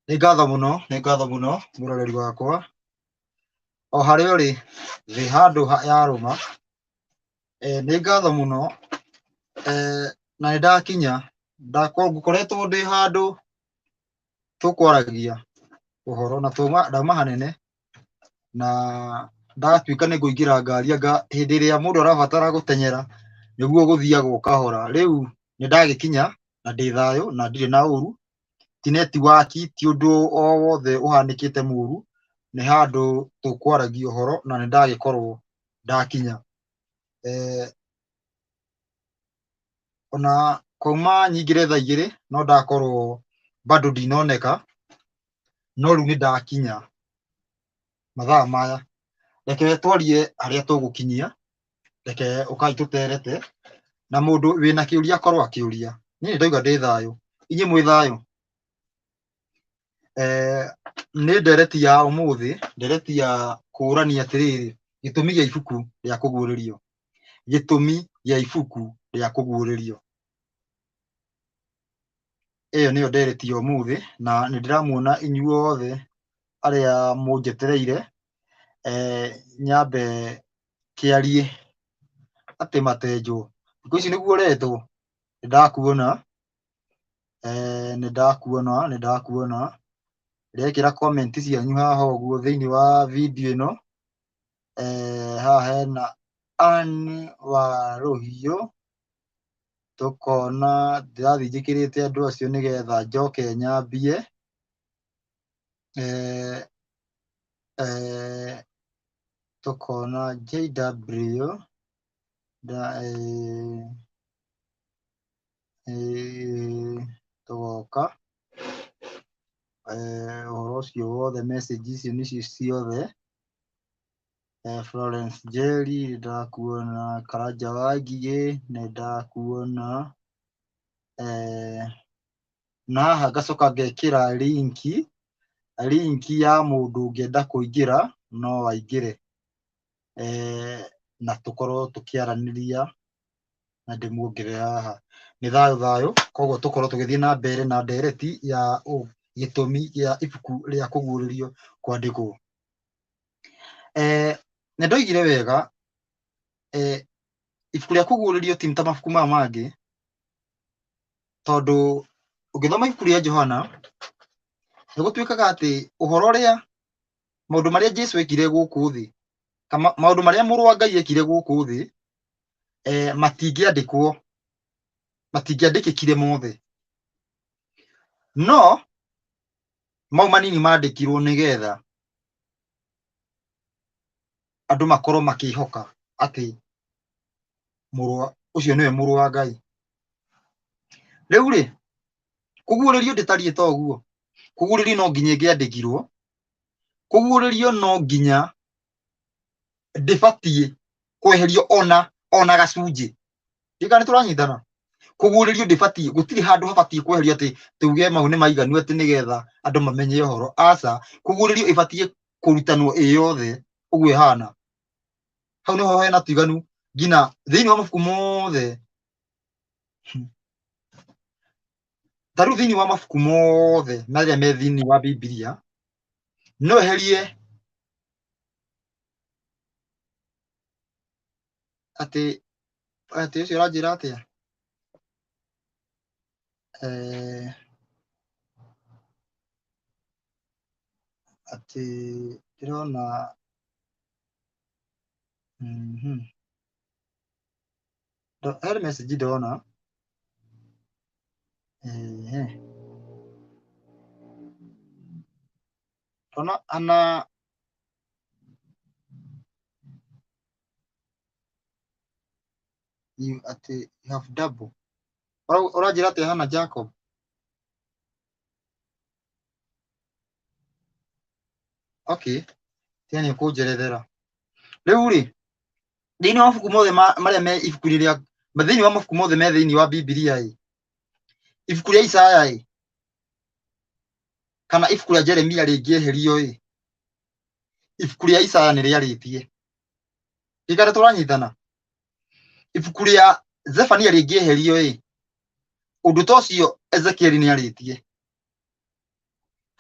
Nĩ ngatho mũno, nĩ ngatho mũno mũroreri wakwa. O harĩa ũrĩ, thĩ handũ yarũma. Nĩ ngatho mũno na nĩ ndakinya, ngũkoretwo ndĩ handũ tũkwaragia ũhoro na ndauma hanene na ndatuĩka nĩ ngũingĩra ngari anga hĩndĩ ĩrĩa mũndũ arabatara gũteng'era nĩguo gũthiagwo kahora. Rĩu nĩ ndagĩkinya na ndĩ thayũ na ndirĩ na ũru, ti netiwaki, ti ũndũ o wothe ũhanĩkĩte mũru, nĩ handũ tũkwaragia ũhoro na nĩ ndagĩkorwo ndakinya. Ona kwauma nyingĩre thaa igĩrĩ no ndakorwo bado ndinoneka, no rĩu nĩ ndakinya mathaa maya. Reke twarie harĩa tũgũkinyia, reke ũkai tũterete, na mũndũ wĩna kĩũria akorwo akĩũria. Niĩ nĩ ndauga ndĩ thayũ, inyuĩ mwĩ thayũ? Nĩ ndereti ya ũmũthĩ, ndereti ya kũũrania atĩrĩrĩ, gĩtũmi gĩa ibuku rĩa kũguũrĩrio. Gĩtũmi gĩa ibuku rĩa kũguũrĩrio. Ĩyo nĩyo ndereti ya ũmũthĩ, na nĩ ndĩramuona inyuothe arĩa mũnjetereire, nyambe kĩarie atĩ matenjwo. Thikũ ici nĩguo ũretwo? Nĩ ndakuona, nĩ ndakuona, nĩ ndakuona. Ndĩrekĩra comment cianyu haha ũguo thĩinĩ wa video ĩno. Haha hena Ann Warũhiũ, tũkona ndĩrathiĩ njĩkĩrĩte andũ acio nĩgetha njoke nyambie. Tũkona JW, tũgoka ũhoro ũcio wothe message icio nĩcio ciothe. Florence Njeri nĩ ndakuona, Karanja wa Ngigĩ nĩ ndakuona, na haha ngacoka ngekĩra link, link ya mũndũ ũngĩenda kũingĩra no aingĩre, na tũkorwo tũkĩaranĩria na ndĩmuongerere haha. Nĩ thayũ thayũ, koguo tũkorwo tũgĩthiĩ na mbere na ndereti ya gĩtũmi gĩa ibuku rĩa kũguũrĩrio kwandĩkwo. Nĩ ndoigire wega, ibuku rĩa kũguũrĩrio ti ta mabuku maya mangĩ, tondũ ũngĩthoma ibuku rĩa Johana, nĩ gũtuĩkaga atĩ ũhoro ũrĩa, maũndũ marĩa Jesu ekire gũkũ thĩ, kana maũndũ marĩa mũrũ wa Ngai ekire gũkũ thĩ, matingĩandĩkwo, matingĩandĩkĩkire mothe. No mau manini mandĩkirwo nĩgetha andũ makorwo makĩhoka atĩ ũcio nĩwe mũrũ wa Ngai. Rĩu rĩ, kũguũrĩrio ndĩtariĩ ta ũguo. Kũguũrĩrio no nginya ĩngĩandĩkirwo, kũguũrĩrio no nginya ndĩbatiĩ kweherio ona gacunjĩ. Ndiũĩ kana nĩtũranyitana. Kũguũrĩrio ndĩbatiĩ, gũtirĩ handũ habatiĩ kweherio atĩ tuge mau nĩ maiganu atĩ nĩgetha andũ mamenye ũhoro. Aca, kũguũrĩrio ĩbatiĩ kũrutanwo ĩ yothe ũguo ĩhana. Hau nĩho hena tiganu nginya thĩinĩ wa mabuku mothe. Ta rĩu thĩinĩ wa mabuku mothe marĩa me thĩinĩ wa Bibilia, no eherie atĩ atĩ ũcio ũranjĩra atĩa? Atĩ ndĩrona He message ndona. Ehe. Ndona ana you atĩ you have double. Ũranjĩra atĩa Hannah Jacob? Okay. Tiga nĩ ũkũnjerethera. Rĩu rĩ, thĩinĩ wa mabuku mothe marĩa me ibuku-inĩ rĩa thĩinĩ wa mabuku mothe me thĩinĩ wa Bibilia ĩ, ibuku rĩa Isaya ĩ, kana ibuku rĩa Jeremia rĩngĩeherio ĩ, ibuku rĩa Isaya nĩ rĩarĩtie. Gĩkara tũranyitana. Ibuku rĩa Zefania rĩngĩeherio ĩ, ũndũ ta ũcio Ezekieli nĩ arĩtie.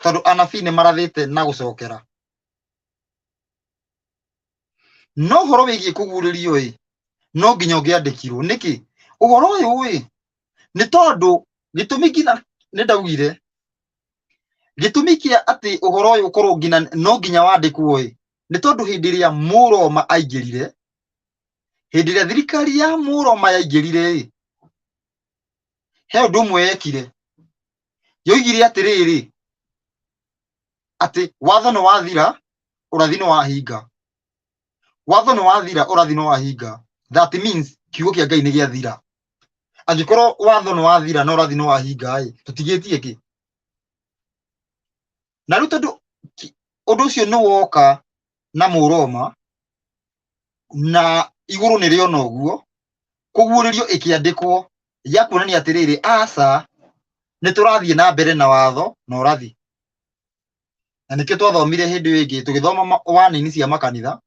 Tondũ anabii nĩ marathĩte na gũcokera. No ũhoro wĩgiĩ kũguũrĩrio ĩ, no nginya ũngĩandĩkirwo. Nĩkĩ? Ũhoro ũyũ ĩ, nĩ tondũ gĩtũmi nginya nĩ ndaugire, gĩtũmi kĩa atĩ ũhoro ũyũ ũkorwo nginya no nginya wandĩkwo ĩ, nĩ tondũ hĩndĩ ĩrĩa Mũroma aingĩrire, hĩndĩ ĩrĩa thirikari ya Mũroma yaingĩrire ĩ, he ũndũ ũmwe yekire. Yoigire atĩrĩrĩ, atĩ watho nĩ wathira, ũrathi nĩ wahinga. Watho nĩ wathira, ũrathi nĩ wahinga. That means kiugo kĩa Ngai nĩ gĩathira. Angĩkorwo watho nĩ wathira na ũrathi nĩ wahinga ĩ, tũtigĩtie kĩ? Na rĩu tondũ ũndũ ũcio nĩ woka na Mũroma, na igũrũ nĩ rĩona ũguo, kũguũrĩrio ĩkĩandĩkwo ya kuonania atĩrĩrĩ, aca, nĩ tũrathiĩ na mbere na watho na ũrathi. Na nĩkĩo twathomire hĩndĩ ĩyo ĩngĩ tũgĩthoma wanini cia makanitha,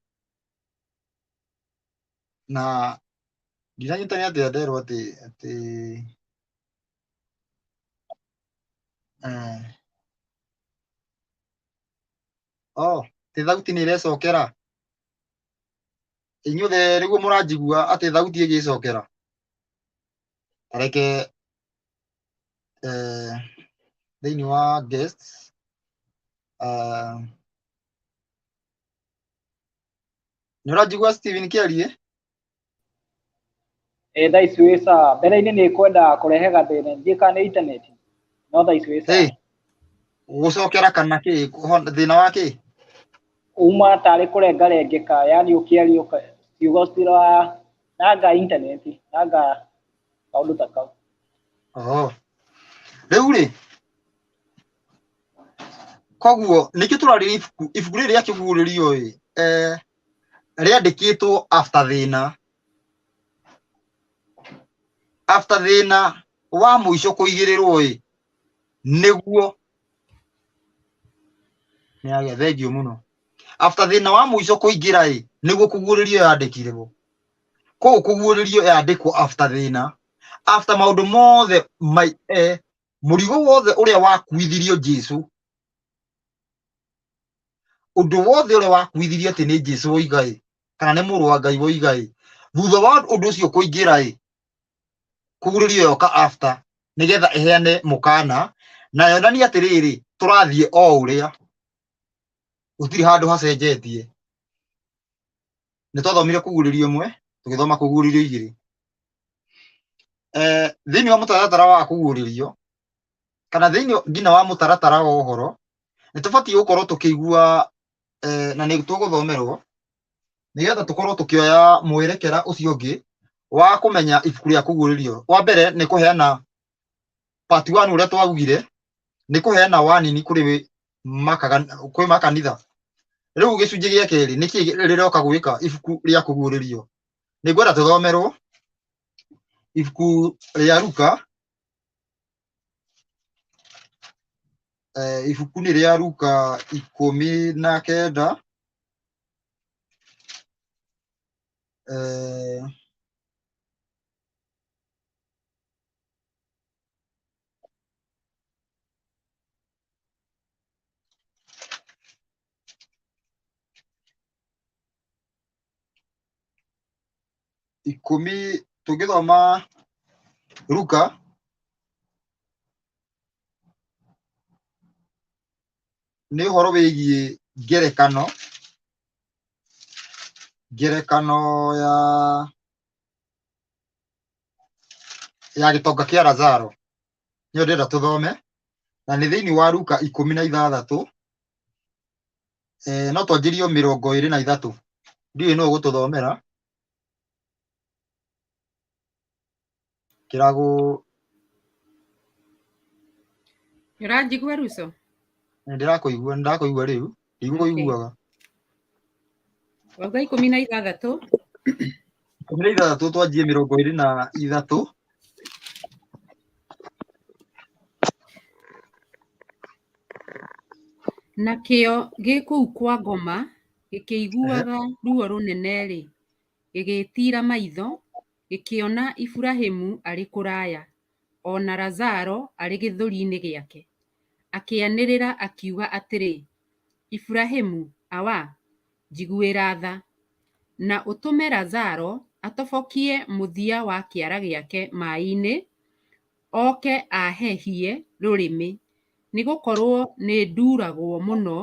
na ndinanyita nĩ atĩa nderwo atĩ atĩ eh, oh, atĩ thauti nĩ ĩrecokera. Inyuothe nĩguo mũranjigua atĩ thauti ĩgĩcokera. Reke eh, thĩinĩ wa guests eh, nĩ ũranjigua Stephen Kĩarie? Ĩ thaa ici wĩ sawa. Mbere-inĩ nĩ kwenda kũrehe gathĩna, ndiũĩ kana nĩ internet, no thaa ici wĩ sawa. Hey, gũcokera kana kĩ thĩna wa kĩ? Uma tarĩ kũrengarengeka, yani ũkĩaria ciugo citira nanga internet, nanga kaũndũ ta kau. Oh. Rĩu rĩ, koguo nĩkĩo tũrarĩrĩria ibuku ibuku rĩrĩ rĩa kĩguũrĩrio ĩ, eh, rĩandĩkĩtwo after thĩna, after thĩna wa mũico kũigĩrĩrwo ĩ, nĩguo nĩ thengiũ mũno. After thĩna wa mũico kũingĩra ĩ, nĩguo kũguũrĩrio yandĩkirwo. Koguo kũguũrĩrio yandĩkwo after thĩna, after maũndũ mothe mai, eh, mũrigo wothe ũrĩa wakuithirio Jesu, ũndũ wothe ũrĩa wakuithirio atĩ nĩ Jesu woiga ĩ, kana nĩ mũrũ wa Ngai woiga ĩ, thutha wa ũndũ ũcio kũingĩra ĩ, kũguũrĩrio yoka after nĩgetha ĩheane mũkana na yonanie atĩrĩrĩ, tũrathiĩ o ũrĩa, gũtirĩ handũ hacenjetie. Nĩ twathomire kũguũrĩrio ĩmwe, tũgĩthoma kũguũrĩrio igĩrĩ. Eh, thĩinĩ wa mũtaratara wa kũguũrĩrio kana thĩinĩ nginya wa mũtaratara wa ũhoro, nĩ tũbatiĩ gũkorwo tũkĩigua eh, na nĩ tũgũthomerwo nĩgetha tũkorwo tũkĩoya mwerekera ũcio ũngĩ wa kũmenya ibuku rĩa kũguũrĩrio. Wa mbere nĩ kũheana part 1 ũrĩa twaugire, nĩ kũheana wanini kũrĩ kwĩ makanitha. Rĩu gĩcunjĩ gĩa kerĩ nĩkĩ rĩroka gwĩka ibuku rĩa kũguũrĩrio. Nĩ ngwenda tũthomerwo ibuku rĩa Luka, eh, ibuku nĩ rĩa Luka 19, eh, ikũmi, tũngĩthoma Luka nĩ ũhoro wĩgiĩ ngerekano, ngerekano ya ya gĩtonga kĩa Lazaro, nĩyo ndĩrenda tũthome, na nĩ thĩinĩ wa Luka 16, eh, no twanjĩrio 23. Ndiũĩ nũ ũgũtũthomera. Kĩragũ. Ũranjigua Ruco? Nĩ ndĩrakũigua, nĩ ndakũigua rĩu, ndigũkũiguaga. Wauga 16? 16 twanjie 23. Nakĩo gĩ kũu kwa ngoma gĩkĩiguaga ruo rũnene-rĩ, gĩgĩtiira maitho, gĩkĩona Iburahĩmu arĩ kũraya, o na Lazaro arĩ gĩthũri-inĩ gĩake. Akĩanĩrĩra akiuga atĩrĩ, Iburahĩmu, Awa, njiguĩra tha, na ũtũme Lazaro atobokie mũthia wa kĩara gĩake maĩ-inĩ, oke aahehie rũrĩmĩ, nĩgũkorwo nĩnduragwo mũno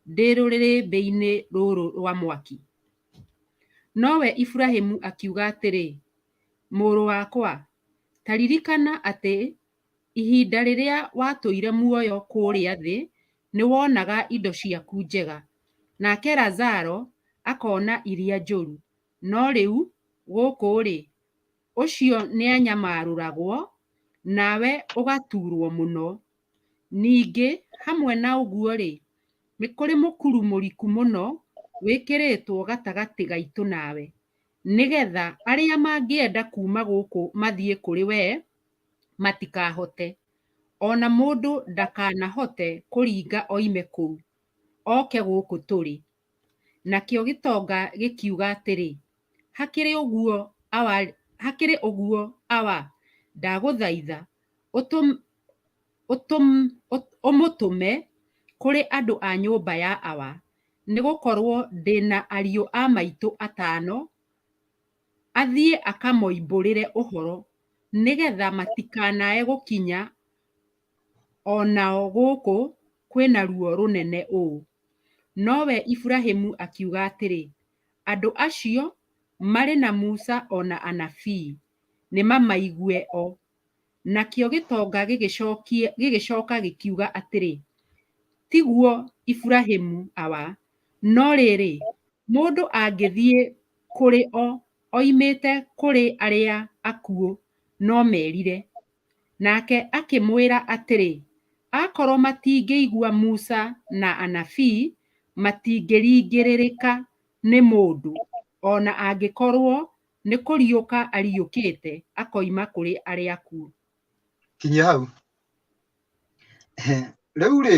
ndĩ rũrĩrĩmbĩ-inĩ rũrũ rwa mwaki. Nowe Iburahĩmu akiuga atĩrĩ, Mũrũ wakwa, ta ririkana atĩ ihinda rĩrĩa watũire muoyo kũrĩa thĩ nĩwonaga indo ciaku njega, nake Lazaro akona iria njũru, no rĩu gũkũ-rĩ, ũcio nĩanyamarũragwo, nawe ũgatuurwo mũno. Ningĩ hamwe na ũguo-rĩ, nĩ kũrĩ mũkuru mũriku mũno wĩkĩrĩtwo gatagatĩ gaitũ nawe, nĩgetha arĩa mangĩenda kuuma gũkũ mathiĩ kũrĩ wee matikahote, o na mũndũ ndakanahote kũringa oime kũu, oke gũkũ tũrĩ. Nakĩo gĩtonga gĩkiuga atĩrĩ, hakĩrĩ ũguo Awa, hakĩrĩ ũguo Awa, ndagũthaitha ũmũtũme kũrĩ andũ a nyũmba ya Awa, nĩgũkorwo ndĩ na ariũ a maitũ atano, athiĩ akamoimbũrĩre ũhoro, nĩgetha matikanae gũkinya o nao gũkũ kwĩna ruo rũnene ũũ. Nowe Iburahĩmu akiuga atĩrĩ, andũ acio marĩ na Musa o na anabii, nĩmamaigue o. Nakĩo gĩtonga gĩgĩcoka gĩkiuga atĩrĩ, tiguo Iburahĩmu Awa, no rĩrĩ, mũndũ angĩthiĩ kũrĩ o oimĩte kũrĩ arĩa akuũ, no merire. Nake akĩmwĩra atĩrĩ, akorwo matingĩigua Musa na anabii, matingĩringĩrĩrĩka nĩ mũndũ, o na angĩkorwo nĩ kũriũka ariũkĩte akoima kũrĩ arĩa akuũ. Kinyia hau. Rĩu rĩ,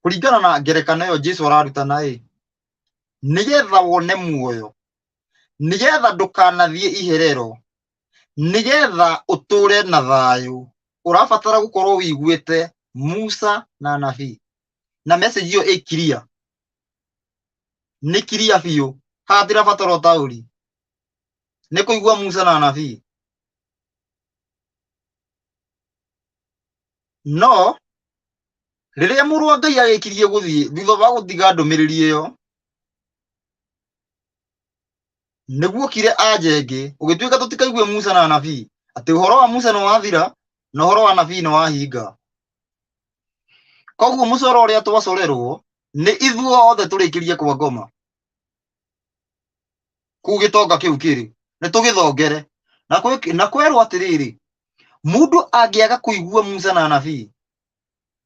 kũringana na ngerekano ĩyo Jesu ararutana ĩ, nĩgetha wone muoyo, nĩgetha ndũkanathiĩ iherero, nĩgetha ũtũre na thayũ, ũrabatara gũkorwo wĩiguĩte Musa na anabii. Na message ĩyo ĩ clear, nĩ clear biũ, haha tirabatara ũtaũri, nĩ kũigua Musa na anabii. No rĩrĩa mũrũ wa Ngai arĩkirie gũthiĩ thutha wa gũtiga ndũmĩrĩri ĩyo, nĩguo kire anja ĩngĩ ũgĩtuĩka tũtikaigue Musa na anabii, atĩ ũhoro wa Musa nĩ wathira na ũhoro wa anabii nĩ wahinga. Koguo mũcoro ũrĩa twacorerwo nĩ ithuothe tũrĩkĩrie kwa ngoma kũu gĩtonga kĩu kĩrĩ, nĩ tũgĩthongere na kwerwo atĩrĩrĩ, mũndũ angĩaga kũigua Musa na anabii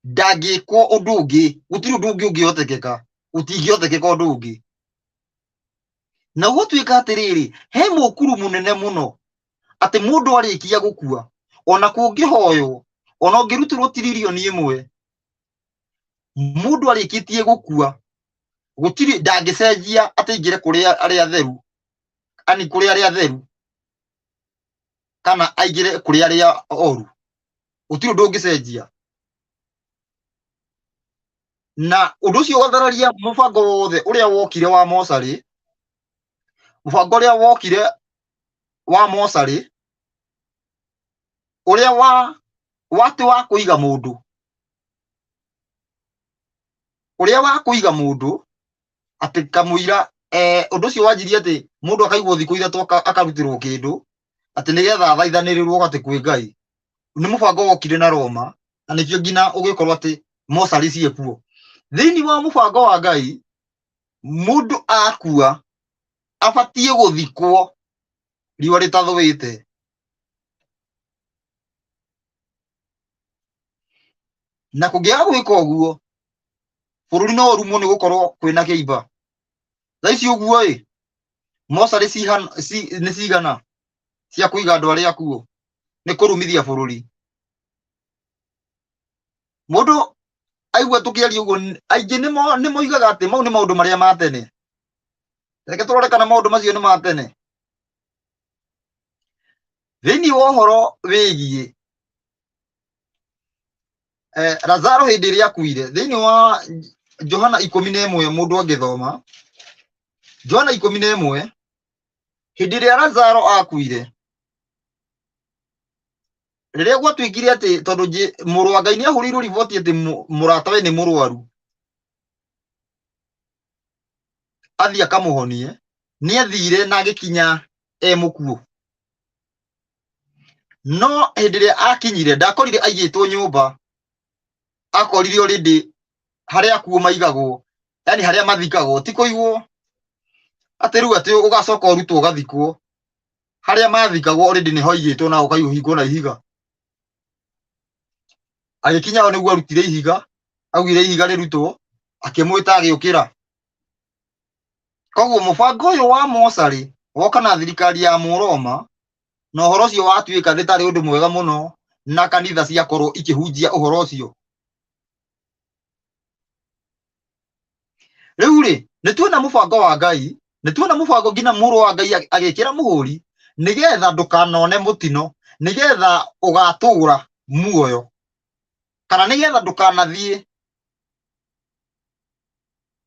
ndangĩkwo ũndũ ũngĩ, gũtirĩ ũndũ ũngĩ ũngĩhotekeka, gũtingĩhotekeka ũndũ ũngĩ. Na gũtuĩka atĩrĩrĩ, he mũkuru mũnene mũno atĩ mũndũ arĩkia gũkua, ona kũngĩhoywo, ona ũngĩrutĩrwo tiririoni ĩmwe, mũndũ arĩkĩtie gũkua gũtirĩ, ndangĩcenjia atĩ aingĩre kũrĩ arĩa atheru, ani kũrĩ arĩa atheru, kana aingĩre kũrĩ arĩa oru, gũtirĩ ũndũ ũngĩcenjia. Na ũndũ ũcio ũgathararia mũbango wothe ũrĩa wokire wa mocarĩ, mũbango ũrĩa wokire wa mocarĩ, ũrĩa wa watĩ wa kũiga mũndũ, ũrĩa wa kũiga mũndũ atĩ kamũira ũndũ ũcio wanjirie atĩ mũndũ akaigwo thikũ ithatũ akarutĩrwo kĩndũ atĩ nĩgetha athaithanĩrĩrwo atĩ kwĩ Ngai, nĩ mũbango wokire na Roma, na nĩkĩo nginya ũgĩkorwo atĩ mocarĩ ciĩkuo. Thĩinĩ wa mũbango wa Ngai, mũndũ akua abatiĩ gũthikwo riũa rĩtathũĩte. Na kũngĩaga gwĩka ũguo, bũrũri no ũrumwo nĩ gũkorwo kwĩna kĩimba. Thaa ici ũguo ĩ, mocarĩ nĩ cigana cia kũiga andũ arĩa akuũ? Nĩ kũrumithia bũrũri. Mũndũ aigua tũkĩaria ũguo, aingĩ nĩ moigaga atĩ mau nĩ maũndũ marĩa ma tene. Reke tũrore kana maũndũ macio nĩ ma tene. Thĩinĩ wa ũhoro wĩgiĩ Lazaro hĩndĩ ĩrĩa akuire thĩinĩ wa Johana 11 mũndũ angĩthoma Johana 11 hĩndĩ ĩrĩa Lazaro akuire rĩrĩa gwatuĩkire atĩ tondũ mũrũ wa Ngai nĩ ahũrĩirwo riboti atĩ mũratawe nĩ mũrwaru athiĩ akamũhonie nĩ athire na agĩkinya e mũkuũ no hĩndĩ ĩrĩa akinyire ndakorire aigĩtwo nyũmba akorire already harĩa akuũ maigagwo yani harĩa mathikagwo ti kũigwo atĩ rĩu atĩ ũgacoka ũrutwo ũgathikwo harĩa mathikagwo already nĩho aigĩtwo na ũkaihingwo na ihiga agĩkinya ho nĩguo arutire ihiga augire ihiga rĩrutwo akĩmwĩta agĩũkĩra koguo mũbango ũyũ wa mocarĩ woka na thirikari ya mũroma na ũhoro ũcio watuĩka nĩ tarĩ ũndũ mwega mũno na kanitha ciakorwo ikĩhunjia ũhoro ũcio rĩu rĩ nĩ tuona mũbango wa Ngai nĩ tuona mũbango nginya mũrũ wa Ngai agĩkĩra mũhũri nĩgetha ndũkanone mũtino nĩgetha ũgatũra muoyo kana nĩgetha ndũkanathiĩ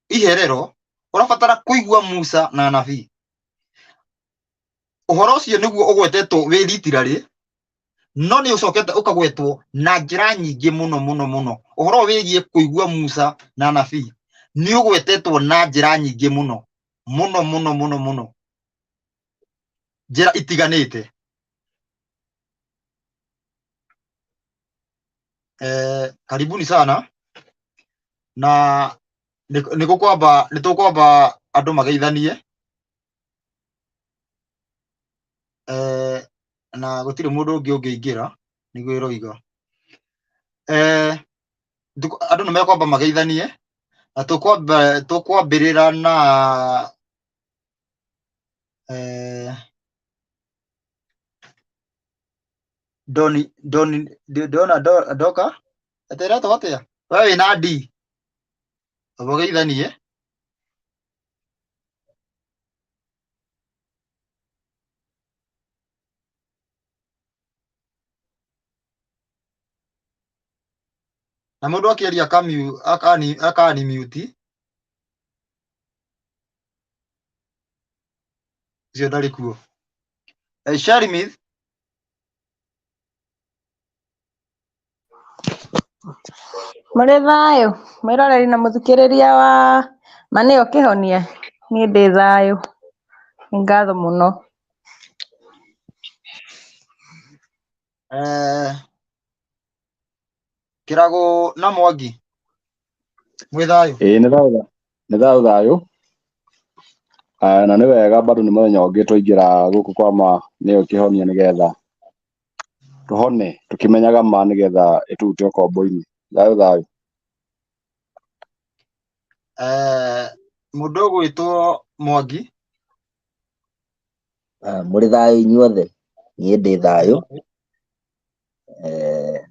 iherero ũrabatara kũigua Musa na anabii ũhoro ũcio nĩguo ũgwetetwo wĩ literally no nĩ ũcokete ũkagwetwo na njĩra nyingĩ mũno mũno mũno ũhoro wĩgiĩ kũigua Musa na anabii nĩ ũgwetetwo na njĩra nyingĩ mũno mũno mũno mũno mũno njĩra itiganĩte karibuni sana na nĩ gũkwamba nĩ tũkwamba andũ mageithanie na gũtirĩ mũndũ ũngĩ ũngĩingĩra nĩguo ĩroiga. Andũ nĩ mekwamba mageithanie na tũkwambĩrĩra na Doni Doni Dona Doka atĩ ĩretwo atĩa? We wĩna D amba ũgeithanie. Na mũndũ akĩaria akani mute ũcio ndarĩ kuo. Sharimith Mũrĩ thayũ mwĩroreri na mũthikĩrĩria wa Ma nĩyo kĩhonia niĩ ndĩ thayũ nĩ ngatho mũno. Kĩrago na Mwangi mwĩ thayũ? Ĩĩ nĩ thayũ nĩ thayũ thayũ. Na nĩ wega bado nĩ mũthenya ũngĩ twaingĩra gũkũ kwa Ma nĩyo kĩhonia nĩgetha tũhone tũkĩmenyaga ma nĩgetha ĩtũrute ũkombo-inĩ. Thayũ thayũ. Mũndũ ũgwĩtwo Mwangi. Mũrĩ thayũ inyuothe, niĩ ndĩ thayũ.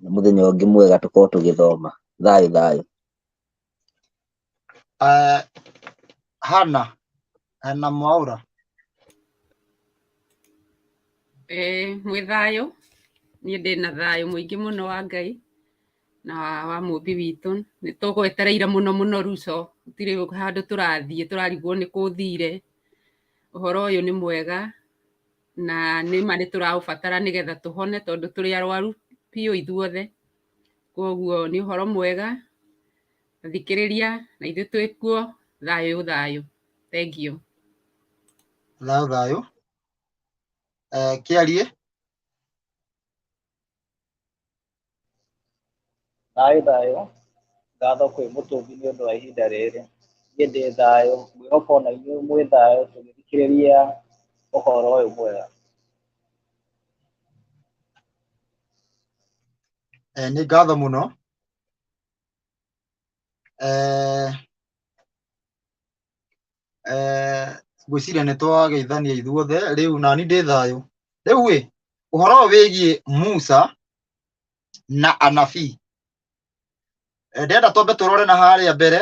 Nĩ mũthenya ũngĩ mwega tũkorwo tũgĩthoma. Thayũ thayũ. Hana, Hana Mwaura. Mwĩ thayũ, niĩ ndĩ na thayũ mũingĩ mũno wa Ngai na wa mũmbi witũ. Nĩ tũgwetereire mũno mũno Ruco, gũtirĩ handũ tũrathiĩ tũrarigwo nĩ kũ ũthire. Ũhoro ũyũ nĩ mwega na nĩ ma nĩ tũraũbatara nĩgetha tũhone tondũ tũrĩ arwaru biũ ithuothe. Koguo nĩ ũhoro mwega, thikĩrĩria na ithuĩ twĩ kuo, thayũ thayũ. Thengiũ. Thayũ thayũ. Kĩarie. Thayũ thayũ, ngatho kwĩ mũtũmbi nĩ ũndũ wa ihinda rĩrĩ. Niĩ ndĩ thayũ, ngwĩhoka ona inyuĩ mwĩ thayũ tũgĩthikĩrĩria ũhoro ũyũ mwega. Nĩ ngatho mũno. Ngwĩciria nĩ twageithania ithuothe rĩu nani ndĩ thayũ. Rĩu ĩ ũhoro ũyũ wĩgiĩ Musa na anabii ndĩrenda twambe tũrore na harĩa mbere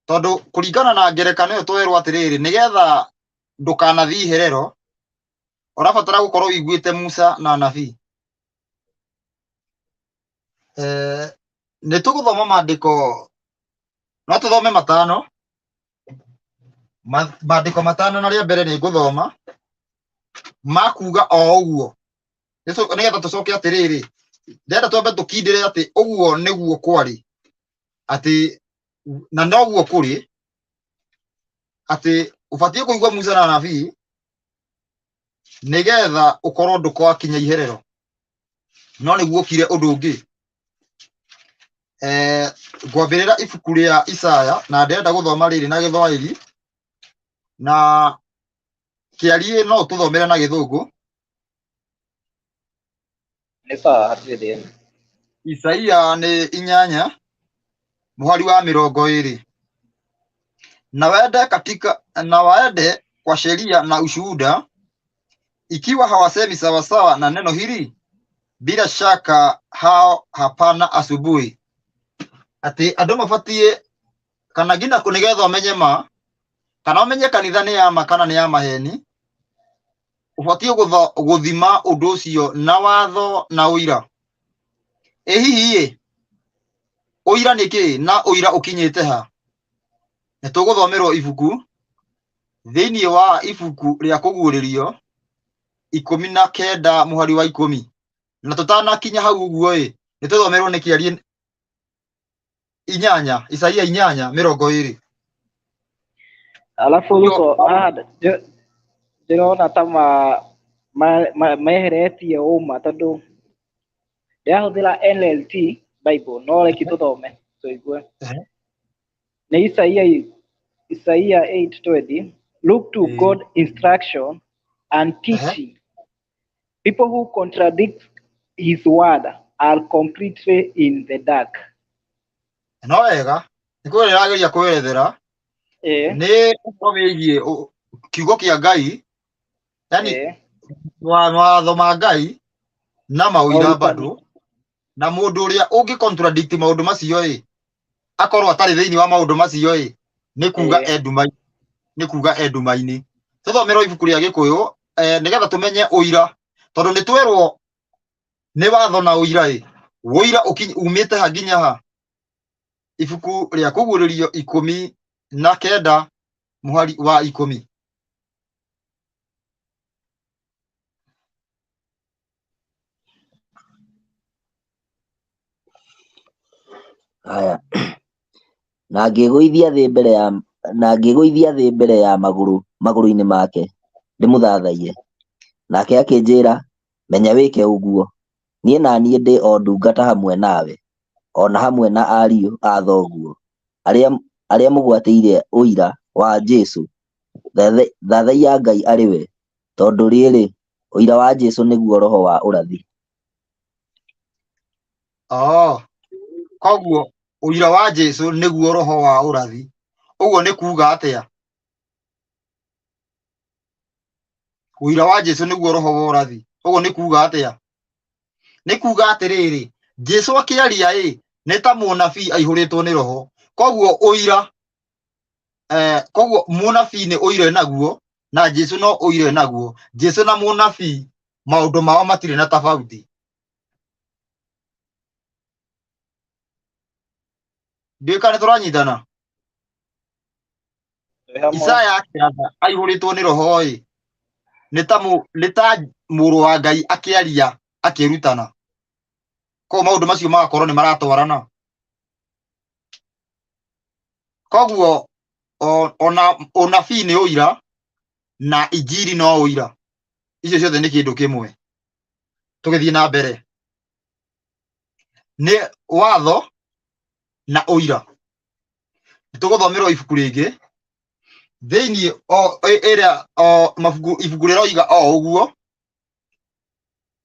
tondũ kũringana na ngerekano ĩyo twerwo atĩrĩrĩ nĩgetha ndũkanathiĩ iherero ũrabatara gũkorwo ũiguĩte Musa na anabii. Nĩ tũgũthoma maandĩko, no tũthome matano. Maandĩko matano na rĩa mbere nĩ ngũthoma makuga o ũguo. Nĩgetha tũcoke atĩrĩrĩ, ndĩrenda twambe tũkindĩre atĩ ũguo nĩguo kwarĩ, atĩ na noguo kũrĩ, atĩ ũbatiĩ kũigua Musa na anabii nĩgetha ũkorwo ndũkakinya iherero. No nĩguo ũkire ũndũ ũngĩ. Ngwambĩrĩra ibuku rĩa Isaya na ndĩrenda gũthoma rĩrĩ na Gĩthwaĩri na kĩariĩ no ũtũthomere na Gĩthũngũ. Nĩ sawa, hatirĩ thĩna. Isaia nĩ 8 mũhari wa 20. Na waende katika na waende kwa sheria na ushuhuda, ikiwa hawasemi sawasawa na neno hili, bila shaka hao hapana asubuhi. Atĩ andũ mabatiĩ kana nginya nĩgetha ũmenye ma kana ũmenye kanitha nĩ ya ma kana nĩ ya maheni, ũbatiĩ gũthima ũndũ ũcio na watho na ũira. Ĩ hihi ĩ ũira nĩ kĩĩ na ũira ũkinyĩte ha? Nĩ tũgũthomerwo ibuku thĩinĩ wa ibuku rĩa kũguũrĩrio 19 mũhari wa 10. Na tũtanakinya hau ũguo ĩ, nĩ tũthomerwo nĩ kĩarie 8, Isaia 8:20. Alafu Ruto haha ndĩrona ta meheretie ũma tondũ ndĩrahũthĩra NLT Bible, no reke tũthome tũigue. Nĩ Isaia 8:20, look to God instruction and teaching. People who contradict his word are completely in the dark. No wega, nĩ kũrĩa ndĩrageria kwerethera nĩ ũhoro wĩgiĩ kiugo kĩa Ngai, yani mawatho ma Ngai na maũira bado, na mũndũ ũrĩa ũngĩ contradict maũndũ macio ĩ, akorwo atarĩ thĩinĩ wa maũndũ macio ĩ, nĩ kuga e nduma-inĩ, nĩ kuga e nduma-inĩ. Tũthomerwo ibuku rĩa Gĩkũyũ nĩgetha tũmenye ũira, tondũ nĩ twerwo nĩ watho na ũira ĩ, ũira umĩte ha nginya ha. Ibuku rĩa kũguũrĩrio 19 mũhari wa 10. Haya. Na ngĩĩgũithia thĩ mbere ya na ngĩĩgũithia thĩ mbere ya magũrũ-inĩ make ndĩmũthathaiye. Nake akĩnjĩra, menya wĩke ũguo, niĩ na niĩ ndĩ o ndungata hamwe nawe, o na hamwe na ariũ a thoguo, arĩa mũgwatĩire ũira wa Jesũ. Thathaiya Ngai arĩ we, tondũ rĩrĩ, ũira wa Jesũ nĩguo roho wa ũrathi. Koguo ũira wa Jesũ nĩguo roho wa ũrathi. Ũguo nĩ kuga atĩa? Ũira wa Jesũ nĩguo roho wa ũrathi. Ũguo nĩ kuga atĩa? Nĩ kuga atĩrĩrĩ, Jesũ akĩaria ĩ, nĩ ta mũnabii aihũrĩtwo nĩ roho. Koguo ũira, koguo mũnabii nĩ ũira naguo, na Jesũ no ũira naguo. Jesũ na mũnabii maũndũ mao matirĩ na tofauti. Ndiũĩ kana nĩ tũranyitana. Isaya akĩratha aihũrĩtwo nĩ roho ĩ, nĩ ta mũrũ wa Ngai akĩaria akĩrutana. Koguo maũndũ macio magakorwo nĩ maratwarana. Koguo ona ũnabii nĩ ũira na injiri no ũira. Icio ciothe nĩ kĩndũ kĩmwe. Tũgĩthiĩ na mbere. Nĩ watho na ũira. Tũgũthomerwo ibuku rĩngĩ thĩinĩ o ĩrĩa o mabuku ibuku rĩroiga o ũguo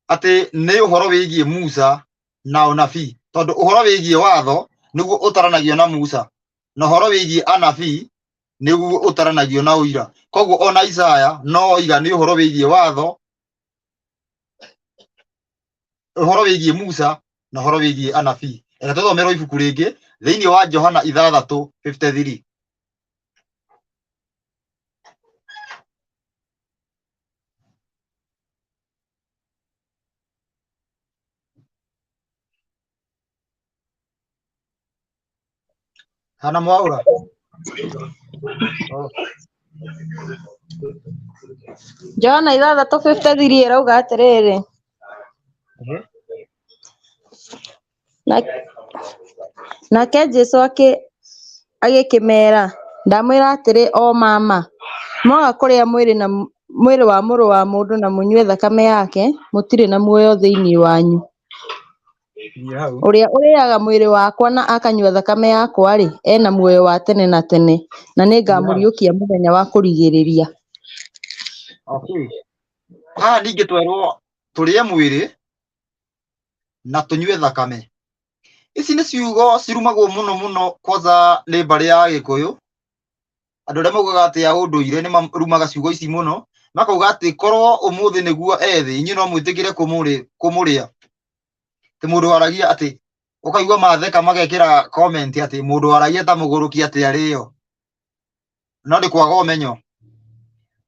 atĩ nĩ ũhoro wĩgiĩ Musa na ũnabii, tondũ ũhoro wĩgiĩ watho nĩguo ũtaranagio na Musa, na ũhoro wĩgiĩ anabii nĩguo ũtaranagio na ũira. Koguo ona Isaya no oiga nĩ ũhoro wĩgiĩ watho, ũhoro wĩgiĩ Musa na ũhoro wĩgiĩ anabii. Reke tũthomerwo ibuku rĩngĩ thĩinĩ wa Johana 6:53. Kana mwaũra? Oh. Johana 6:53 ĩrauga atĩrĩrĩ, Ehe. Nake Jesũ agĩkĩmeera, ndamwĩra atĩrĩ o ma ma, mwaga kũrĩa mwĩrĩ wa Mũrũ wa Mũndũ na mũnyue thakame yake, mũtirĩ na muoyo thĩinĩ wanyu. Kinyia hau. Ũrĩa ũrĩĩaga mwĩrĩ wakwa na akanyua thakame yakwa-rĩ, e na muoyo wa tene na tene, na Kinyia hau. nĩngamũriũkia mũthenya wa kũrigĩrĩria. Okay. Haha ningĩ twerwo tũrĩe mwĩrĩ na tũnyue thakame. Ici nĩ ciugo cirumagwo mũno mũno kwanza nĩ mbarĩ ya Gĩkũyũ. Andũ arĩa maugaga atĩ a ũndũire nĩ marumaga ciugo ici mũno, makauga atĩ korwo ũmũthĩ nĩguo ethĩ, inyuĩ no mwĩtĩkĩre kũmũrĩa. Atĩ mũndũ waragia atĩ ũkaigua matheka magekĩra comment atĩ mũndũ waragia ta mũgũrũki atĩ arĩo. No nĩ kwaga ũmenyo.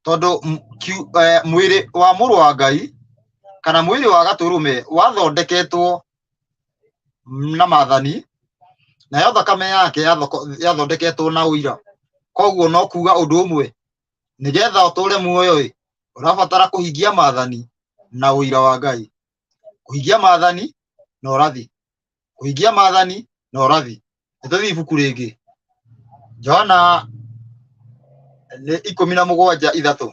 Tondũ mwĩrĩ wa mũrũ wa Ngai kana mwĩrĩ wa gatũrũme wathondeketwo na maathani, nayo thakame yake yathondeketwo na ũira. Koguo no kuga ũndũ ũmwe, nĩgetha ũtũre muoyo ĩ, ũrabatara kũhingia maathani na ũira wa Ngai. Kũhingia maathani na ũrathi, kũhingia maathani na ũrathi. Nĩ tũthiĩ ibuku rĩngĩ, Johana nĩ 17:3.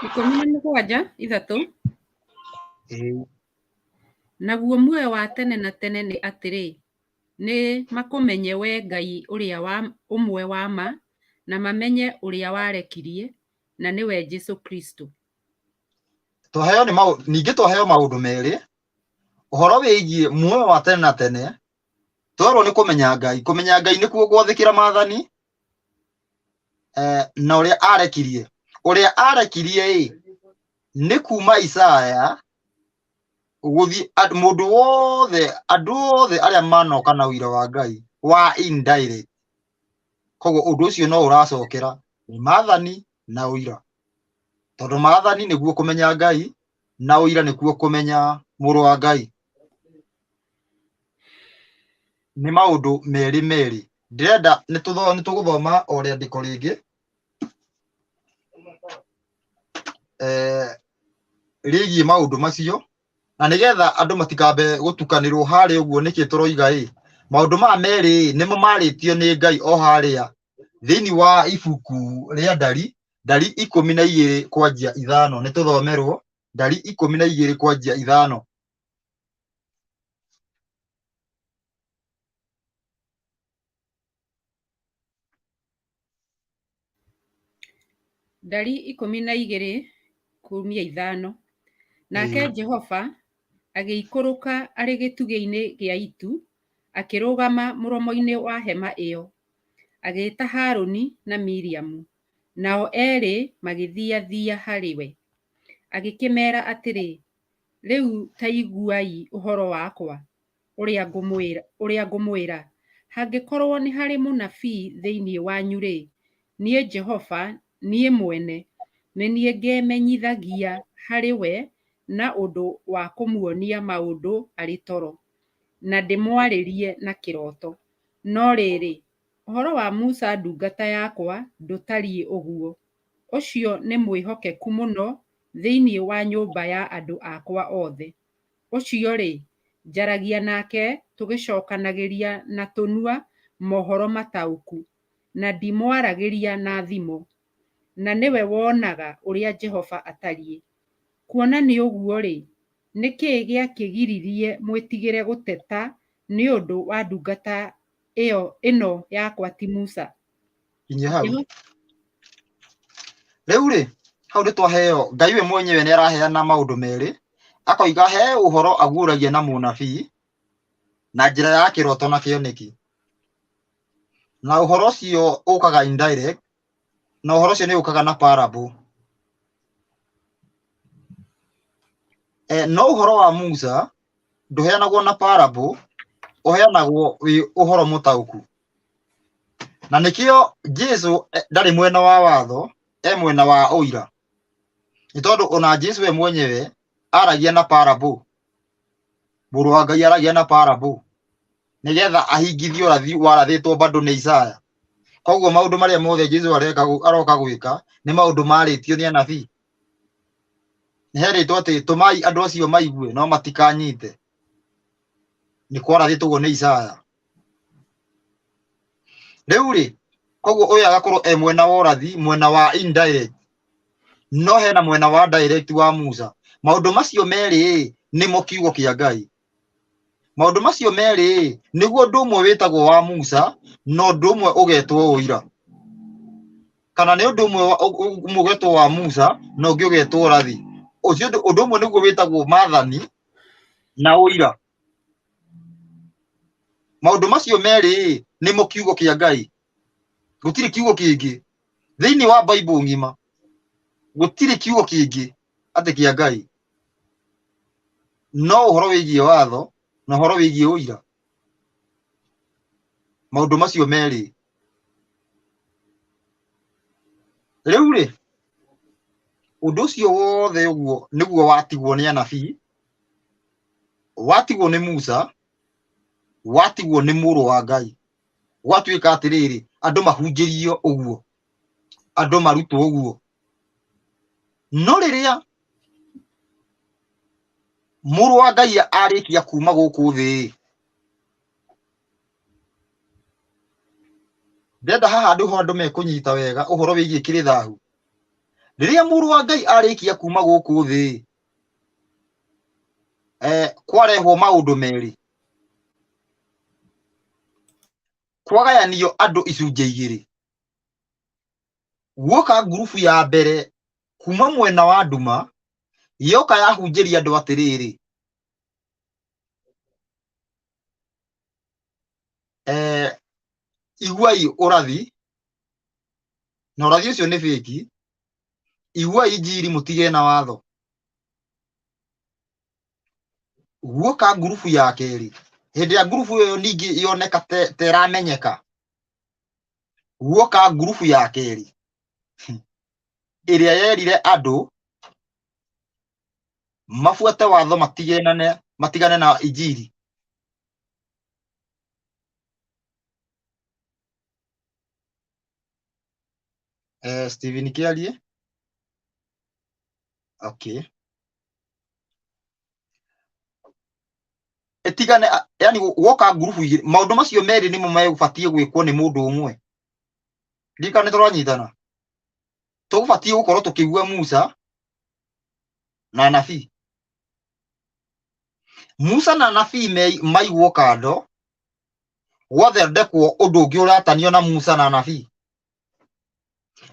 17:3. Ĩĩ. Naguo muoyo wa tene na tene nĩ atĩrĩ, nĩ makũmenye we Ngai ũrĩa ũmwe wa ma, na mamenye ũrĩa warekirie, na nĩwe Jesu Kristo. Twaheo nĩ maũ, ningĩ twaheo maũndũ merĩ, ũhoro wĩgiĩ muoyo wa tene na tene, twerwo nĩ kũmenya Ngai. Kũmenya Ngai nĩkuo gwathĩkĩra maathani, na ũrĩa arekirie. Ũrĩa arekirie ĩ, nĩ kuma Isaya gũthiĩ mũndũ wothe, andũ othe arĩa manoka na ũira wa Ngai wa indirect. Koguo ũndũ ũcio no ũracokera nĩ maathani na ũira. Tondũ maathani nĩguo kũmenya Ngai na ũira nĩkuo kũmenya mũrũ wa Ngai. Nĩ maũndũ merĩ merĩ. Ndĩrenda nĩ tũgũthoma o rĩandĩko rĩngĩ. Rĩgiĩ maũndũ macio, na nĩgetha andũ matikambe gũtukanĩrwo harĩa ũguo nĩkĩ tũroiga ĩ, maũndũ maya merĩ ĩ, nĩmo marĩtio nĩ Ngai o harĩa thĩinĩ wa ibuku rĩa Ndari, Ndari 12 kwanjia 5. Nĩ tũthomerwo Ndari 12 kwanjia 5. Ndari 12 kumia 5. Nake Jehova agĩikũrũka arĩ gĩtugĩ-inĩ gĩa itu, akĩrũgama mũromo-inĩ wa hema ĩyo, agĩĩta Harũni na Miriamu, nao eerĩ magĩthiathia harĩ we. Agĩkĩmeera atĩrĩ, rĩu ta iguai ũhoro wakwa, ũrĩa ngũmwĩra. Hangĩkorwo nĩ harĩ mũnabii thĩinĩ wanyu-rĩ, niĩ Jehova, niĩ mwene, nĩ niĩ ngemenyithagia harĩ we na ũndũ wa kũmuonia maũndũ arĩ toro, na ndĩmwarĩrie na kĩroto. No rĩrĩ, ũhoro wa Musa ndungata yakwa ndũtariĩ ũguo, ũcio nĩ mwĩhokeku mũno thĩinĩ wa nyũmba ya andũ akwa othe. Ũcio-rĩ, njaragia nake tũgĩcokanagĩria na tũnua mohoro mataũku, na ndimwaragĩria na thimo, na nĩwe wonaga ũrĩa Jehova atariĩ. Kuona nĩ ũguo-rĩ, nĩ kĩĩ gĩakĩgiririe mwĩtigĩre gũteta nĩ ũndũ wa ndungata ĩno yakwa ti Musa? Kinyia hau. Rĩu rĩ, hau nĩ twaheo, Ngai we mwenyewe nĩ araheana maũndũ merĩ, akoiga he ũhoro aguũragia na mũnabii na njĩra ya kĩroto na kĩoneki. Na ũhoro ũcio ũkaga indirect, na ũhoro ũcio nĩ ũkaga na parable. No ũhoro wa Musa ndũheanagwo na parable, ũheanagwo wĩ ũhoro mũtaũku. Na nĩkĩo Jesu ndarĩ mwena wa watho, e mwena wa ũira. Nĩ tondũ ona Jesu we mwenyewe aragia na parable. Mũrũ wa Ngai aragia na parable nĩgetha ahingithie ũrathi warathĩtwo bado nĩ Isaya. Koguo maũndũ marĩa mothe Jesu areka aroka gwĩka nĩ maũndũ marĩtio nĩ anabii. Nĩ herĩtwo atĩ tũmai andũ acio maigue no matikanyite. Nĩ kwarathĩtwo ũguo nĩ Isaya. Rĩu rĩ, koguo ũyũ agakorwo e mwena wa ũrathi, mwena wa indirect. No hena mwena wa direct wa Musa. Maũndũ macio merĩ nĩmo kiugo kĩa Ngai. Maũndũ macio merĩ nĩguo ũndũ ũmwe wĩtagwo wa Musa na ũndũ ũmwe ũgetwo ũira. Kana nĩ ũndũ ũmwe ũmwe ũgetwo wa Musa na ũngĩ ũgetwo ũrathi. Ũcio ũndũ ũmwe nĩguo wĩtagwo maathani na ũira. Maũndũ macio merĩ nĩmo kiugo kĩa Ngai. Gũtirĩ kiugo kĩngĩ thĩinĩ wa Bible ng'ima, gũtirĩ kiugo kĩngĩ atĩ kĩa Ngai, no ũhoro wĩgiĩ watho na ũhoro wĩgiĩ ũira. Maũndũ macio merĩ. Rĩu rĩ, ũndũ ũcio wothe ũguo nĩguo watigwo nĩ anabii, watigwo nĩ Musa, watigwo nĩ mũrũ wa Ngai. Gwatuĩka atĩrĩrĩ, andũ mahunjĩrio ũguo, andũ marutwo ũguo. No rĩrĩa mũrũ wa Ngai arĩkia kuma gũkũ thĩ, ndenda haha andũ ho andũ mekũnyita wega ũhoro wĩgiĩ kĩrĩ thahu. Rĩrĩa mũrũ wa Ngai arĩkia kuma gũkũ thĩ, kwarehwo maũndũ merĩ, kwagayanio andũ icunjĩ igĩrĩ. Guoka ngurubu ya mbere kuma mwena wa nduma, yoka yahunjĩria andũ atĩrĩrĩ, iguai ũrathi, na ũrathi ũcio nĩ fake, iguai injiri mũtige na watho. Guoka ngurubu ya kerĩ, hĩndĩ ya ngurubu ĩyo ningĩ yoneka te ĩramenyeka, guoka ngurubu ya kerĩ ĩrĩa yerire andũ mabuate watho matigane na injiri. Stephen Kĩarie. Okay. Ĩtigane, yani woka ngurubu igĩrĩ, maũndũ macio merĩ nĩmo megũbatiĩ gwĩkwo nĩ mũndũ ũmwe. Ndirikana nĩ tũranyitana. Tũgũbatiĩ gũkorwo tũkĩigua Musa na anabii. Musa na anabii maigwo kando, gwathondekwo ũndũ ũngĩ ũratanio na Musa na anabii.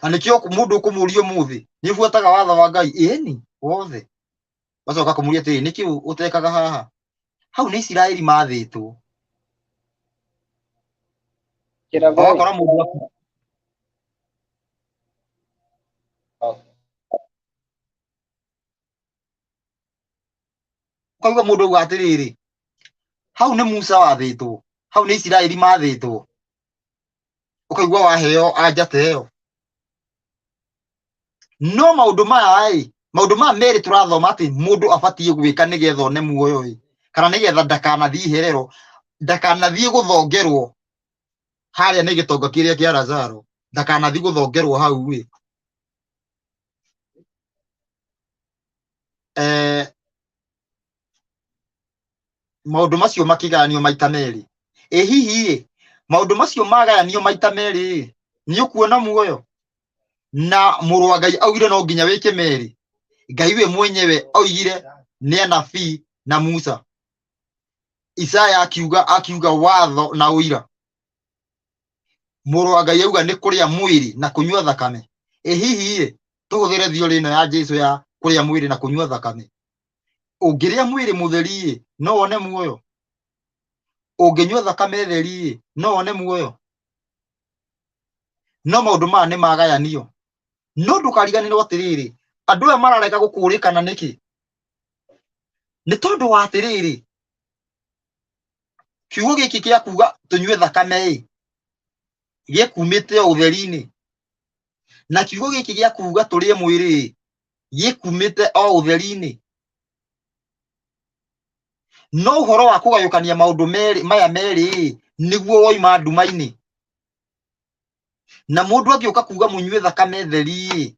Na nĩkĩo mũndũ ũkũmũria ũmũthĩ, nĩ ũbuataga watho wa Ngai? Ĩni, wothe. Wacoka kũmũria atĩrĩ, nĩkĩ ũtekaga haha? Hau nĩ Isiraeli mathĩtwo. Kĩrago. Ũgakora mũndũ aku. Ũkaigua mũndũ auga atĩrĩrĩ, hau nĩ Musa wathĩtwo, hau nĩ Isiraeli mathĩtwo. Ũkaigua waheo anja ta ĩyo. No maũndũ maya ĩ, maũndũ maya merĩ tũrathoma atĩ mũndũ abatiĩ gwĩka nĩgetha one muoyo ĩ, kana nĩgetha ndakanathiĩ iherero, ndakanathiĩ gũthongerwo harĩa nĩ gĩtonga kĩrĩa kĩa Lazaro, ndakanathiĩ gũthongerwo hau ĩ. Maũndũ macio makĩgayanio maita merĩ. Ĩ hihi ĩ, maũndũ macio magayanio maita merĩ ĩ, nĩ ũkuona muoyo? Na mũrũ wa Ngai augire no nginya wĩke merĩ. Ngai we mwenyewe oigire nĩ anabii na Musa. Isaya akiuga watho na ũira. Mũrũ wa Ngai auga nĩ kũrĩa mwĩrĩ na kũnyua thakame. Ĩ hihi ĩ, tũhũthĩre theory ĩno ya Jesu ya kũrĩa mwĩrĩ na kũnyua thakame. Ũngĩrĩa mwĩrĩ mũtheri ĩ, no wone muoyo? Ũngĩnyua thakame theri ĩ, no wone muoyo? No maũndũ maya nĩ magayanio. No ndũkariganĩrwo atĩrĩrĩ, andũ aya mararega gũkũrĩkana nĩkĩ? Nĩ tondũ wa atĩrĩrĩ, kiugo gĩkĩ gĩa kuga tũnyue thakame ĩ, Gĩkumĩte o ũtheri-inĩ. Na kiugo gĩkĩ gĩa kuga tũrĩe mwĩrĩ gĩkumĩte o ũtheri-inĩ. No ũhoro wa kũgayũkania maũndũ merĩ maya merĩ nĩguo woima nduma-inĩ. Na mũndũ angĩũka kuga mũnyue thakame theri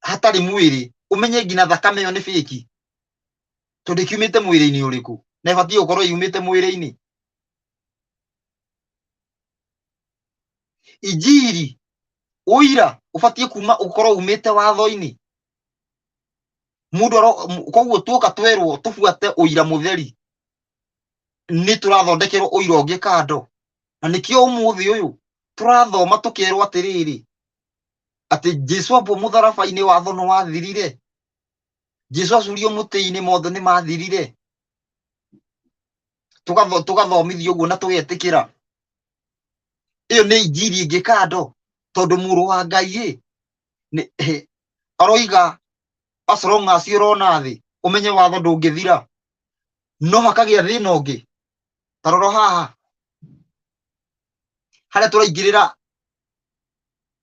hatarĩ mwĩrĩ, ũmenye nginya thakame ĩyo nĩ fake, tondũ ĩkiumĩte mwĩrĩ-inĩ ũrĩkũ na ĩbatiĩ gũkorwo yumĩte mwĩrĩ-inĩ. Injiri, ũira ũbatiĩ kuma ũkorwo umĩte watho-inĩ. Mũndũ koguo tuoka twerwo tũbuate ũira mũtheri, nĩ tũrathondekerwo ũira ũngĩ kando. Na nĩkĩo ũmũthĩ ũyũ tũrathoma tũkerwo atĩrĩrĩ, atĩ Jesu ambwo mũtharaba-inĩ watho nĩ wathirire, Jesu acurio mũtĩ-inĩ mothe nĩ mathirire. Tũgathomithio ũguo na tũgetĩkĩra. Ĩyo nĩ injiri ĩngĩ kando, tondũ mũrũ wa Ngai ĩ, aroiga as long as ũrona thĩ ũmenye watho ndũngĩthira, no hakagĩa thĩna ũngĩ. Ta rora haha harĩa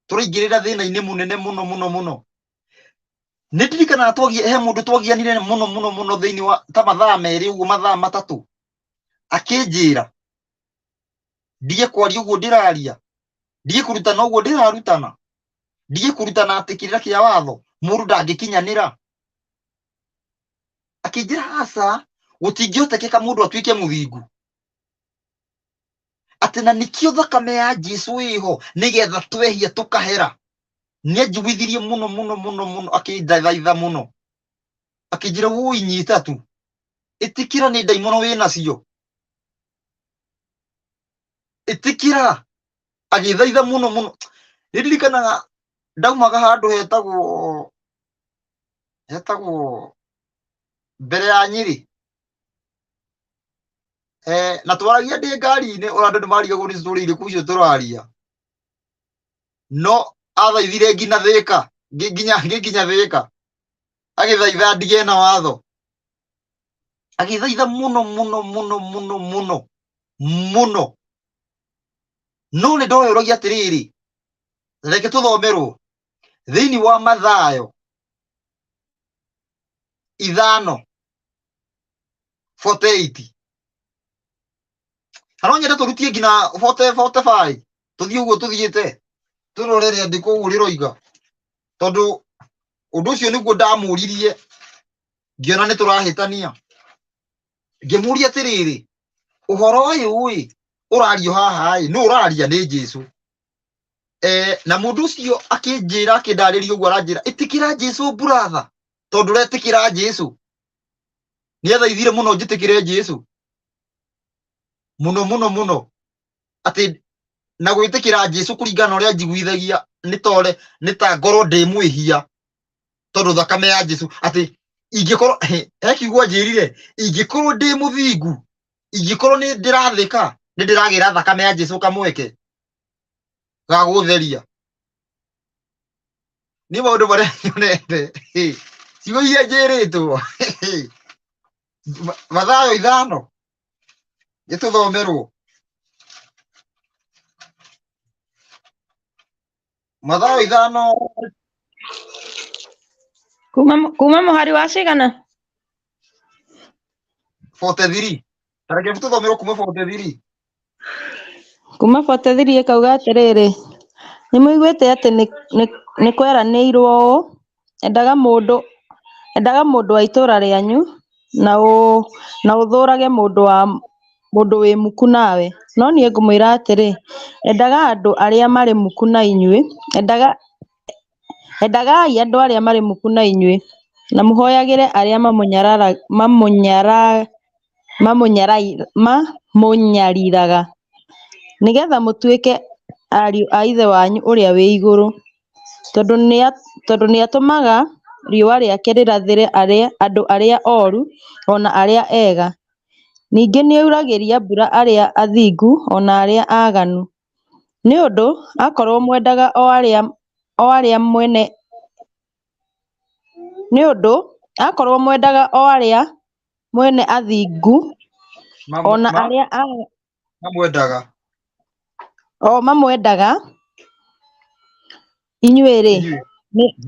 tũraingĩrĩra thĩna-inĩ mũnene mũno mũno mũno. Nĩ ndirikanaga he mũndũ twagianire mũno mũno mũno thĩinĩ wa ta mathaa merĩ ũguo, mathaa matatũ, akĩnjĩra ndige kwaria ũguo ndĩraria, ndige kũrutana ũguo ndĩrarutana, ndige kũrutana atĩ kĩrĩra kĩa watho mũndũ ndangĩkinyanĩra. Akĩnjĩra aca, gũtingĩhotekeka mũndũ atuĩke mũthingu, atĩ na nĩkĩo thakame ya Jesu ĩho nĩgetha twehia tũkahera. Nĩ anjiguithirie mũno mũno mũno mũno, akĩndathaitha mũno, akĩnjĩra wũi nyita tu, ĩtĩkĩra nĩ ndaimono wĩ nacio, ĩtĩkĩra. Agĩthaitha mũno mũno. Nĩ ndirikanaga ndaumaga handũ hetagwo mbere ya Nyĩrĩ, na twaragia ndĩ ngari-inĩ, ona andũ nĩ marigagwo nĩ story irĩkũ icio tũraria. No athaithire nginya Thĩka, ngĩnginya Thĩka, agĩthaitha ndige na watho, agĩthaitha mũno mũno mũno mũno mũno mũno. No nĩ ndoyũragia atĩrĩrĩ, reke tũthomerwo thĩinĩ wa Mathayo 5:48. Na no nyende tũrutie nginya 45, tũthiĩ ũguo tũthiĩte tũrore rĩandĩko ũguo rĩroiga, tondũ ũndũ ũcio nĩguo ndamũririe ngĩona nĩ tũrahĩtania. Ngĩmũria atĩrĩrĩ, ũhoro ũyũ ĩ ũrario haha ĩ, nũ ũraria? Nĩ Jesu. Na mũndũ ũcio akĩnjĩra, akĩndarĩria ũguo, aranjĩra ĩtĩkĩra Jesu buratha, tondũ ũretĩkĩra Jesu. Nĩ athaithire mũno njĩtĩkĩre Jesu mũno mũno mũno, atĩ na gwĩtĩkĩra Jesu kũringana na ũrĩa njiguithagia nĩ tore nĩ ta ngorwo ndĩ mwĩhia, tondũ thakame ya Jesu atĩ ingĩkorwo he kiugo anjĩrire, ingĩkorwo ndĩ mũthingu, ingĩkorwo nĩ ndĩrathĩka, nĩ ndĩragĩra thakame ya Jesu kamweke ga gũtheria. Nĩ maũndũ marĩa nyonete, ciugo iria njĩrĩtwo. Mathayo 5 nĩtũthomerwo Mathayo 5. Kuma mũhari wa cigana? 43. Tareke tũthomerwo kuma 43. Kuma 43 ĩkauga atĩrĩrĩ, nĩ mũiguĩte atĩ nĩ kweranĩirwo ũũ, endaga mũndũ wa itũũra rĩanyu na ũthũũrage mũndũ wĩ muku nawe. No niĩ ngũmwĩra atĩrĩ, endaga andũ arĩa marĩ muku na inyuĩ, endagai andũ arĩa marĩ muku na inyuĩ, na mũhoyagĩre arĩa mamũnyariraga, nĩgeetha mũtuĩke ariũ a Ithe wanyu ũrĩa wĩ igũrũ, tondũ nĩatũmaga riũa rĩake rĩrathĩre andũ arĩa oru o na arĩa ega, ningĩ nĩauragĩria mbura arĩa athingu o na arĩa aaganu. Nĩ ũndũ akorwo mwendaga o arĩa mwene nĩ ũndũ akorwo mwendaga o arĩa mwene athingu o na arĩa mamwendaga. O mamwendaga inyuĩ-rĩ, Inyuĩ.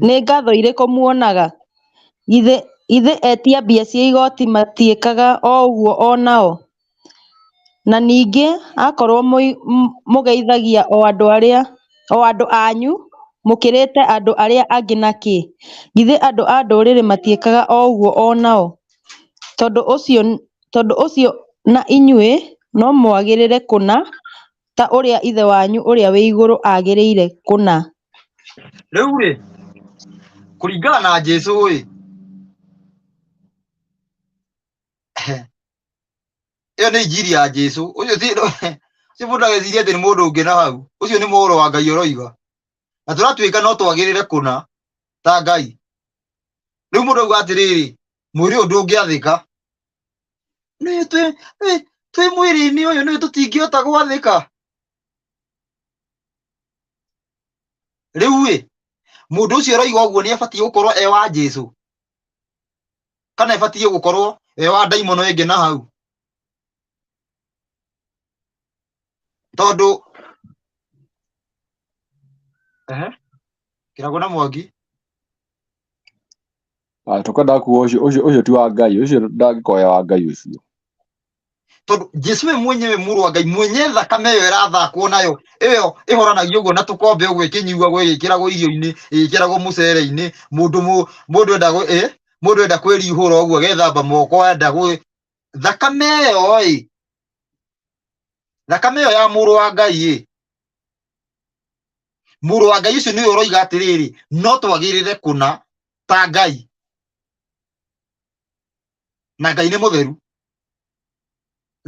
nĩ ngatho irĩkũ muonaga? Githĩ etia mbia cia igoti matiĩkaga o ũguo o nao? Na ningĩ akorwo mũgeithagia o andũ anyu, mũkĩrĩte andũ arĩa angĩ na kĩ? Githĩ andũ a ndũrĩrĩ matiĩkaga o ũguo o nao? Tondũ ũcio na inyuĩ no mwagĩrĩre kũna, ta ũrĩa Ithe wanyu ũrĩa wĩ igũrũ agĩrĩire kũna. Rĩu rĩ, kũringana na Jesu ĩ, ĩyo nĩ injiri ya Jesu. Ũcio ti ũcio mũndũ ageciria atĩ nĩ mũndũ ũngĩ na hau. Ũcio nĩ mũrũ wa Ngai ũroiga. Na tũratuĩka no twagĩrĩre kũna ta Ngai. Rĩu mũndũ auga atĩrĩrĩ, mwĩrĩ ũyũ ndũngĩathĩka. Nĩ twĩ mwĩrĩ-inĩ ũyũ nĩ tũtingĩhota gwathĩka. Rĩu ĩ, mũndũ ũcio ũroiga ũguo nĩ abatiĩ gũkorwo e wa Jesu kana ĩbatiĩ gũkorwo e wa ndaimono ĩngĩ na hau, tondũ ehe kĩrago na Mwangi. Ah, tũkwendaga kuga ũcio ũcio ũcio ti wa Ngai, ũcio ndangĩkorwo e wa Ngai ũcio. Tondũ Jesu we mwenyewe mũrũ wa Ngai mwenye thakame ĩyo ĩrathakwo nayo ĩyo ĩhoranagio ũguo na tũkombe ũguo ĩkĩnyuagwo ĩgĩkĩragwo irio-inĩ ĩgĩkĩragwo mũcere-inĩ, mũndũ mũndũ enda mũndũ enda kwĩrihũra ũguo agethamba moko enda gwĩ thakame ĩyo ĩ thakame ĩyo ya mũrũ wa Ngai ĩ mũrũ wa Ngai ũcio nĩwe ũroiga atĩrĩrĩ no twagĩrĩre kũna ta Ngai na Ngai nĩ mũtheru.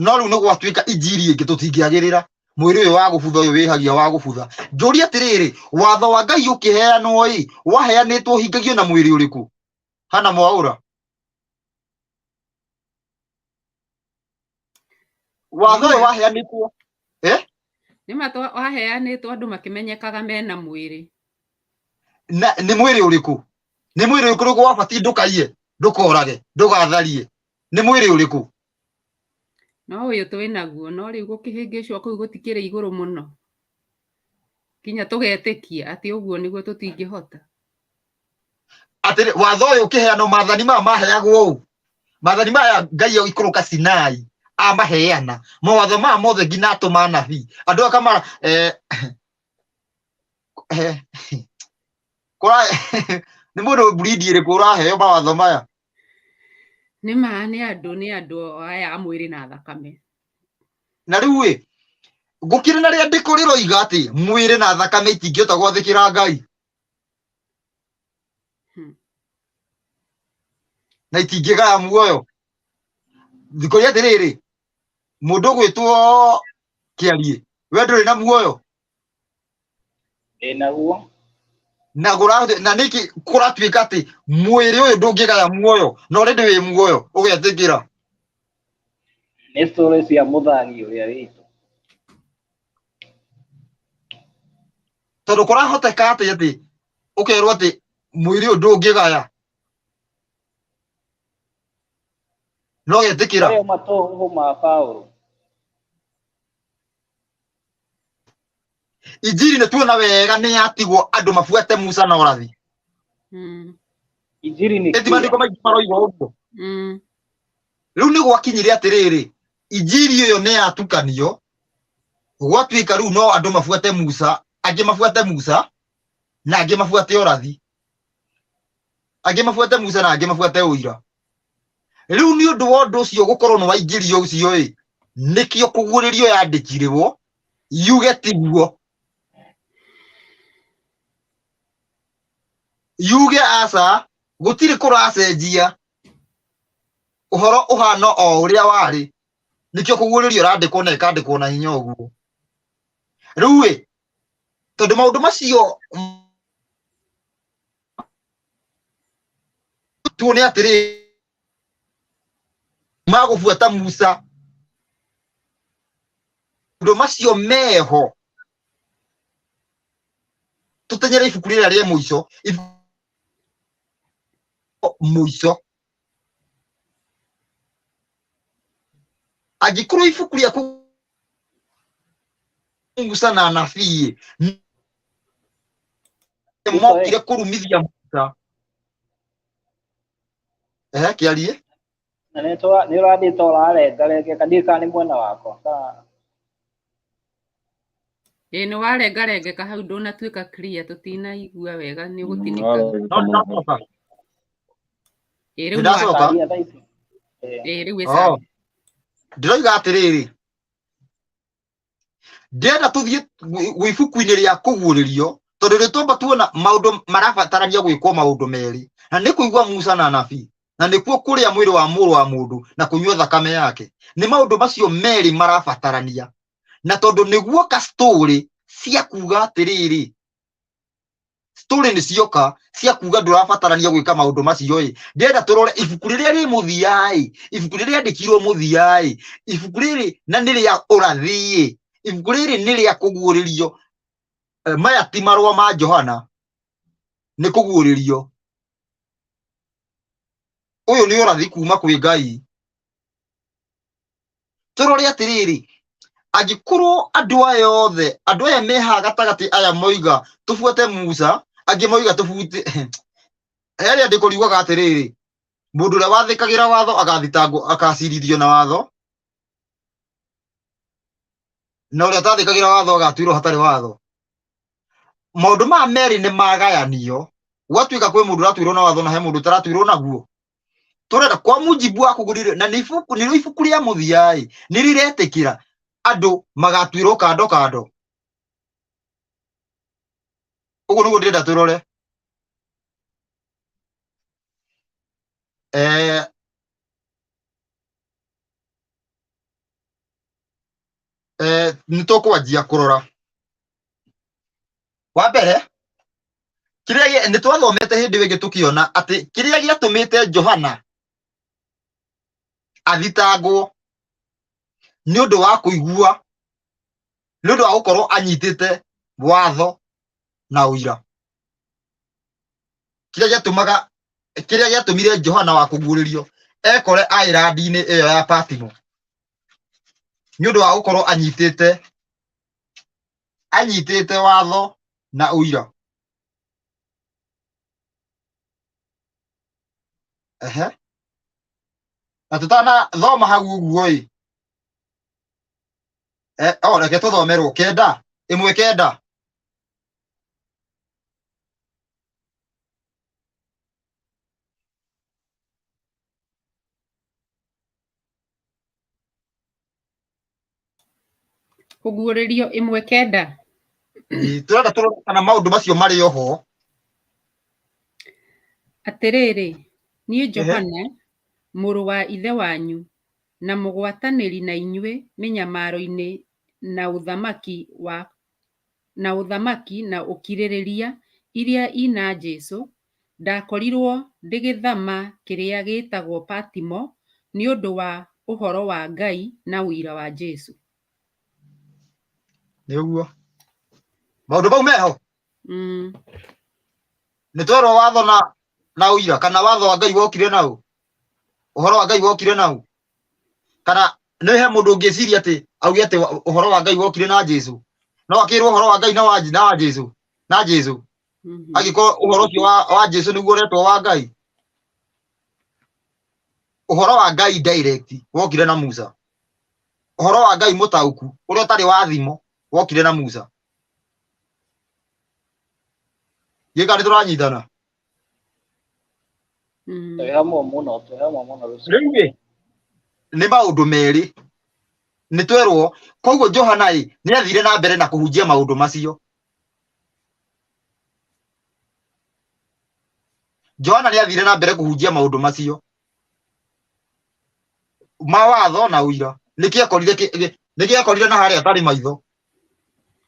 No rĩu nĩ gwatuĩka injiri ĩngĩ tũtingĩagĩrĩra mwĩrĩ ũyũ wa gũbutha ũyũ wĩhagia wa gũbutha. Njũrie atĩrĩrĩ, watho wa Ngai ũkĩheanwo ĩ waheanĩtwo ũhingagio na mwĩrĩ ũrĩkũ? Hana Mwaũra, watho ũyũ waheanĩtwo Nĩma waheanĩtwo andũ makĩmenyekaga mena mwĩrĩ. Na nĩ mwĩrĩ ũrĩkũ? Nĩ mwĩrĩ ũrĩkũ rĩu wabatiĩ ndũkaiye, ndũkorage, ndũgatharie? Nĩ mwĩrĩ ũrĩkũ? No ũyũ twĩ naguo, no rĩu gũkĩhĩngĩcwo kũu gũtikĩrĩ igũrũ mũno. Kinya tũgetĩkia atĩ ũguo nĩguo tũtingĩhota. Atĩ watho ũyũ ũkĩheanwo, maathani maya maheagwo ũũ, maathani maya Ngai aikũrũka Sinai amaheana mawatho maya mothe nginya atũma anabii andũ akamara kũra nĩ mũndũ breed ĩrĩkũ ũraheo mawatho maya? Nĩ ma nĩ andũ nĩ andũ aya a mwĩrĩ na thakame. Na rĩu ĩ gũkĩrĩ na rĩandĩko rĩroiga atĩ mwĩrĩ na thakame itingĩhota gwathĩkĩra Ngai na itingĩgaya muoyo. Thikũria atĩrĩrĩ, mũndũ ũgwĩtwo Kĩariĩ, we ndũrĩ na muoyo? Ndĩ naguo. Na na nĩkĩ kũratuĩka atĩ mwĩrĩ ũyũ ndũngĩgaya muoyo na already wĩ muoyo ũgetĩkĩra? Nĩ story cia mũthagi ũrĩa witũ. Tondũ kũrahoteka atĩ atĩ ũkerwo atĩ mwĩrĩ ũyũ ndũngĩgaya no getĩkĩra. Marĩa matũhũhũ ma Paũlũ. Injiri nĩ tuona wega nĩ yatigwo andũ mabuate Musa na ũrathi. Injiri nĩ Ĩti kĩĩ? maandĩko maingĩ maroiga ũguo. Rĩu nĩ gwakinyire atĩrĩrĩ, injiri ĩyo nĩ yatukanio gwatuĩka rĩu no andũ mabuate Musa, angĩ mabuate Musa na angĩ mabuate ũrathi, angĩ mabuate Musa na angĩ mabuate ũira. Rĩu nĩ ũndũ wa ũndũ ũcio gũkorwo nĩ waingĩrio ũcio ĩ nĩkĩo kũguũrĩrio yandĩkirwo yuge tiguo, yuge aca, gũtirĩ kũracenjia, ũhoro ũhana o ũrĩa warĩ. Nĩkĩo kũguũrĩrio ĩrandĩkwo na ĩkandĩkwo na hinya ũguo. Rĩu ĩ tondũ maũndũ macio tuone atĩrĩ magũbuata Musa, maũndũ macio meho tũtenyere ibuku rĩrĩa rĩa mũico, mũico angĩkorwo ibuku rĩaku Musa na anabii nĩ Ruto ĩ mokire kũrumithia Musa. Ehe, kĩarie. Na nĩ ũrathiĩ ta ũrarengarengeka, ndiũĩ kana nĩ mwena wakwa kana Ĩĩ nĩ warengarengeka hau ndũnatuĩka clear, tũtinaigua wega nĩ ũgũtinĩkaga. No nĩndacoka. Ĩĩ rĩu nĩ Nĩndacoka. aria thaa ici. Ĩĩ. Ĩĩ rĩu ĩ Oh, sawa. ndĩroiga atĩrĩrĩ, ndĩrenda tũthiĩ gwĩ ibuku-inĩ rĩa kũguũrĩrio tondũ nĩ twamba tuona maũndũ marabatarania gwĩkwo maũndũ merĩ, na nĩ kũigua Musa na anabii, na nĩkuo kũrĩa mwĩrĩ wa mũrũ wa mũndũ na kũnyua thakame yake. Nĩ maũndũ macio merĩ marabatarania, na tondũ nĩguoka story cia kuga atĩrĩrĩ, story nĩ cioka cia kuga ndũrabatarania gwĩka maũndũ macio ĩ, ndĩrenda tũrore ibuku rĩrĩa rĩ mũthia ĩ, ibuku rĩrĩa rĩandĩkirwo mũthia ĩ, ibuku rĩrĩ na nĩ rĩa ũrathi ĩ, ibuku rĩrĩ nĩ rĩa kũguũrĩrio. Maya ti marũa ma Johana, nĩ kũguũrĩrio. Ũyũ nĩ ũrathi kuma kwĩ Ngai. Tũrore atĩrĩrĩ, angĩkorwo andũ aya othe, andũ aya me haha gatagatĩ aya moiga tũbuate Musa, angĩ moiga tũbute he rĩandĩko riugaga atĩrĩrĩ, mũndũ ũrĩa wathĩkagĩra watho agathitangwo, akacirithio na watho, na ũrĩa ũtathĩkagĩra watho agatuĩrwo hatarĩ watho. Maũndũ maya merĩ nĩ magayanio, gwatuĩka kwĩ mũndũ ũratuĩrwo na watho na he mũndũ ũtaratuĩrwo naguo. Tũrenda kwa mujibu wa kũgũrire, na nĩ ibuku, nĩ ibuku rĩa mũthia ĩ, nĩ rĩretĩkĩra andũ magatuĩrwo kando kando. Ũguo nĩguo ndĩrenda tũrore. Nĩ tũkwanjia kũrora. Wa mbere, kĩrĩa nĩ twathomete hĩndĩ ĩyo ĩngĩ tũkĩona atĩ kĩrĩa gĩatũmĩte Johana athitangwo nĩ ũndũ wa kũigua, nĩ ũndũ wa gũkorwo anyitĩte watho na ũira. Kĩrĩa gĩatũmaga, kĩrĩa gĩatũmire Johana wa kũguũrĩrio ekore island-inĩ ĩyo ya Patimo nĩ ũndũ wa gũkorwo anyitĩte watho na ũira. Ehe. Na tũtanathoma hau ũguo ĩ, o reke tũthomerwo kenda, ĩmwe kenda. Kũguũrĩrio 1:9. Ĩĩ, tũrenda tũrore kana maũndũ macio marĩ oho. Atĩrĩrĩ, niĩ Johana, mũrũ wa ithe wanyu, na mũgwatanĩri na inyuĩ mĩnyamaro-inĩ na ũthamaki wa na ũthamaki na ũkirĩrĩria iria ina Jesũ, ndakorirwo ndĩgĩthama kĩrĩa gĩĩtagwo Patimo nĩ ũndũ wa ũhoro wa Ngai na ũira wa Jesũ. Nĩ ũguo. Maũndũ mau meho? Nĩ twerwo watho na ũira, kana watho wa Ngai wokire na ũ? Ũhoro wa Ngai wokire na ũ? Kana nĩ he mũndũ ũngĩciria atĩ auge atĩ ũhoro wa Ngai wokire na Jesũ? No akĩrwo ũhoro wa Ngai na wa na Jesũ, na Jesũ. Angĩkorwo ũhoro ũcio wa Jesũ nĩguo ũretwo wa Ngai. Ũhoro wa Ngai direct wokire na Musa. Ũhoro wa Ngai mũtaũku ũrĩa ũtarĩ wa thimo wokire na Musa. Gĩka nĩ tũranyitana. Twĩ hamwe mũno, twĩ hamwe mũno rũciũ. Rĩu rĩ, nĩ maũndũ merĩ nĩ twerwo. Koguo Johana ĩ nĩ athire na mbere na kũhunjia maũndũ macio. Johana nĩ athire na mbere kũhunjia maũndũ macio ma watho na ũira. Nĩkĩ akorire na harĩa atarĩ maitho?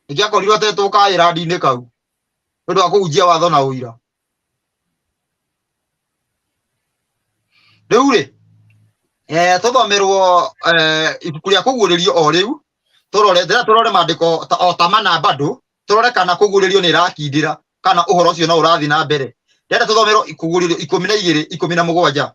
Nĩkĩ akorirwo atetwo kaĩrandi-inĩ kau nĩ ũndũ wa kũhunjia watho na ũira? Rĩu rĩ, tũthomerwo ibuku rĩa kũguũrĩrio o rĩu, tũrore, ndĩrenda tũrore maandĩko o ta mana bado, tũrore kana kũguũrĩrio nĩ ĩrakindĩra kana ũhoro ũcio no ũrathiĩ na mbere. Ndĩrenda tũthomerwo kũguũrĩrio 12:17.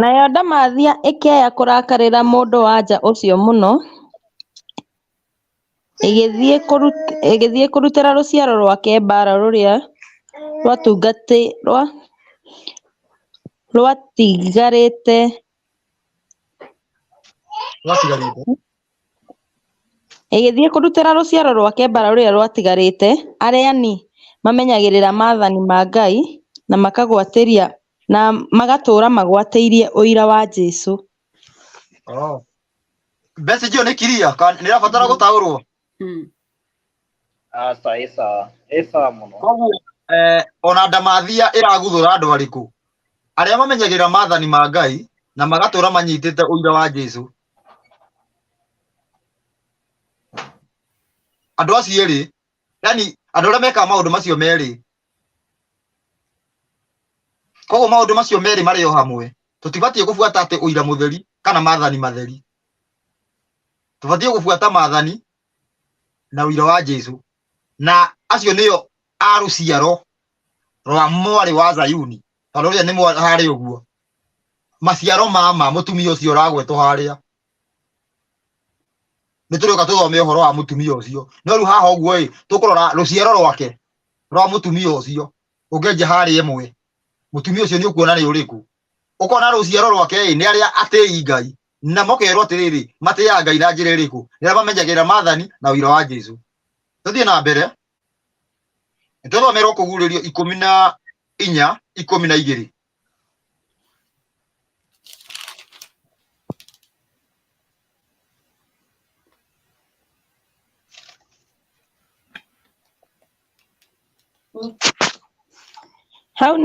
Nayo ndamathia ĩkĩaya kũrakarĩra mũndũ-wa-nja ũcio mũno, ĩgĩthiĩ kũrutĩra rũciaro rwake mbaara rũrĩa rwatigarĩte Rwatigarĩte. Ĩgĩthiĩ kũrutĩra rũciaro rwake mbaara rũrĩa rwatigarĩte, arĩa-ni mamenyagĩrĩra maathani ma Ngai, na makagwatĩria na magatũũra magwatĩirie ũira wa Jesũ. Oh. Message ĩyo nĩ clear kana nĩ ĩrabatara gũtaũrwo? Aca, ĩ sawa, ĩ sawa mũno. Koguo ona ndamathia ĩraguthũra andũ arĩkũ? Arĩa mamenyagĩrĩra maathani ma Ngai na magatũũra manyitĩte ũira wa Jesũ. Andũ acio erĩ, yani andũ arĩa mekaga maũndũ macio merĩ. Koguo maũndũ macio merĩ marĩ o hamwe. Tũtibatiĩ gũbuata atĩ ũira mũtheri kana maathani matheri. Tũbatiĩ gũbuata maathani na ũira wa Jesũ. Na acio nĩo a rũciaro rwa mwarĩ wa Zayuni. Tondũ ũrĩa nĩ harĩ ũguo. Maciaro ma ma mũtumia ũcio ũragwetwo harĩa. Nĩ tũrĩũka tũthome ũhoro wa mũtumia ũcio. No rĩu haha ũguo ĩ, tũkũrora rũciaro rwake rwa mũtumia ũcio. Ũngĩenja harĩa ĩmwe, mũtumia ũcio nĩ ũkuona nĩ ũrĩkũ. Ũkona rũciaro rwake ĩ, nĩ arĩa atĩi Ngai. Na makerwo atĩrĩrĩ, matĩaga Ngai na njĩra ĩrĩkũ? Nĩ arĩa mamenyagĩrĩra maathani na ũira wa Jesũ. Tũthiĩ na mbere. Nĩtũthomerwo kũguũrĩrio 14:12. Hau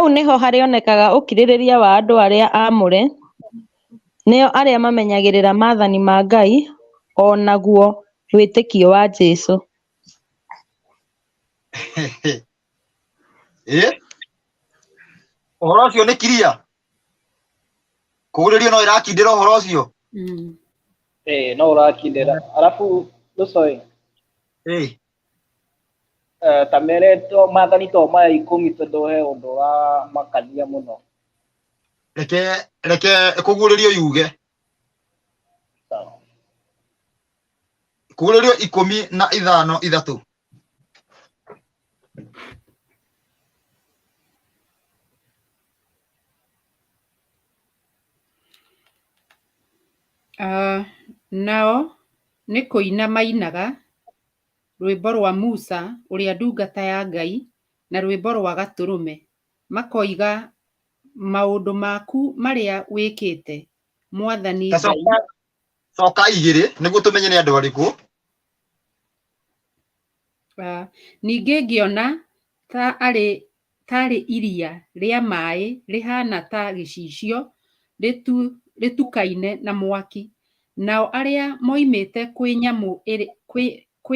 nĩho harĩonekaga ũkirĩrĩria wa andũ arĩa aamũre, nĩo arĩa mamenyagĩrĩra maathani ma Ngai o naguo wĩtĩkio wa Jesũ. Ĩ ũhoro ũcio nĩ kiria kũgũrĩrio no ĩrakindĩra ũhoro ũcio. Ĩĩ no ũrakindĩra. Arabu Lusoĩ, Ĩ ta mere to maathani to maya 10 tondũ he ũndũ ũramakania mũno. Reke reke kũguũrĩrio yuge. Sawa. Kũguũrĩrio 15:3. Nao nĩ kũina mainaga rwĩmbo rwa Musa ũrĩa ndungata ya Ngai na rwĩmbo rwa Gatũrũme, makoiga, maũndũ maku marĩa wĩkĩte, Mwathani Ta Ngai. coka coka igĩrĩ nĩguo tũmenye nĩ andũ arĩkũ. Ningĩ ngĩona ta arĩ iria rĩa maĩ rĩhaana ta gĩcicio rĩtukaine na mwaki, nao arĩa moimĩte kwĩ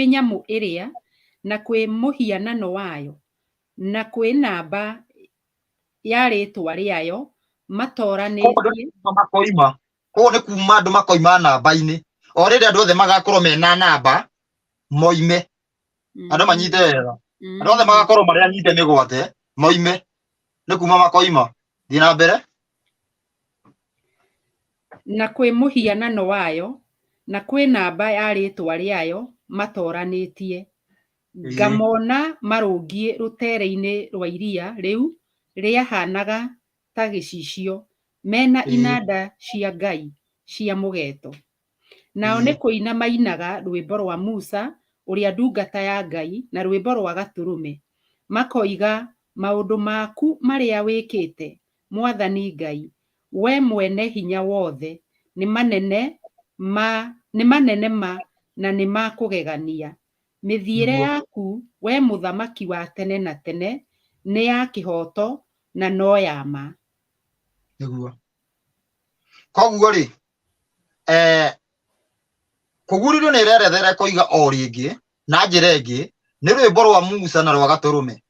nyamũ ĩrĩa, na kwĩ mũhianano wayo, na kwĩ namba ya rĩĩtwa rĩayo, Koguo andũ matoranĩtie. nĩ kuma makoima. Koguo nĩ kuma andũ makoima namba-inĩ. O rĩrĩ andũ othe magakorwo mena namba moime. Andũ manyite wega. Andũ othe magakorwo marĩ anyite mĩgwate moime. Nĩ kuma makoima. Thiĩ na mbere. Na kwĩ mũhianano wayo, na kwĩ namba ya rĩĩtwa rĩayo matoranĩtie. Ngamona marũngiĩ rũteere-inĩ rwa iria rĩu rĩahaanaga ta gĩcicio, mena inanda cia Ngai cia mũgeeto. Nao nĩ kũina mainaga rwĩmbo rwa Musa ũrĩa ndungata ya Ngai na rwĩmbo rwa Gatũrũme, makoiga, maũndũ maku marĩa wĩkĩte, Mwathani Ngai, we mwene hinya wothe, nĩ manene ma, nĩ manene ma na nĩ ma kũgegania. Mĩthiĩre yaku, we mũthamaki wa tene na tene, nĩ ya kĩhooto na no ya ma. Nĩguo. Koguo rĩ, kũguũrĩrio nĩ ĩrerethera ĩkoiga o rĩngĩ na njĩra ĩngĩ nĩ rwĩmbo rwa Musa na rwa Gatũrũme.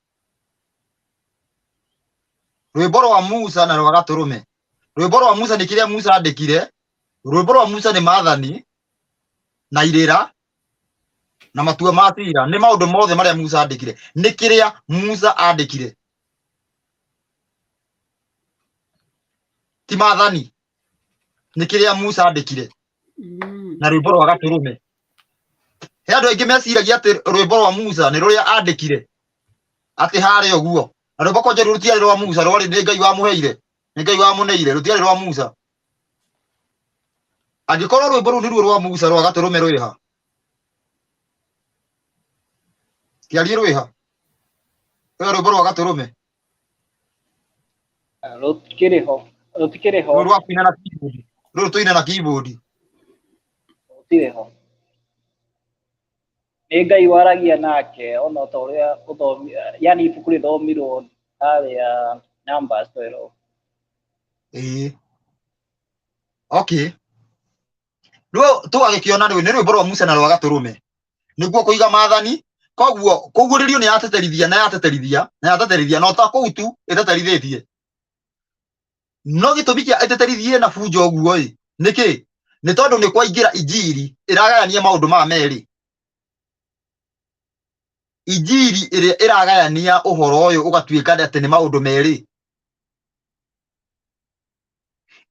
Rwĩmbo rwa Musa na rwa Gatũrũme. Rwĩmbo rwa Musa nĩ kĩrĩa Musa andĩkire. Rwĩmbo rwa Musa nĩ maathani na irĩra na matua ma cira, nĩ maũndũ mothe marĩa Musa andĩkire, nĩ kĩrĩa Musa andĩkire. Ti maathani, nĩ kĩrĩa Musa andĩkire na rwĩmbo rwa gatũrũme. He andũ aingĩ meciragia atĩ rwĩmbo rwa Musa nĩ rũrĩa andĩkire atĩ harĩa ũguo, na rwĩmbo kwanja rũu rũtiarĩ rwa Musa, rwarĩ nĩ Ngai wamũheire, nĩ Ngai wamũneire, rũtiarĩ rwa Musa. Angĩkorwo rwĩmbo rũu nĩruo rwa Musa rwa gatũrũme rwĩha, kĩarie rwĩha, rũrĩa rwĩmbo rwa gatũrũme. Rũtikĩrĩ ho, rũtikĩrĩ ho. Rũrũ rwa kũina na keyboard, rũrũ tũina na keyboard. Rũtirĩ ho. Nĩ Ngai waragia nake ona ta ũrĩa ũthomi, yani ibuku rĩthomirwo harĩa Numbers 12. Ĩĩ. Okay. Rĩu tũgagĩkĩona rĩu nĩ rwĩmbo rwa Musa na rwa gatũrũme. Nĩguo kũiga maathani, koguo kũguũrĩrio nĩ yateterithia na yateterithia na yateterithia no ta kũu tu ĩteterithĩtie. No gĩtũmi kĩa ĩteterithie na bunjo ũguo ĩ nĩkĩ? Nĩ tondũ nĩ kwaingĩra injiri ĩragayania maũndũ maya merĩ. Injiri ĩrĩa ĩragayania ũhoro ũyũ ũgatuĩka atĩ nĩ maũndũ merĩ.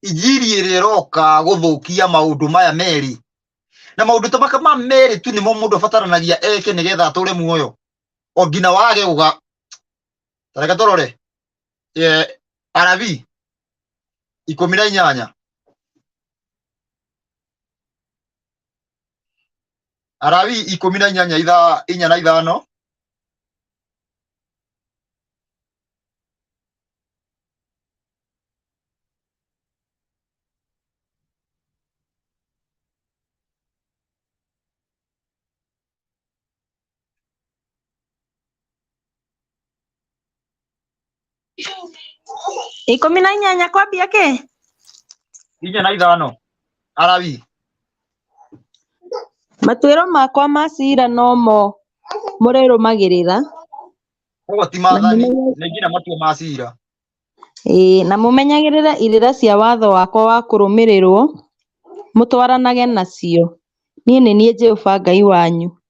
Injiri ĩrĩa ĩroka gũthũkia maũndũ maya merĩ. Na maũndũ ta maka ma merĩ tu nĩmo mũndũ abataranagia eke nĩgetha atũre muoyo. O nginya wage gũga. Ta reke tũrore. Arabii 18. Arabii 18 ithaa 4 na 5. 18 kwambia kĩ? 4 na 5. Arabii. Matuĩro makwa ma ciira no mo mũrĩrũmagĩrĩra. Koguo ti maathani, nĩ nginya matua ma ciira. Ĩĩ, na mũmenyagĩrĩre irĩra cia watho wakwa wa kũrũmĩrĩrwo, mũtwaranage nacio. Niĩ nĩ niĩ Jehova Ngai wanyu.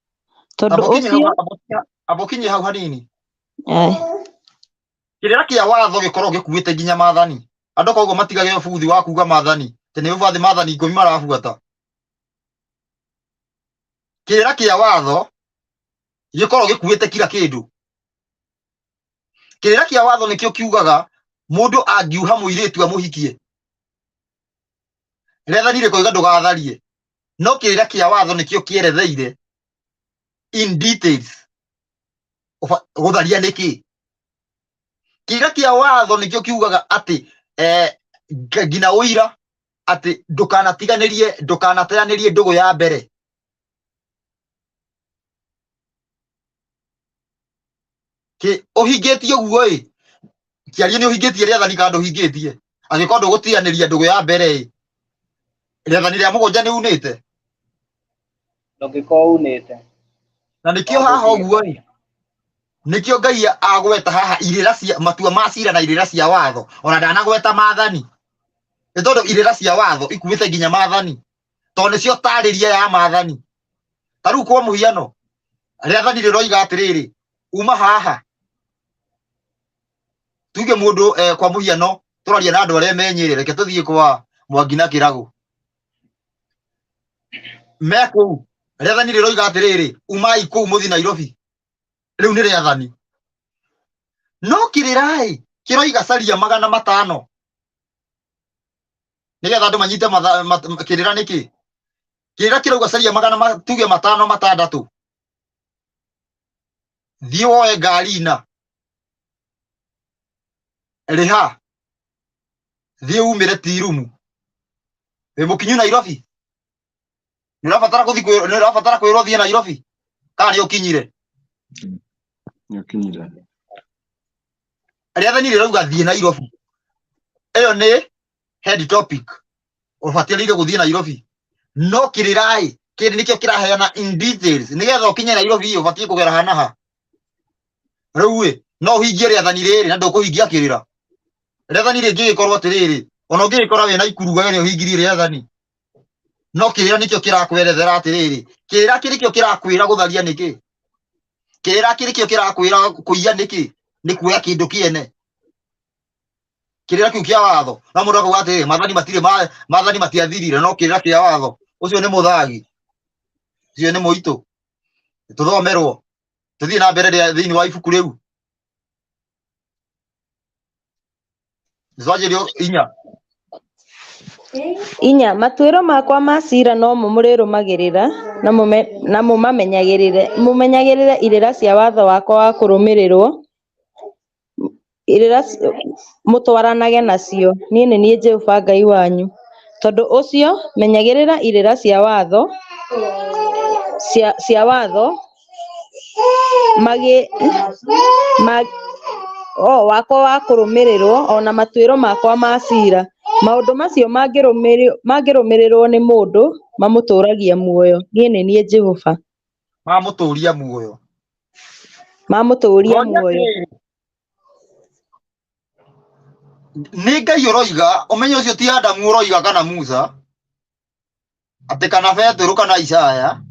Tondũ ũcio Amba ũkinye hau hanini. Kĩrĩra kĩa watho gĩkoragwo gĩkuĩte nginya maathani. Andũ koguo matigage ũbuthi wa kuga maathani, atĩ nĩ ũbathi maathani 10 marabuata. Kĩrĩra kĩa watho gĩkoragwo gĩkuĩte kila kĩndũ. Kĩrĩra kĩa watho nĩkĩo kiugaga mũndũ angiuha mũirĩtu amũhikie. Rĩathani rĩkoiga ndũgatharie. No kĩrĩra kĩa watho nĩkĩo kĩeretheire in details gũtharia nĩkĩ. Kĩrĩra kĩa watho nĩkĩo kiugaga atĩ nginya ũira atĩ ndũkanatiganĩrie, ndũkanateanĩrie ndũgũ ya mbere. Kĩ ũhingĩtie ũguo ĩ, kĩarie nĩ ũhingĩtie rĩathani kana ndũhingĩtie? Angĩkorwo ndũgũtiganĩria ndũgũ ya mbere ĩ, rĩathani rĩa 7 nĩ unĩte? Ndũngĩkorwo unĩte. Na nĩkĩo haha ũguo ĩ, nĩkĩo Ngai agweta haha irĩra cia matua ma cira na irĩra cia watho, ona ndanagweta maathani. Nĩ tondũ irĩra cia watho ikuĩte nginya maathani, tondũ nĩcio tarĩria ya maathani. Ta rĩu kwa mũhiano, rĩathani rĩroiga atĩrĩrĩ, uma haha. Tuge mũndũ kwa mũhiano tũraria na andũ arĩa me Nyĩrĩ, reke tũthiĩ kwa Mwangi na Kĩragũ. Me kũu, rĩathani rĩroiga atĩrĩrĩ, umai kũu mũthiĩ Nairobi. Rĩu nĩ rĩathani. No kĩrĩra-ĩ, kĩroiga caria 500. Nĩgetha andũ manyite kĩrĩra nĩkĩ? Kĩrĩra kĩrauga caria magana tuge 5 6. Thiĩ woe ngari na rĩha, thiĩ umĩre tirumu. Wĩ mũkinyu Nairobi? Nĩ ũrabatara gũthiĩ kwĩrwo, nĩ ũrabatara kwĩrwo thiĩ Nairobi? Kana nĩ ũkinyire? Nĩ ũkinyire. Rĩathani rĩrauga thiĩ Nairobi. Ĩyo nĩ head topic. Ũbatiĩ gũthiĩ Nairobi. No kĩrĩra-ĩ, kĩrĩ nĩkĩo kĩraheana in details. Nĩgetha ũkinye Nairobi ũbatiĩ kũgera ha na ha. Rĩu-ĩ, no ũhingie rĩathani rĩrĩ na ndũkũhingia kĩrĩra. Rĩathani rĩngĩgĩkorwo atĩrĩrĩ, ona ũngĩgĩkora wĩna ikuru we nĩ ũhingirie rĩathani. No kĩrĩra nĩkĩo kĩrakwerethera atĩrĩrĩ, kĩrĩra kĩrĩ kĩo kĩrakwĩra gũtharia nĩkĩ? Kĩrĩra kĩrĩ kĩo kĩrakwĩra kũiya nĩkĩ? Nĩ kuoya kĩndũ kĩene. Kĩrĩra kĩu kĩa watho, no mũndũ akauga atĩrĩ, maathani matirĩ maathani matiathirire, no kĩrĩra kĩa watho, ũcio nĩ mũthagi, ũcio nĩ mũitũ. Tũthomerwo, tũthiĩ na mbere thĩinĩ wa ibuku rĩu. Twanjĩrio inya. 4. Matuĩro makwa ma ciira nomo mũrĩrũmagĩrĩra na mũmamenyagĩrĩre, mũmenyagĩrĩre irĩra cia watho wakwa wa kũrũmĩrĩrwo, irĩra mũtwaranage nacio. Niĩ nĩ niĩ Jehova Ngai wanyu. Tondũ ũcio menyagĩrĩra irĩra cia watho cia watho magĩ ma, o wakwa wa kũrũmĩrĩrwo o na matuĩro makwa ma ciira. Maũndũ macio mangĩrũmĩrĩrwo nĩ mũndũ mamũtũũragia muoyo. Niĩ nĩ niĩ Jehova. Mamũtũũria muoyo. Mamũtũũria Ngoria muoyo. atĩrĩrĩ, nĩ Ngai ũroiga, ũmenye ũcio ti Adamu ũroiga kana Musa, atĩ kana Betũrũ kana Isaya,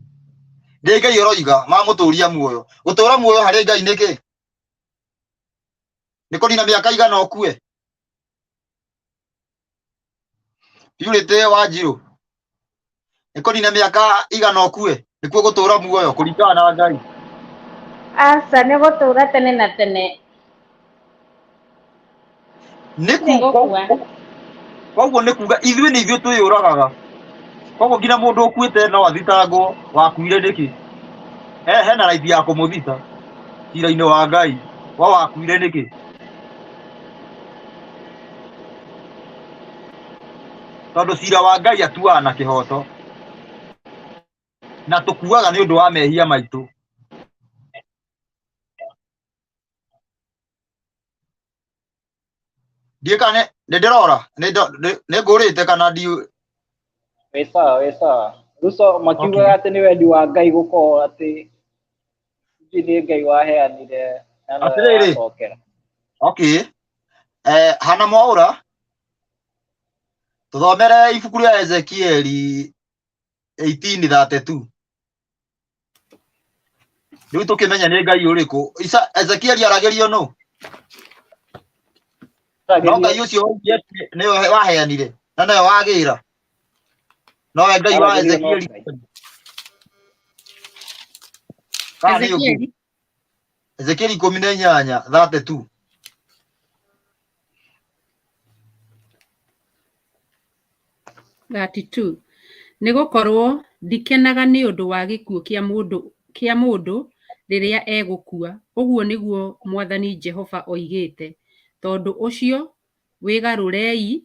nĩ Ngai ũroiga mamũtũũria muoyo. Gũtũũra muoyo harĩ Ngai nĩ kĩ? Nĩ kũnina mĩaka igana ũkue? Purity Wanjirũ, nĩ kũnina mĩaka igana ũkue? Nĩkuo gũtũũra muoyo kũringana na Ngai? Aca, nĩ gũtũũra tene na tene. Nĩ Nĩ gũkua. Koguo nĩ kuga ithuĩ nĩ ithuĩ twĩyũragaga. Koguo nginya mũndũ ũkuĩte no athitangwo wakuire nĩkĩ? Hena raithi ya kũmũthita cira-inĩ wa Ngai, we wakuire nĩkĩ? Tondũ cira wa Ngai atuaga na kĩhoto, na tũkuaga nĩ ũndũ wa mehia maitũ. Ndiĩ kana nĩ ndĩrora, nĩ ngũrĩte kana ndi Wĩ sawa, wĩ sawa. Ruto makiugaga atĩ nĩ wendi wa Ngai gũkorwo atĩ sijui nĩ Ngai waheanire na nowe Atĩrĩrĩ. wacokera. Okay. Hana Mwaura, tũthomere ibuku rĩa Ezekieli 18:32. Rĩu tũkĩmenye nĩ Ngai ũrĩkũ. Ezekieli aragĩrio nũ? No Ngai ũcio waugire atĩ nĩwe waheanire na nĩwe wagĩra. Nowe Ngai wa Aragĩrio no Ezekieli. Ngai. Kana nĩ ũngĩ? Ezekieli. Ezekieli 18:32. 32. Nĩ gũkorũo ndikenaga nĩ ũndũ wa gĩkuũ kĩa mũndũ rĩrĩa egũkua, ũguo nĩguo Mwathani Jehova oigĩte. Tondũ ũcio wĩgarũrei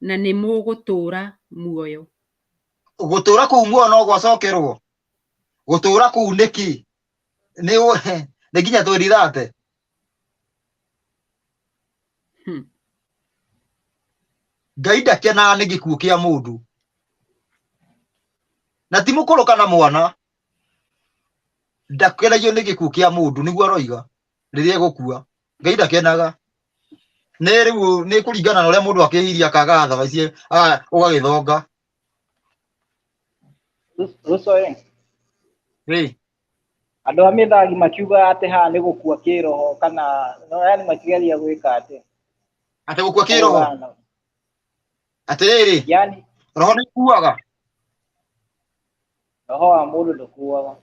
na nĩmũgũtũũra muoyo. Gũtũũra kũu muoyo no gwacokerwo. Gũtũũra kũu nĩkĩ? Nĩ nĩ nginya twĩrirate. Ngai ndakenaga nĩ gĩkuũ kĩa mũndũ. Na ti mũkũrũ kana mwana. Ndakenagio nĩ gĩkuũ kĩa mũndũ nĩguo aroiga rĩrĩa egũkua. Ngai ndakenaga. Nĩ rĩu nĩ kũringana na ũrĩa mũndũ akĩhirie akaga thaba ici, ũgagĩthonga. Ruco ĩ. Ĩ. Andũ a mĩthagi makiugaga atĩ haha nĩ gũkua kĩroho kana no yani makigeria gwĩka atĩ. Atĩ gũkua kĩroho? Kũhũrana. Atĩrĩrĩ, Yani roho nĩ ikuaga? Roho wa mũndũ ndũkuaga.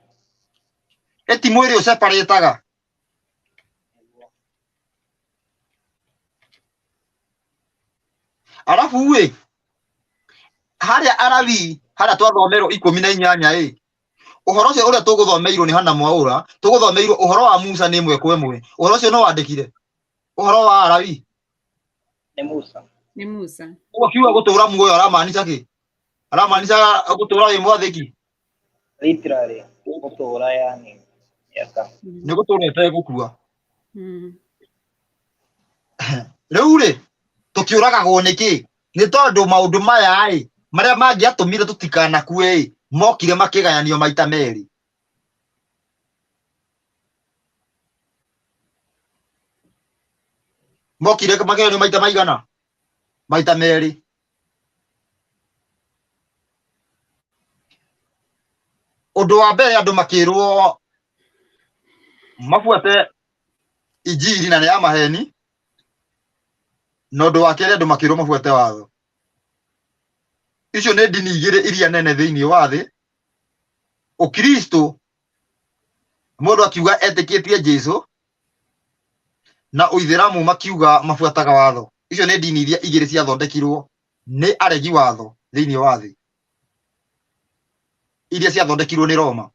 Ĩ ti mwĩrĩ ũseparĩtaga? Arabu ĩ, harĩa Alawii, harĩa twathomerwo 18 ĩ, ũhoro ũcio ũrĩa tũgũthomeirwo nĩ Hana Mwaũra, tũgũthomeirwo ũhoro wa Musa nĩ ĩmwe kwa ĩmwe. Ũhoro ũcio no wandĩkire? Ũhoro wa Alawii? Nĩ Musa. Nĩ Musa. Ũguo kiuga gũtũũra muoyo aramaanisha kĩ? Aramaanisha gũtũũra wĩ mwathĩki? Literally, gũtũũra yani mĩaka. Nĩ gũtũũra ũtegũkua. Rĩu rĩ, tũkĩũragagwo nĩkĩ? Nĩ tondũ maũndũ maya ĩ, marĩa mangĩatũmire tũtikanakue ĩ, mokire makĩgayanio maita merĩ. Mokire makĩgayanio maita maigana? Maita merĩ. Ũndũ wa mbere andũ makĩrwo mabuate injiri na nĩ ya maheni. Na ũndũ wa kerĩ andũ makĩrwo mabuate watho. Icio nĩ ndini igĩrĩ iria nene thĩinĩ wa thĩ. Ũkristo mũndũ akiuga etĩkĩtie Jesu, na Ũithĩramu makiuga mabuataga watho. Icio nĩ ndini iria igĩrĩ ciathondekirwo nĩ aregi watho thĩinĩ wa thĩ, iria ciathondekirwo nĩ Roma.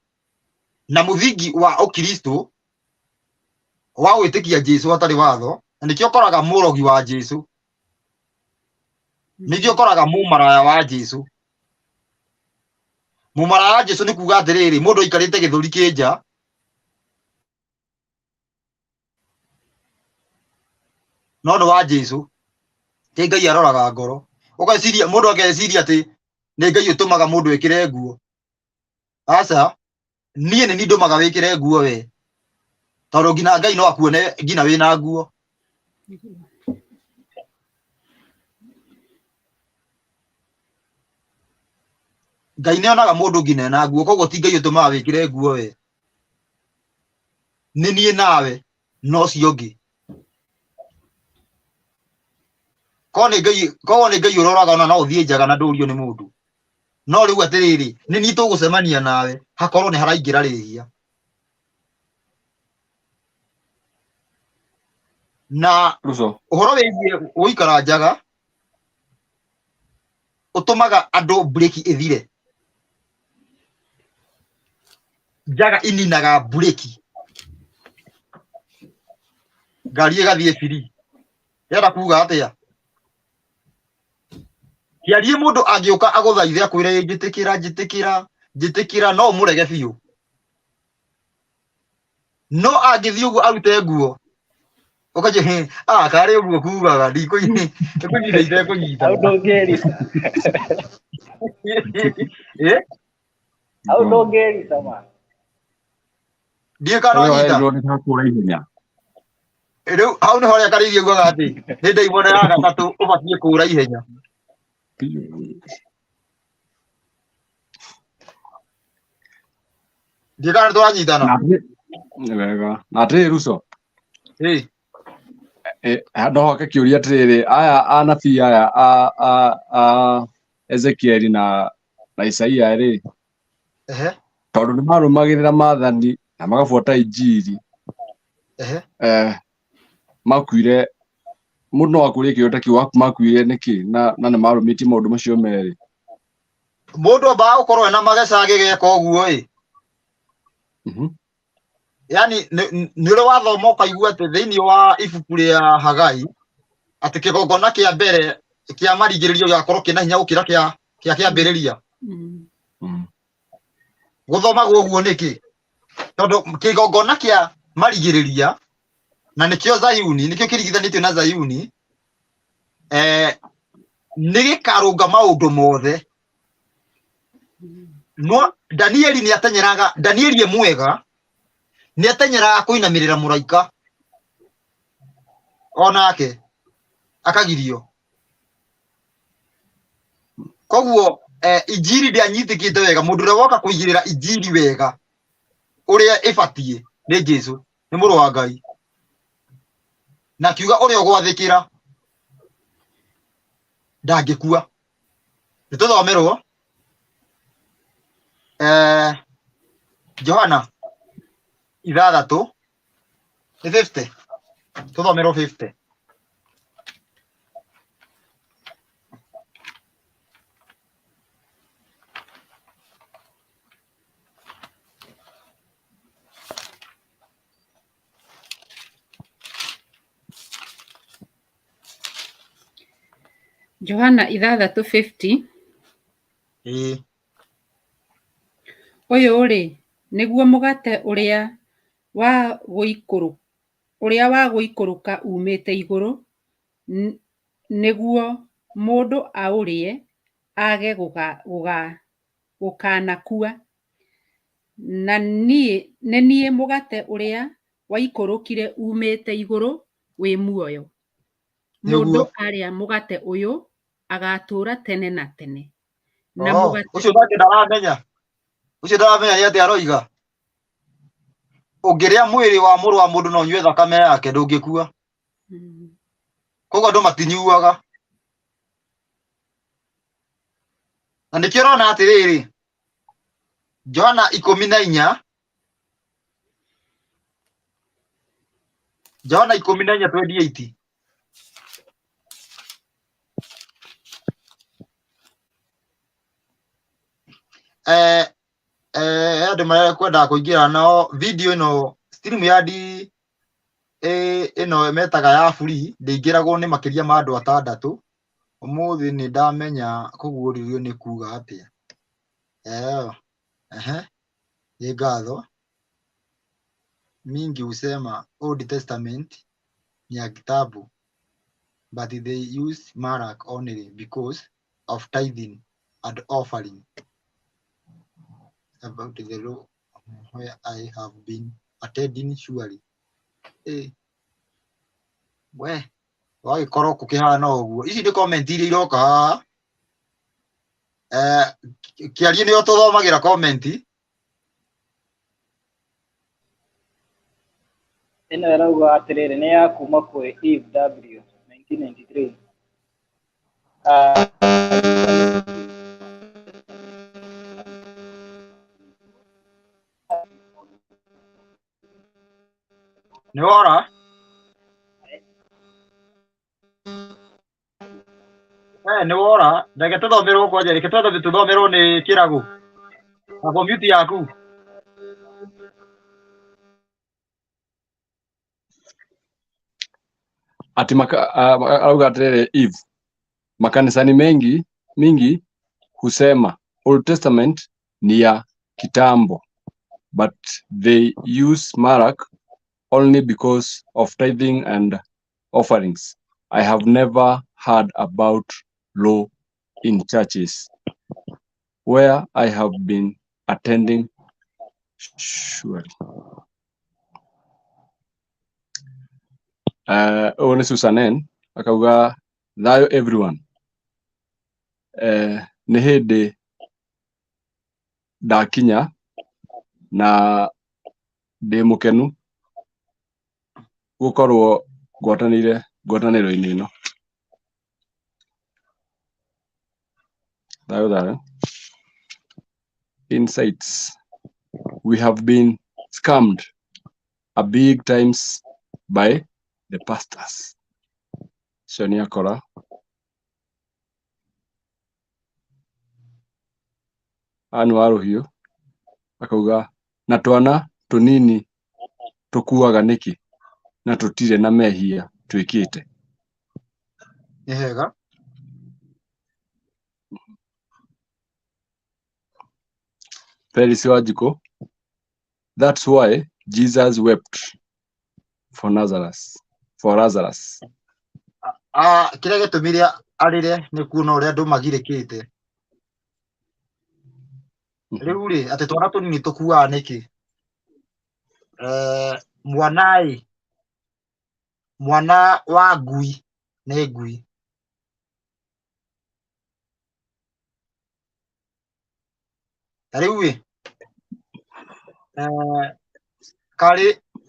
Na mũthingi wa Ũkristo wa gwĩtĩkia Jesu hatarĩ watho, na nĩkĩo ũkoraga mũrogi wa Jesu, nĩkĩo ũkoraga mũmaraya wa Jesu. Mũmaraya wa Jesu nĩ kuga atĩrĩrĩ, mũndũ aikarĩte gĩthũri kĩ nja, no nĩ wa Jesu. Ti Ngai aroraga ngoro. Ũgeciria mũndũ ageciria atĩ nĩ Ngai ũtũmaga mũndũ ekĩre nguo. Aca, niĩ nĩ niĩ ndũmaga wĩkĩre nguo we, tondũ nginya Ngai no akuone nginya wĩna nguo. Ngai nĩ onaga mũndũ nginya ena nguo, koguo ti Ngai ũtũmaga wĩkĩre nguo we, nĩ niĩ nawe na ũcio ũngĩ. Korwo nĩ Ngai, korwo nĩ Ngai ũroraga ona no ũthiĩ njaga na ndũrio nĩ mũndũ. No rĩu atĩrĩrĩ, nĩ niĩ tũgũcemania nawe hakorwo nĩ haraingĩra rĩhia. Na Ruco. ũhoro wĩgiĩ gũikara njaga ũtũmaga andũ breki ĩthire. Njaga ininaga breki, ngari ĩgathiĩ biri. Ndĩrenda kuga atĩa? Kĩarie mũndũ angĩũka agũthaithe akwĩre "Ĩ, njĩtĩkĩra njĩtĩkĩra njĩtĩkĩra, no ũmũrege biũ. No angĩthiĩ ũguo arute nguo, ũkanjia "Hĩ, ah, karĩ ũguo kugaga ndikũnyita itekũnyita." Hau ndũngĩrita. Ĩ? Hau ndũngĩrita ma. Ndiũĩ kana Ũyũ wanyita. herirwo nĩ hakũra ihenya. Rĩu hau nĩho harĩa Karĩithi augaga atĩ nĩ ndaimono ya gatatũ ũbatiĩ kũũra ihenya. Ndiũĩ kana nĩtũranyitana. Na atĩrĩ- Nĩ wega. Na atĩrĩrĩ Ruco, Ĩ, no hoke kĩũria atĩrĩrĩ, aya anabii aya a Ezekieli na Isaia rĩ, ehe, tondũ nĩ marũmagĩrĩra maathani na magabuata injiri, ehe. Makuire, mũndũ no akũrie kĩũria ta kĩu, makuire nĩkĩ na nĩ marũmĩtie maũndũ macio merĩ? Mũndũ ambaga gũkorwo ena mageca agĩgeka ũguo ĩ. Yani nĩ ũrĩ wathoma ũkaigua atĩ thĩinĩ wa ibuku rĩa Hagai atĩ kĩgongona kĩa mbere kĩa marigĩrĩrio gĩgakorwo kĩna hinya gũkĩra kĩa kĩambĩrĩria. Gũthomagwo ũguo nĩkĩ? Tondũ kĩgongona kĩa marigĩrĩria na nĩkĩo Zayuni, nĩkĩo kĩringithanĩtio na Zayuni, nĩ gĩkarũnga maũndũ mothe. No Danieli nĩ atenyeraga, Danieli e mwega nĩ atenyeraga kũinamĩrĩra mũraika onake akagirio. Koguo injiri ndĩanyitĩkĩte wega. Mũndũ ũrĩa woka kũigĩrĩra injiri wega ũrĩa ĩbatiĩ nĩ Jesu, nĩ mũrũ wa Ngai, na akiuga ũrĩa ũgwathĩkĩra ndangĩkua. Nĩ tũthomerwo Johana 6 nĩ 50, tũthomerwo 50. Johana 6:50. Ĩĩ. Ũyũ-rĩ, nĩguo mũgate ũrĩa wa gũikũrũka uumĩte igũrũ, nĩguo mũndũ aũrĩe aage gũkanakua. Na nĩ niĩ mũgate ũrĩa waikũrũkire uumĩte igũrũ wĩ muoyo. Mũndũ Nĩguo. arĩa mũgate ũyũ agaatũũra tene na tene. Na Oh, mũgate ũcio nake ndaramenya, ũcio ndaramenya nĩ atĩ aroiga ũngĩrĩa mwĩrĩ wa mũrũ wa mũndũ na ũnyue thakame yake ndũngĩkua. Koguo andũ matinyuaga. Na nĩkĩo ũrona atĩrĩrĩ, Johana 14, Johana 14:28. Eh, eh, andũ marekwendaga kũingĩra no video ĩno stream yard ĩno metaga ya free ndĩingĩragwo nĩ makĩria ma andũ atandatũ. Ũmũthĩ nĩ ndamenya kũguũrĩrio nĩ kuga atĩa. Eh, ehe, nĩ ngatho. Mingi husema Old Testament ni ya kitabu but they use Mark only because of tithing and offering. About the law where I have been attending surely. Eh, we wagĩkorwo kũkĩhana ũguo. Ici nĩ comment iria iroka haha. Eh, kĩarie nĩo tũthomagĩra comment. Ĩno ĩrauga atĩrĩrĩ, nĩ ya kuma kwĩ Eve W 1993. Ah, Nĩ wora? Eh, nĩ wora. Reke tũthomerwo kwanja, reke twambe tũthomerwo nĩ kĩragũ. Na kompiuta yaku. Ati maka, arauga atĩrĩrĩ Eve, makanisani mengi mingi husema Old Testament ni ya kitambo but they use Mark only because of tithing and offerings. I have never heard about law in churches where I have been attending surely. Ũyũ nĩ Susan N akauga thayũ everyone. Nĩ hĩndĩ ndakinya na ndĩ mũkenu gũkorwo ngwatanĩire ngwatanĩro-inĩ ĩno. Thayũ thayũ. Insights. We have been scammed a big times by the pastors. Ũcio nĩ akora. Ann wa Rũhiũ akauga na twana tũnini tũkuaga nĩkĩ na tũtirĩ na mehia twĩkĩte. Nĩ hega. Felix Wanjikũ, that's why Jesus wept for Lazarus, for Lazarus. Ah, kĩrĩa gĩtũmire arĩre nĩ kuona ũrĩa andũ magirĩkĩte. Rĩu rĩ, atĩ twana tũnini tũkuaga nĩkĩ? Eh, mwana ĩ, mwana wa ngui nĩ ngui. Ta rĩu ĩ, eh, karĩ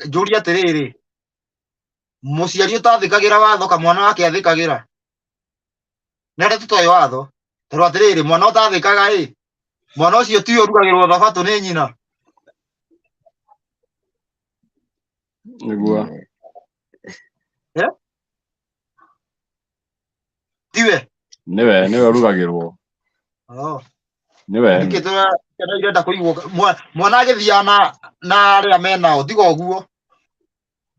njũrie atĩrĩrĩ, mũciari ũtathĩkagĩra watho kamwana wake athĩkagĩra? Nĩ arĩa tũtoĩ watho. Tondũ atĩrĩrĩ, mwana ũtathĩkaga ĩ, mwana ũcio tiwe ũrugagĩrwo thabatũ nĩ nyina. Nĩguo. Eh? Tiwe? Nĩwe, nĩwe ũrugagĩrwo. Oh. Nĩwe. Nĩkĩ tũra irenda kũigwo mwana agĩthiaga na arĩa menao tiga ũguo.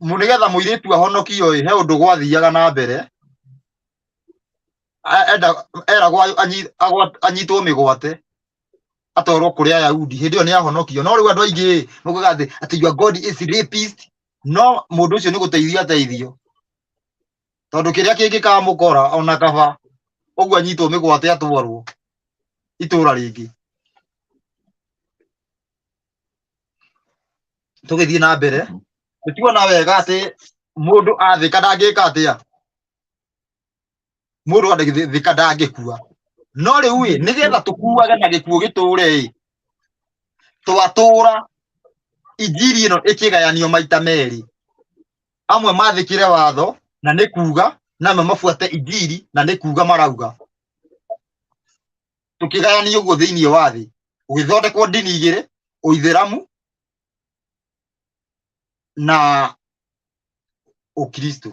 Nĩgetha mũirĩtu ahonokio ĩ, he ũndũ gwathiaga na mbere. Enda eragwo anyitwo mĩgwate atwarwo kũrĩ Ayahudi, hĩndĩ ĩyo nĩ ahonokio. No rĩu andũ aingĩ ĩ, maugaga atĩ your God is rapist. No mũndũ ũcio nĩ gũteithio ateithio, tondũ kĩrĩa kĩngĩkamũkora ona kaba ũguo anyitwo mĩgwate atwarwo itũra rĩngĩ. Tũgĩthiĩ na mbere, nĩtuona wega atĩ mũndũ athĩka ndangĩka atĩa, mũndũ athĩka ndangĩkua. No rĩu ĩ, nĩgetha tũkuage na gĩkuũ gĩtũre ĩ, twatũra injiri ĩno ĩkĩgayanio maita merĩ, amwe mathĩkĩre watho na nĩ kuga Na mabuate injiri na nĩ kuga marauga. Tũkĩgayanio ũguo thĩinĩ wa thĩ, gũgĩthondekwo ndini igĩrĩ, ũithĩramu na ũkristo.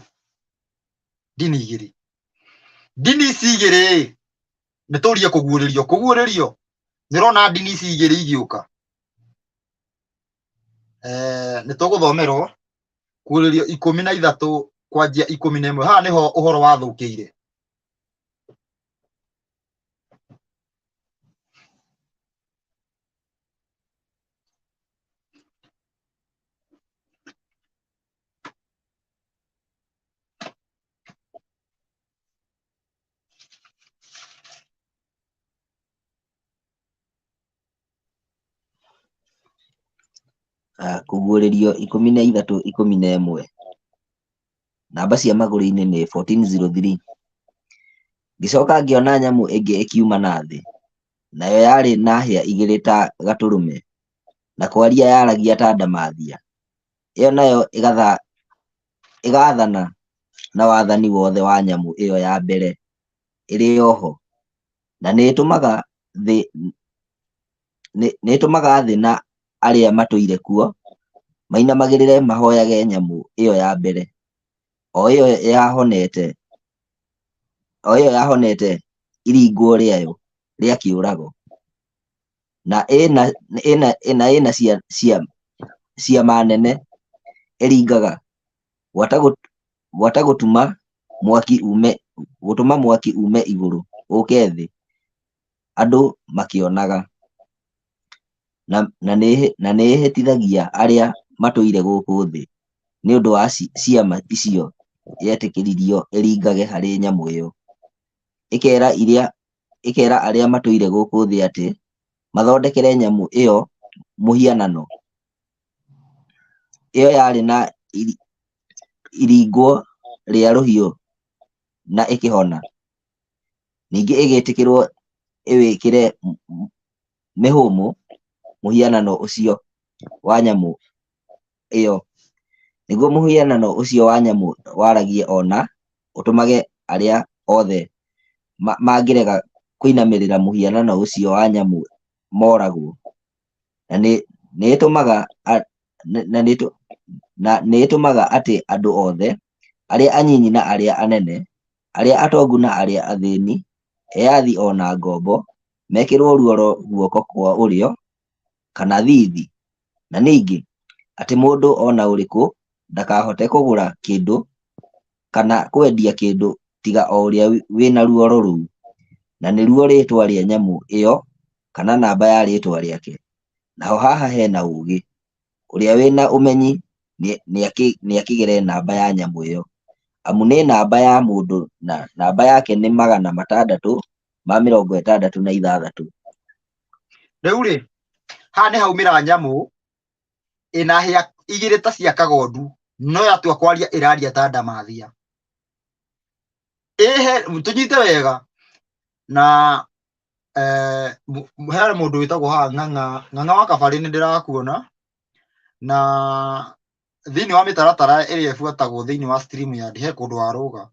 Ndini igĩrĩ. Ndini ici igĩrĩ nĩ tũrie kũguũrĩrio, kũguũrĩrio nĩ ũrona ndini ici igĩrĩ igĩũka. Nĩ tũgũthomerwo kuurĩrio 13 kwanjia 11. Haha nĩho ũhoro wathũkĩire. Kũguũrĩrio 13:11, namba cia magũrũ-inĩ nĩ 1403. Ngĩcoka ngĩona nyamũ ĩngĩ ĩkiuma na thĩ, nayo yarĩ na hĩa igĩrĩ ta gatũrũme, na kwaria yaragia ta ndamathia. Ĩyo nayo ĩgaathana na wathani wothe wa nyamũ ĩyo ya mbere ĩrĩ o ho, na nĩĩtũmaga thĩ nĩĩtũmaga thĩ na arĩa matũire kuo mainamagĩrĩre mahoyage nyamũ ĩyo ya mbere, o ĩyo yahonete o ĩyo yahonete iringwo rĩayo rĩa kĩũrago, na ĩna ĩna na ĩna cia, cia, ciama nene ĩringaga gwata gwata gũtũma mwaki ume gũtũma mwaki ume igũrũ ũke thĩ andũ makĩonaga, na, na nĩĩhĩtithagia arĩa matũire gũkũ thĩ nĩ ũndũ wa ciama icio yetĩkĩririo ĩringage harĩ nyamũ ĩyo, ĩkera iria ĩkera arĩa matũire gũkũ thĩ atĩ mathondekere nyamũ ĩyo mũhianano, ĩyo yarĩ na iringwo rĩa rũhiũ na ĩkĩhona. Ningĩ ĩgĩtĩkĩrwo ĩwĩkĩre mĩhũmũ mũhianano ũcio wa nyamũ ĩyo, nĩguo mũhianano ũcio wa nyamũ waragie o na ũtũmage arĩa othe mangĩrega kũinamĩrĩra mũhianano ũcio wa nyamũ moragwo. Na nĩ ĩtũmaga atĩ andũ othe, arĩa anyinyi na arĩa anene, arĩa atongu na arĩa athĩni, eathi o na ngombo, mekĩrwo ruoro guoko kwa ũrĩo kana thiithi, na ningĩ atĩ mũndũ o na ũrĩkũ ndakahote kũgũra kĩndũ kana kwendia kĩndũ tiga o ũrĩa wĩ na ruoro rũu, na nĩruo rĩĩtwa rĩa nyamũ ĩyo kana namba ya rĩĩtwa rĩake. Naho haha he na ũũgĩ, ũrĩa wĩ na ũmenyi nĩakĩgere namba ya nyamũ ĩyo, amu nĩ namba ya mũndũ na namba yake nĩ 666. Rĩu rĩ, haha nĩ haumĩra nyamũ ĩna hĩa igĩrĩ ta cia kagondu, no yatua kwaria ĩraria ta ndamathia. Ĩhe tũnyite wega na he mũndũ wĩtagwo haha Ng'ang'a, Ng'ang'a wa Kabarĩ nĩ ndĩrakuona, na thĩinĩ wa mĩtaratara ĩrĩa ĩbuatagwo thĩinĩ wa StreamYard he kũndũ warũga,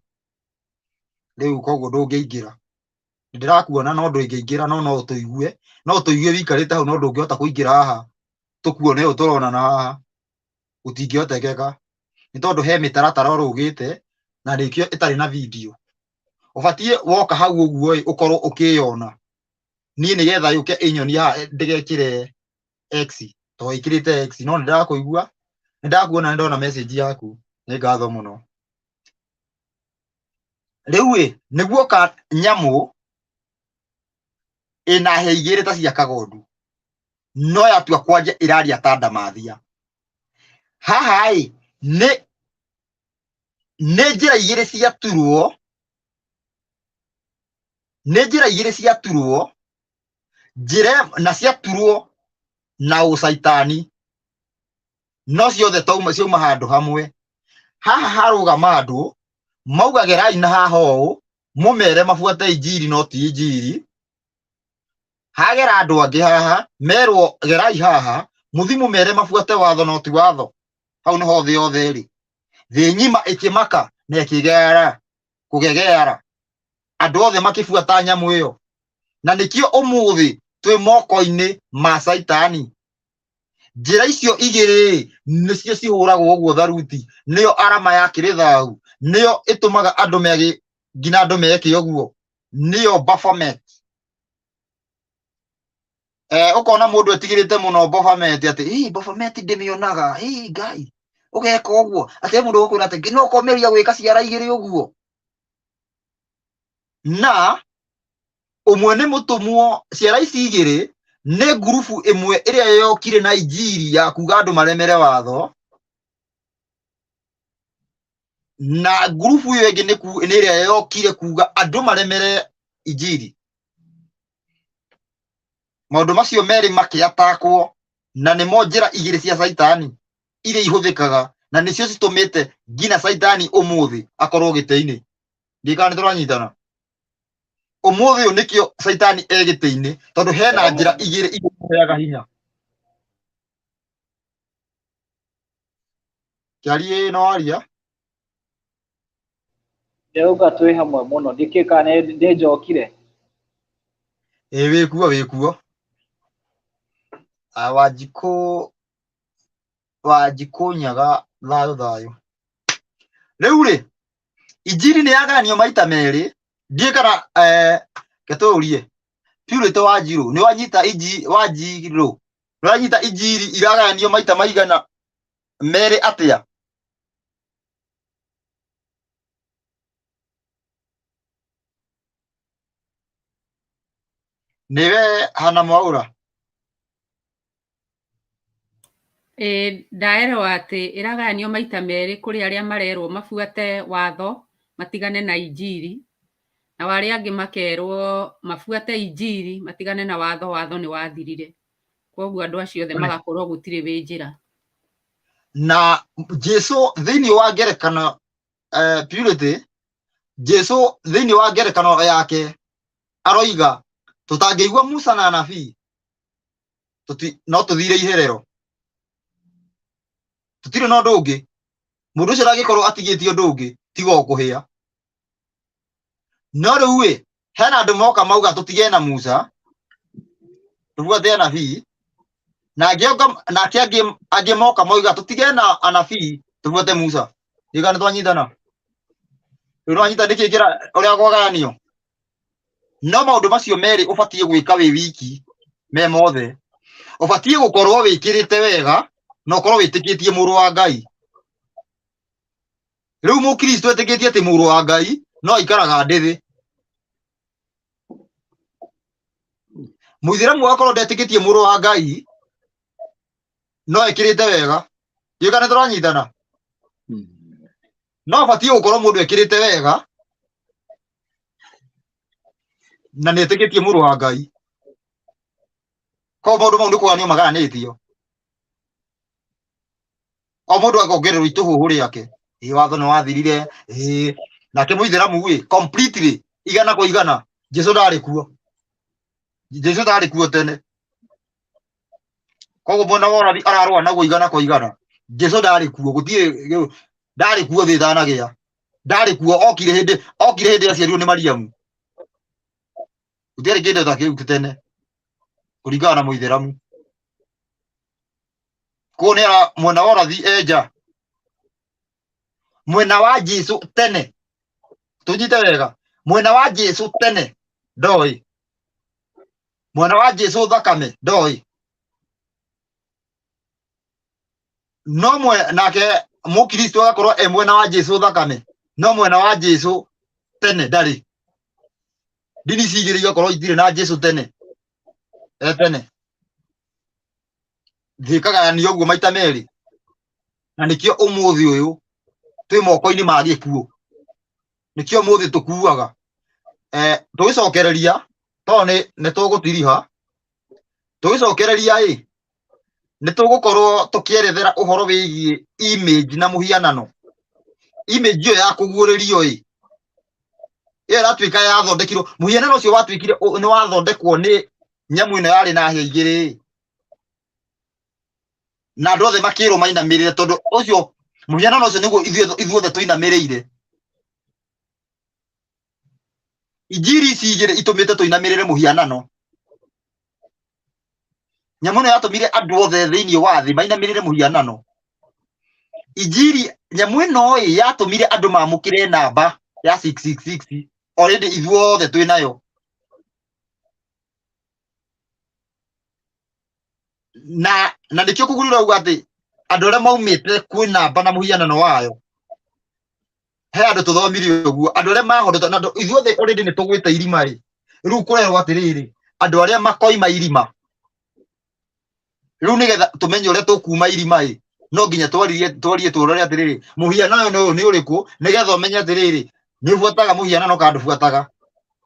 rĩu koguo ndũngĩingĩra. Nĩ ndĩrakuona no ndũngĩingĩra, no no ũtũigue, no ũtũigue wĩikarĩte hau no ndũngĩhota kũingĩra haha tũkuone ũũ tũronana haha, gũtingĩhotekeka nĩ tondũ he mĩtaratara ũrũgĩte na nĩkĩo ĩtarĩ na video. Ũbatiĩ woka hau ũguo ĩ, ũkorwo ũkĩyona niĩ nĩgetha yũke ĩnyonie haha ndĩgekĩre X to ĩkĩrĩte X, no nĩ ndĩrakũigua, nĩ ndakuona, nĩ ndona message yaku, nĩ ngatho mũno. Rĩu ĩ, nĩguoka nyamũ ĩna hĩa igĩrĩ ta cia kagondu, no yatua kwanja ĩraria ta ndamathia. Haha ĩ, nĩ nĩ njĩra igĩrĩ ciaturwo, nĩ njĩra igĩrĩ ciaturwo, njĩra na ciaturwo na ũcaitani, no ciothe tauma ciauma handũ hamwe. Haha harũgama andũ mauga gerai na haha ũũ, mũmere mabuate injiri no ti injiri. Hagera andũ angĩ haha merwo gerai haha, mũthi mũmere mabuate watho no ti watho. Hau nĩho thĩ yothe ĩrĩ. Thĩ ng'ima ĩkĩmaka na ĩkĩgeara. Kũgegeara andũ othe makĩbuata nyamũ ĩyo, na nĩkĩo ũmũthĩ twĩ moko-inĩ ma Caitani. Njĩra icio igĩrĩ nĩcio cihũragwo ũguo tharuti, nĩyo arama ya kĩrĩthahu, nĩyo ĩtũmaga andũ mege nginya andũ meke ũguo, nĩyo Baphomet. Ũkona mũndũ etigĩrĩte mũno Baphomet atĩ ĩ Baphomet ndĩmĩonaga, ĩ Ngai ũgeka ũguo atĩ he mũndũ ũgũkwĩra atĩ no ũkomeria gwĩka ciara igĩrĩ ũguo. Na ũmwe nĩ mũtũmwo, ciara ici igĩrĩ nĩ ngurubu ĩmwe ĩrĩa yokire na injiri ya kuga andũ maremere watho, na ngurubu ĩyo ĩngĩ nĩ ĩrĩa yokire kuga andũ maremere injiri. Maũndũ macio merĩ makĩatakwo, na nĩmo njĩra igĩrĩ cia Caitani iria ihũthĩkaga, na nĩcio citũmĩte nginya Caitani ũmũthĩ akorwo gĩtĩ-inĩ. Ndiũĩ kana nĩtũranyitana. Ũmũthĩ ũyũ nĩkĩo Caitani e gĩtĩ-inĩ, tondũ hena njĩra igĩrĩ iria imũheaga hinya. Kĩarie no aria. Ndĩrauga twĩ hamwe mũno, ndikĩũĩ kana nĩ njokire. Ĩĩ wĩkuo wĩkuo. Ah, Wanjikũ Wanjikũ Nyaga thayũ thayũ. Rĩu rĩ, injiri nĩ yagayanio maita merĩ, ndiũĩ kana reke tũrie Purity Wanjirũ nĩ wanyita inji Wanjirũ nĩ wanyita injiri iragayanio maita maigana merĩ atĩa? Nĩwe Hana Mwaũra? Ĩĩ ndaerewa atĩ ĩragayanio maita merĩ, kũrĩ arĩa marerwo mabuate watho matigane na injiri, nao arĩa angĩ makerwo mabuate injiri matigane na watho, watho nĩ wathirire. Koguo andũ acio othe magakorwo gũtirĩ wĩ njĩra. Na Jesu thĩinĩ wa ngerekano Purity, Jesu thĩinĩ wa ngerekano yake aroiga tũtangĩigua Musa na anabii no tũthire iherero, tũtirĩ na ũndũ ũngĩ. Mũndũ ũcio ndangĩkorwo atigĩtie ũndũ ũngĩ tiga o kũhĩa. No rĩu ĩ, hena andũ moka mauga tũtige na Musa tũbuate anabii, na angĩ nake angĩ angĩ moka mauga tũtige na anabii tũbuate Musa. Ndiga nĩ twanyitana? Rĩu nĩwanyita nĩkĩ kĩra ũrĩa kwagayanio? No maũndũ macio merĩ ũbatiĩ gwĩka wĩ wiki me mothe. Ũbatiĩ gũkorwo wĩkĩrĩte wega na ũkorwo wĩtĩkĩtie mũrũ wa Ngai. Rĩu mũkristo etĩkĩtie atĩ mũrũ wa Ngai no aikaraga ndĩthĩ. Mũithĩramu agakorwo ndetĩkĩtie mũrũ wa Ngai no ekĩrĩte wega. Ndiũĩ kana nĩtũranyitana? No batiĩ gũkorwo mũndũ ekĩrĩte wega na nĩ etĩkĩtie mũrũ wa Ngai. Koguo maũndũ mau nĩ kũgayanio magayanĩtio. O mũndũ akongererwo itũhũhũ rĩake. Ĩ watho nĩ wathirire, ĩ nake mũithĩramu ĩ completely igana kwa igana Jesu ndarĩ kuo. Jesu ndarĩ kuo tene. Koguo mwena wa ũrathi ararũa naguo igana kwa igana. Jesu ndarĩ kuo, gũtirĩ ndarĩ kuo thĩ ĩtanagĩa. Ndarĩ kuo, okire hĩndĩ okire hĩndĩ aciarirwo nĩ Mariamu. Gũtiarĩ kĩndũ ta kĩu tene kũringana na mũithĩramu. Koguo nĩ mwena wa ũrathi enja. Mwena wa Jesu tene, tũnyite wega, mwena wa Jesu tene ndoĩ, mwena wa Jesu thakame ndoĩ, no mwe nake mũkristo agakorwo e mwena wa Jesu thakame, no mwena wa Jesu tene ndarĩ. Ndini ici igĩrĩ igakorwo itirĩ na Jesu tene, e tene thĩ ĩkagayanio ũguo maita merĩ, na nĩkĩo ũmũthĩ ũyũ twĩ moko-inĩ ma gĩkuũ, nĩkĩo ũmũthĩ tũkuaga. Tũgĩcokereria tondũ nĩ tũgũtiriha, tũgĩcokereria ĩ nĩ tũgũkorwo tũkĩerethera ũhoro wĩgiĩ image na mũhianano. Image ĩyo ya kũguũrĩrio ĩ, ĩyo ĩratuĩka yathondekirwo, mũhianano ũcio watuĩkire nĩ wathondekwo nĩ nyamũ ĩno yarĩ na hĩa igĩrĩ ĩ, na andũ othe makĩrwo mainamĩrĩre, tondũ ũcio mũhianano ũcio nĩguo ithuothe tũinamĩrĩire. Injiri ici igĩrĩ itũmĩte tũinamĩrĩre mũhianano. Nyamũ ĩno yatũmire andũ othe thĩinĩ wa thĩ mainamĩrĩre mũhianano. Injiri nyamũ ĩno ĩ yatũmire andũ mamũkĩre namba ya 666 already ithuothe twĩ nayo. Na nĩkĩo kũgurira uga atĩ andũ arĩa maumĩte kwĩ namba na mũhianano wayo he andũ tũthomire ũguo andũ arĩa mahondete na ithuothe already nĩ tũgwĩte irima rĩ rĩu kũrerwo atĩrĩrĩ andũ arĩa makoima irima rĩu nĩgetha tũmenye ũrĩa tũkuma irima ĩ no nginya twaririe twarie tũrore atĩrĩrĩ mũhianano ũyũ nĩ ũrĩkũ nĩgetha ũmenye atĩrĩrĩ nĩ ũbuataga mũhianano kana ndũbuataga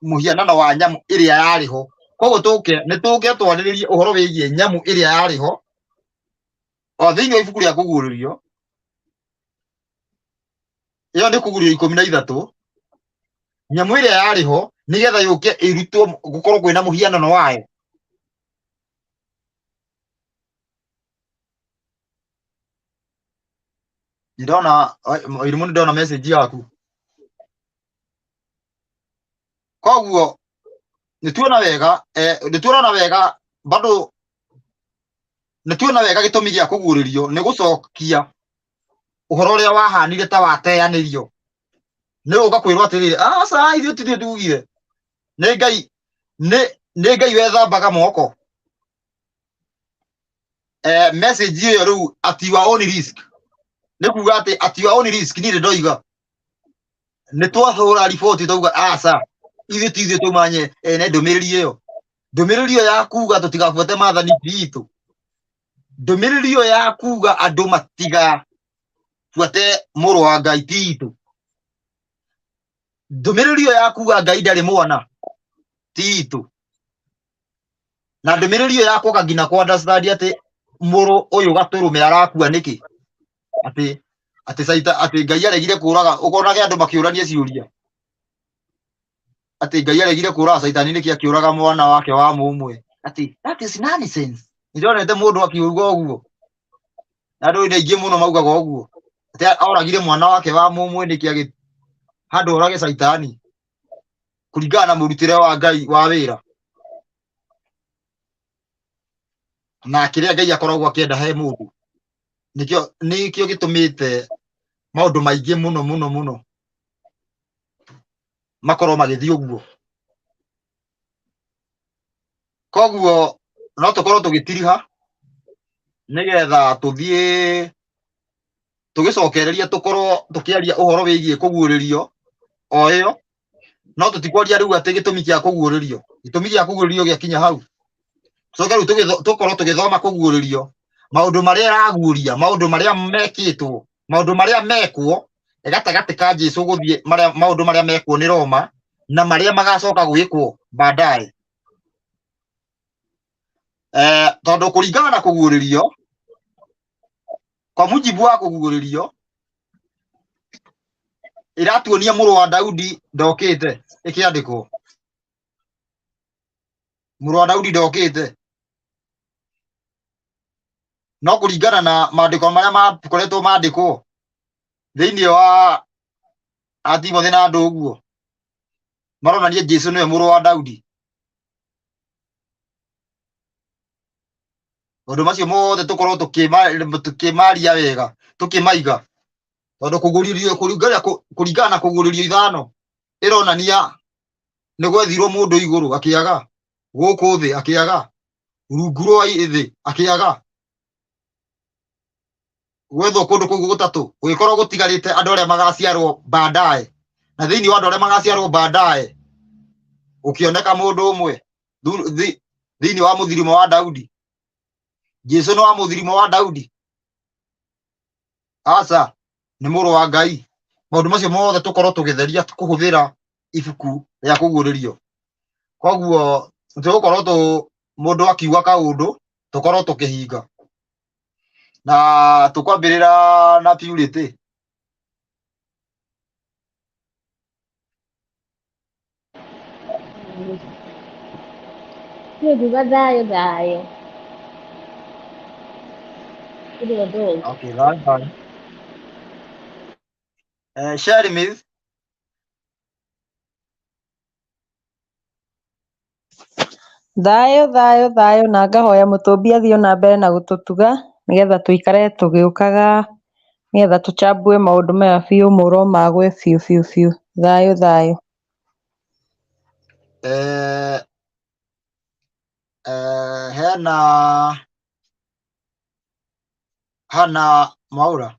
mũhianano wa nyamũ ĩrĩa yarĩ ho. Koguo tũke nĩ tũke twarĩrĩrie ũhoro wĩgiĩ nyamũ ĩrĩa yarĩ ho o thĩinĩ wa ibuku rĩa kũguũrĩrio. Ĩyo nĩ kũguũrĩrio 13. Nyamũ ĩrĩa yarĩ ho nĩgetha yũke ĩrutwo gũkorwo kwĩna mũhianano wayo. Ndona irimũ, nĩ ndona message yaku. Koguo nĩ tuona wega, nĩ tuona wega bado nĩ tuona wega gĩtũmi gĩa kũguũrĩrio nĩ gũcokia ũhoro ũrĩa wahanire ta wateanĩrio. Nĩ ũka kwĩrwo atĩrĩrĩ, aca ithuĩ tithuĩ tugire, nĩ Ngai, nĩ Ngai wethambaga moko. Message ĩyo rĩu at your own risk, nĩ kuga atĩ at your own risk. Niĩ ndoiga nĩ twahũra riboti twauga aca ithuĩ ti ithuĩ tũmanye ene ndũmĩrĩri ĩyo, ndũmĩrĩri ĩyo ya kuga tũtigabuate maathani ti itũ, ndũmĩrĩri ĩyo ya kuga andũ matigabuate mũrũ wa Ngai ti itũ, ndũmĩrĩri ĩyo ya kuga Ngai ndarĩ mwana ti itũ, na ndũmĩrĩri ĩyo ya kwaga nginya kwa understand atĩ mũrũ ũyũ gatũrũme arakua nĩkĩ, atĩ atĩ saita atĩ Ngai aregire kũraga, ũkonage andũ makĩũrania ciũria atĩ Ngai aregire kũraga Caitani nĩkĩ akĩũraga mwana wake wa mũmwe, atĩ that is nonsense. Nĩndonete mũndũ akiuga ũguo na andũ nĩ aingĩ mũno maugaga ũguo atĩ oragire mwana wake wa mũmwe nĩkĩ agĩ handũ orage Caitani kũringana na mũrutĩre wa Ngai wa wĩra na kĩrĩa Ngai akoragwo akĩenda he mũndũ. Nĩkĩo gĩtũmĩte maũndũ maingĩ mũno mũno mũno makorwo magĩthiĩ ũguo. Koguo no tũkorwo tũgĩtiriha nĩgetha tũthiĩ tũgĩcokereria tũkorwo tũkĩaria ũhoro wĩgiĩ kũguũrĩrio o ĩyo, no tũtikwaria rĩu atĩ gĩtũmi kĩa kũguũrĩrio, gĩtũmi gĩa kũguũrĩrio gĩakinya hau tũcoke rĩu tũkorwo tũgĩthoma kũguũrĩrio maũndũ marĩa ĩraguũria, maũndũ marĩa mekĩtwo, maũndũ marĩa mekwo gatagatĩ ka Jesu gũthiĩ marĩa maũndũ marĩa mekwo nĩ Roma na marĩa magacoka gwĩkwo baadaye. Tondũ kũringana na kũguũrĩrio kwa mujibu wa kũguũrĩrio ĩratuonia mũrũ wa Daudi ndokĩte ĩkĩandĩkwo mũrũ wa Daudi ndokĩte, no kũringana na maandĩko marĩa makoretwo mandĩkwo thĩinĩ wa Atimothĩ na andũ ũguo maronania Jesu nĩwe mũrũ wa Daudi. Maũndũ macio mothe tũkorwo tũkĩmaria wega tũkĩmaiga, tondũ kũgũrĩrio kũringana na kũgũrĩrio ithano ĩronania nĩ gwethirwo mũndũ igũrũ akĩaga, gũkũ thĩ akĩaga, rungu rwa thĩ akĩaga, gwethwo kũndũ kũu gũtatũ gũgĩkorwo gũtigarĩte andũ arĩa magaciarwo baadaye, na thĩinĩ wa andũ arĩa magaciarwo baadaye gũkĩoneka mũndũ ũmwe thĩinĩ wa mũthirimo wa Daudi. Jesu nĩ wa mũthirimo wa Daudi? Aca, nĩ mũrũ wa Ngai. Maũndũ macio mothe tũkorwo tũgĩtheria kũhũthĩra ibuku rĩa kũguũrĩrio. Koguo tũgũkorwo tũ mũndũ akiuga kaũndũ tũkorwo tũkĩhinga na tũkwambĩrĩra na Purity. Niĩ nguga thayũ thayũ. Gũtirĩ ũndũ ũngĩ. Okay, thayũ thayũ. Sherry Miss. Thayũ thayũ thayũ na ngahoya mũtũmbi athiĩ ona mbere na gũtũtuga nĩgetha tũikare tũgĩũkaga nĩgetha tũchambue maũndũ maya biũ mũro magwe biũ biũ biũ. Thayũ thayũ. Eh, hena Hana Mwaura.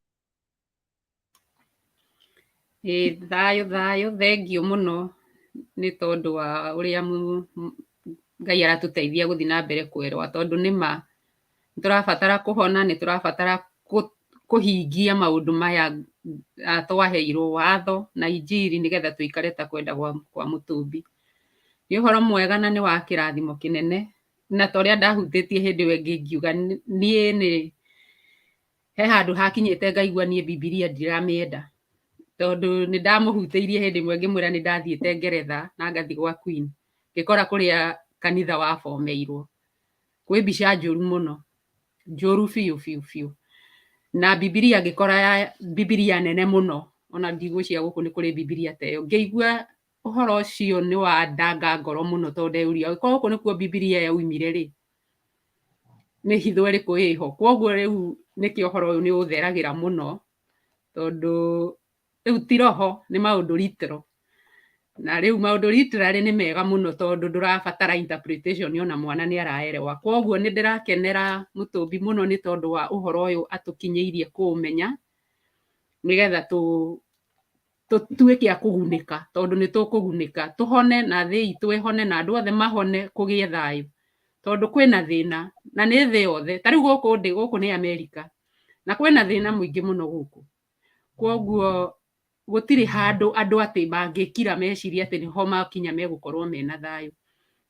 Ĩĩ thayũ thayũ, thengiũ mũno nĩ tondũ wa ũrĩa Ngai aratũteithia gũthiĩ na mbere kwerũha tondũ nĩ ma nĩ tũrabatara kũhona, nĩ tũrabatara kũhingia maũndũ maya twaheirwo watho na injiri nĩgetha tũikare ta kwenda kwa mũtũmbi. Nĩ ũhoro mwega na nĩ wa kĩrathimo kĩnene na ta ũrĩa ndahutĩtie hĩndĩ ĩyo ĩngĩ ngiuga niĩ nĩ he handũ hakinyĩte ngaigua niĩ Bibilia ndiramĩenda tondũ nĩ ndamũhutĩirie hĩndĩ ĩmwe ngĩmwĩra nĩ ndathiĩte Ngeretha na ngathiĩ gwa Queen ngĩkora kũrĩa kanitha wabomeirwo kwĩ mbica njũru mũno, njũru biũ biũ biũ, na Bibilia ngĩkora ya Bibilia nene mũno ona ndigwĩciria gũkũ nĩ kũrĩ Bibilia ta ĩyo. Ngĩigua ũhoro ũcio nĩ wandanga ngoro mũno tondũ ndeyũria angĩkorwo gũkũ nĩkuo Bibilia yaumire rĩ, nĩ hitho ĩrĩkũ ĩho. Koguo rĩu nĩkĩo ũhoro ũyũ nĩ ũtheragĩra mũno tondũ rĩu ti roho nĩ maũndũ literal. Na rĩu maũndũ literally nĩ mega mũno tondũ ndũrabatara interpretation ona mwana nĩ araerewa. Koguo nĩ ndĩrakenera mũtũmbi mũno nĩ tondũ wa ũhoro ũyũ atũkinyĩirie kũũmenya nĩgetha tũtuĩke a kũgunĩka tondũ nĩ tũkũgunĩka tũhone na thĩ itũ ĩhone na andũ othe mahone kũgĩe thayũ tondũ kwĩna thĩna na nĩ thĩ yothe. Ta rĩu gũkũ ndĩ gũkũ nĩ Amerika na kwĩna thĩna mũingĩ mũno gũkũ. Koguo gũtirĩ handũ andũ atĩ mangĩkira mecirie atĩ nĩho makinya megũkorwo mena thayũ.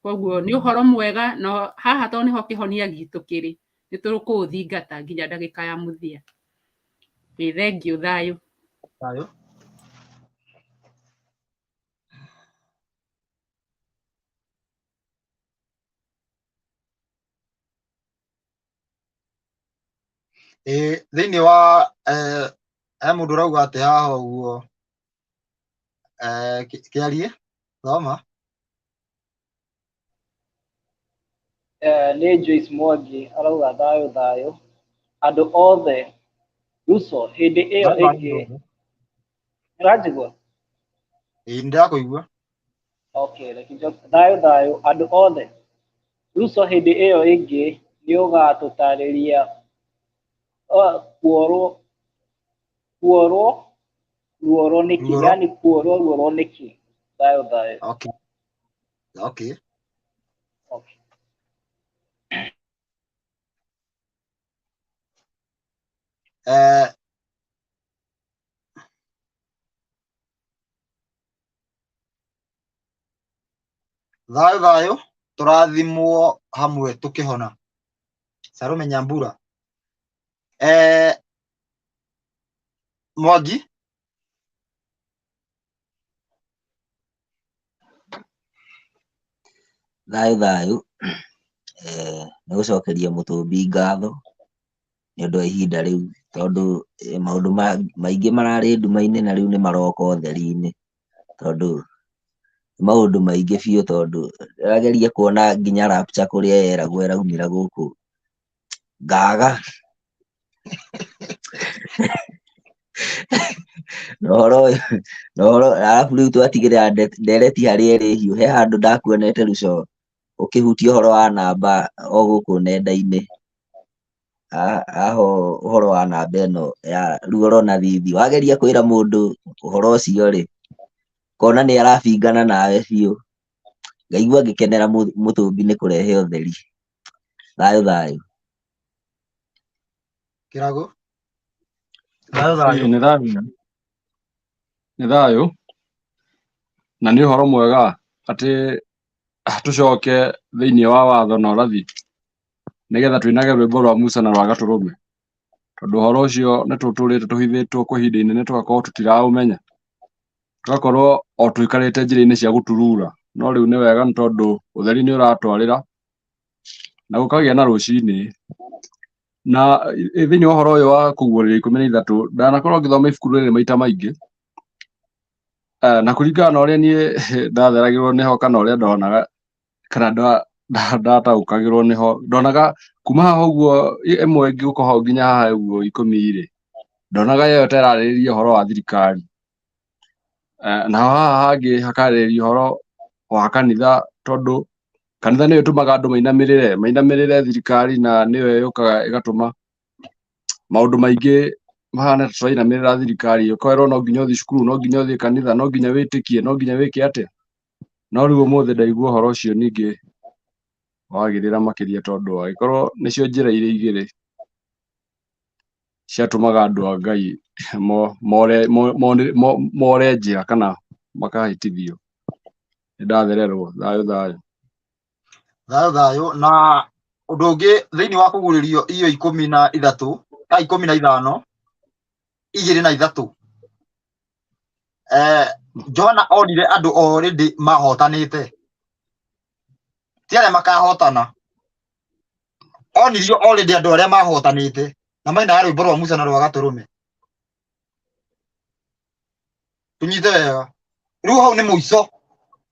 Koguo nĩ ũhoro mwega na haha tondũ nĩho kĩhonia gitũ kĩrĩ, nĩ tũkũũthingata nginya ndagĩka ya mũthia. Ĩ thengiũ thayũ. Thayũ. Ĩ thĩinĩ wa he mũndũ ũrauga atĩ haha ũguo kĩarie thoma. Nĩ Joyce Mwangi arauga thayũ thayũ andũ othe Ruso hĩndĩ ĩyo Thayũ ĩngĩ ũranjigua? Ĩ nĩndĩrakũigua. Okay, reke njoke. Thayũ thayũ andũ othe Ruso hĩndĩ ĩyo ĩngĩ nĩũgatũtarĩria kuorwo kuorwo ruoro nĩkĩ, Ruoro. yani kuorwo ruoro nĩkĩ. Thayũ thayũ. Okay. Okay. Okay. Eh, thayũ thayũ tũrathimwo hamwe tũkĩhona. Salome Nyambura. Eh, Mwangi. Thayũ thayũ, nĩ gũcokeria mũtũmbi ngatho nĩ ũndũ wa ihinda rĩu tondũ maũndũ maingĩ mararĩ nduma-inĩ na rĩu nĩ maroka ũtheri-inĩ tondũ nĩ maũndũ maingĩ biũ tondũ ndĩrageria kuona nginya rapture kũrĩa yeragwo ĩraumĩra gũkũ ngaga na ũhoro ũyũ na ũhoro arabu rĩu twatigĩrĩra ndereti harĩa ĩrĩ hiũ he handũ ndakuonete Ruco ũkĩhutia ũhoro wa namba o gũkũ nenda-inĩ aho ũhoro wa namba ĩno ya ruoro na thithi wageria kwĩra mũndũ ũhoro ũcio rĩ kona nĩ arabingana nawe biũ ngaigua ngĩkenera mũtũmbi nĩ kũrehe ũtheri. Thayũ thayũ. Kĩrago. Thayũ thayũ. Nĩ thayũ. Nĩ thayũ na nĩ ũhoro mwega atĩ tũcoke thĩinĩ wa watho na ũrathi nĩgetha twinage rwĩmbo rwa Musa na rwa Gatũrũme tondũ ũhoro ũcio nĩ tũtũrĩte tũhithĩtwo kwa ihinda inene tũgakorwo tũtiraũmenya tũgakorwo o tũikarĩte njĩra-inĩ cia gũturura no rĩu nĩ wega nĩ tondũ ũtheri nĩ ũratwarĩra na gũkagĩa na rũcinĩ na thĩinĩ wa ũhoro ũyũ wa kũguũrĩria 13 ndanakorwo ngĩthoma ibuku rĩrĩ maita maingĩ na kũringana na ũrĩa niĩ ndatheragĩrwo nĩho kana ũrĩa ndonaga kana Ndataũkagĩrwo nĩho ndonaga kuma haha ũguo ĩmwe ĩngĩũka hau nginya haha ũguo 10 rĩ, ndonaga ĩyo ta ĩrarĩrĩria ũhoro wa thirikari. Naho haha hangĩ hakarĩrĩria ũhoro wa kanitha tondũ kanitha nĩyo ĩtũmaga andũ mainamĩrĩre mainamĩrĩre thirikari na nĩyo yũkaga ĩgatũma maũndũ maingĩ mahane ta tũrainamĩrĩra thirikari, ũkerwo no nginya ũthiĩ cukuru, no nginya ũthiĩ kanitha, no nginya wĩtĩkie, no nginya wĩke atĩa. No rĩu ũmũthĩ ndaigua ũhoro ũcio ningĩ wagĩrĩra makĩria tondũ angĩkorwo nĩcio njĩra iria igĩrĩ ciatũmaga andũ a Ngai more njĩra kana makahĩtithio. Nĩ ndathererwo. Thayũ thayũ. Thayũ thayũ. Na ũndũ ũngĩ thĩinĩ wa kũgurĩrio iyo 13 a 15 2 na 3, Johana onire andũ already mahotanĩte, ti arĩa makahotana. Onirio already andũ arĩa mahotanĩte na mainaga rwĩmbo rwa Musa na rwa Gatũrũme. Tũnyite wega, rĩu hau nĩ mũico.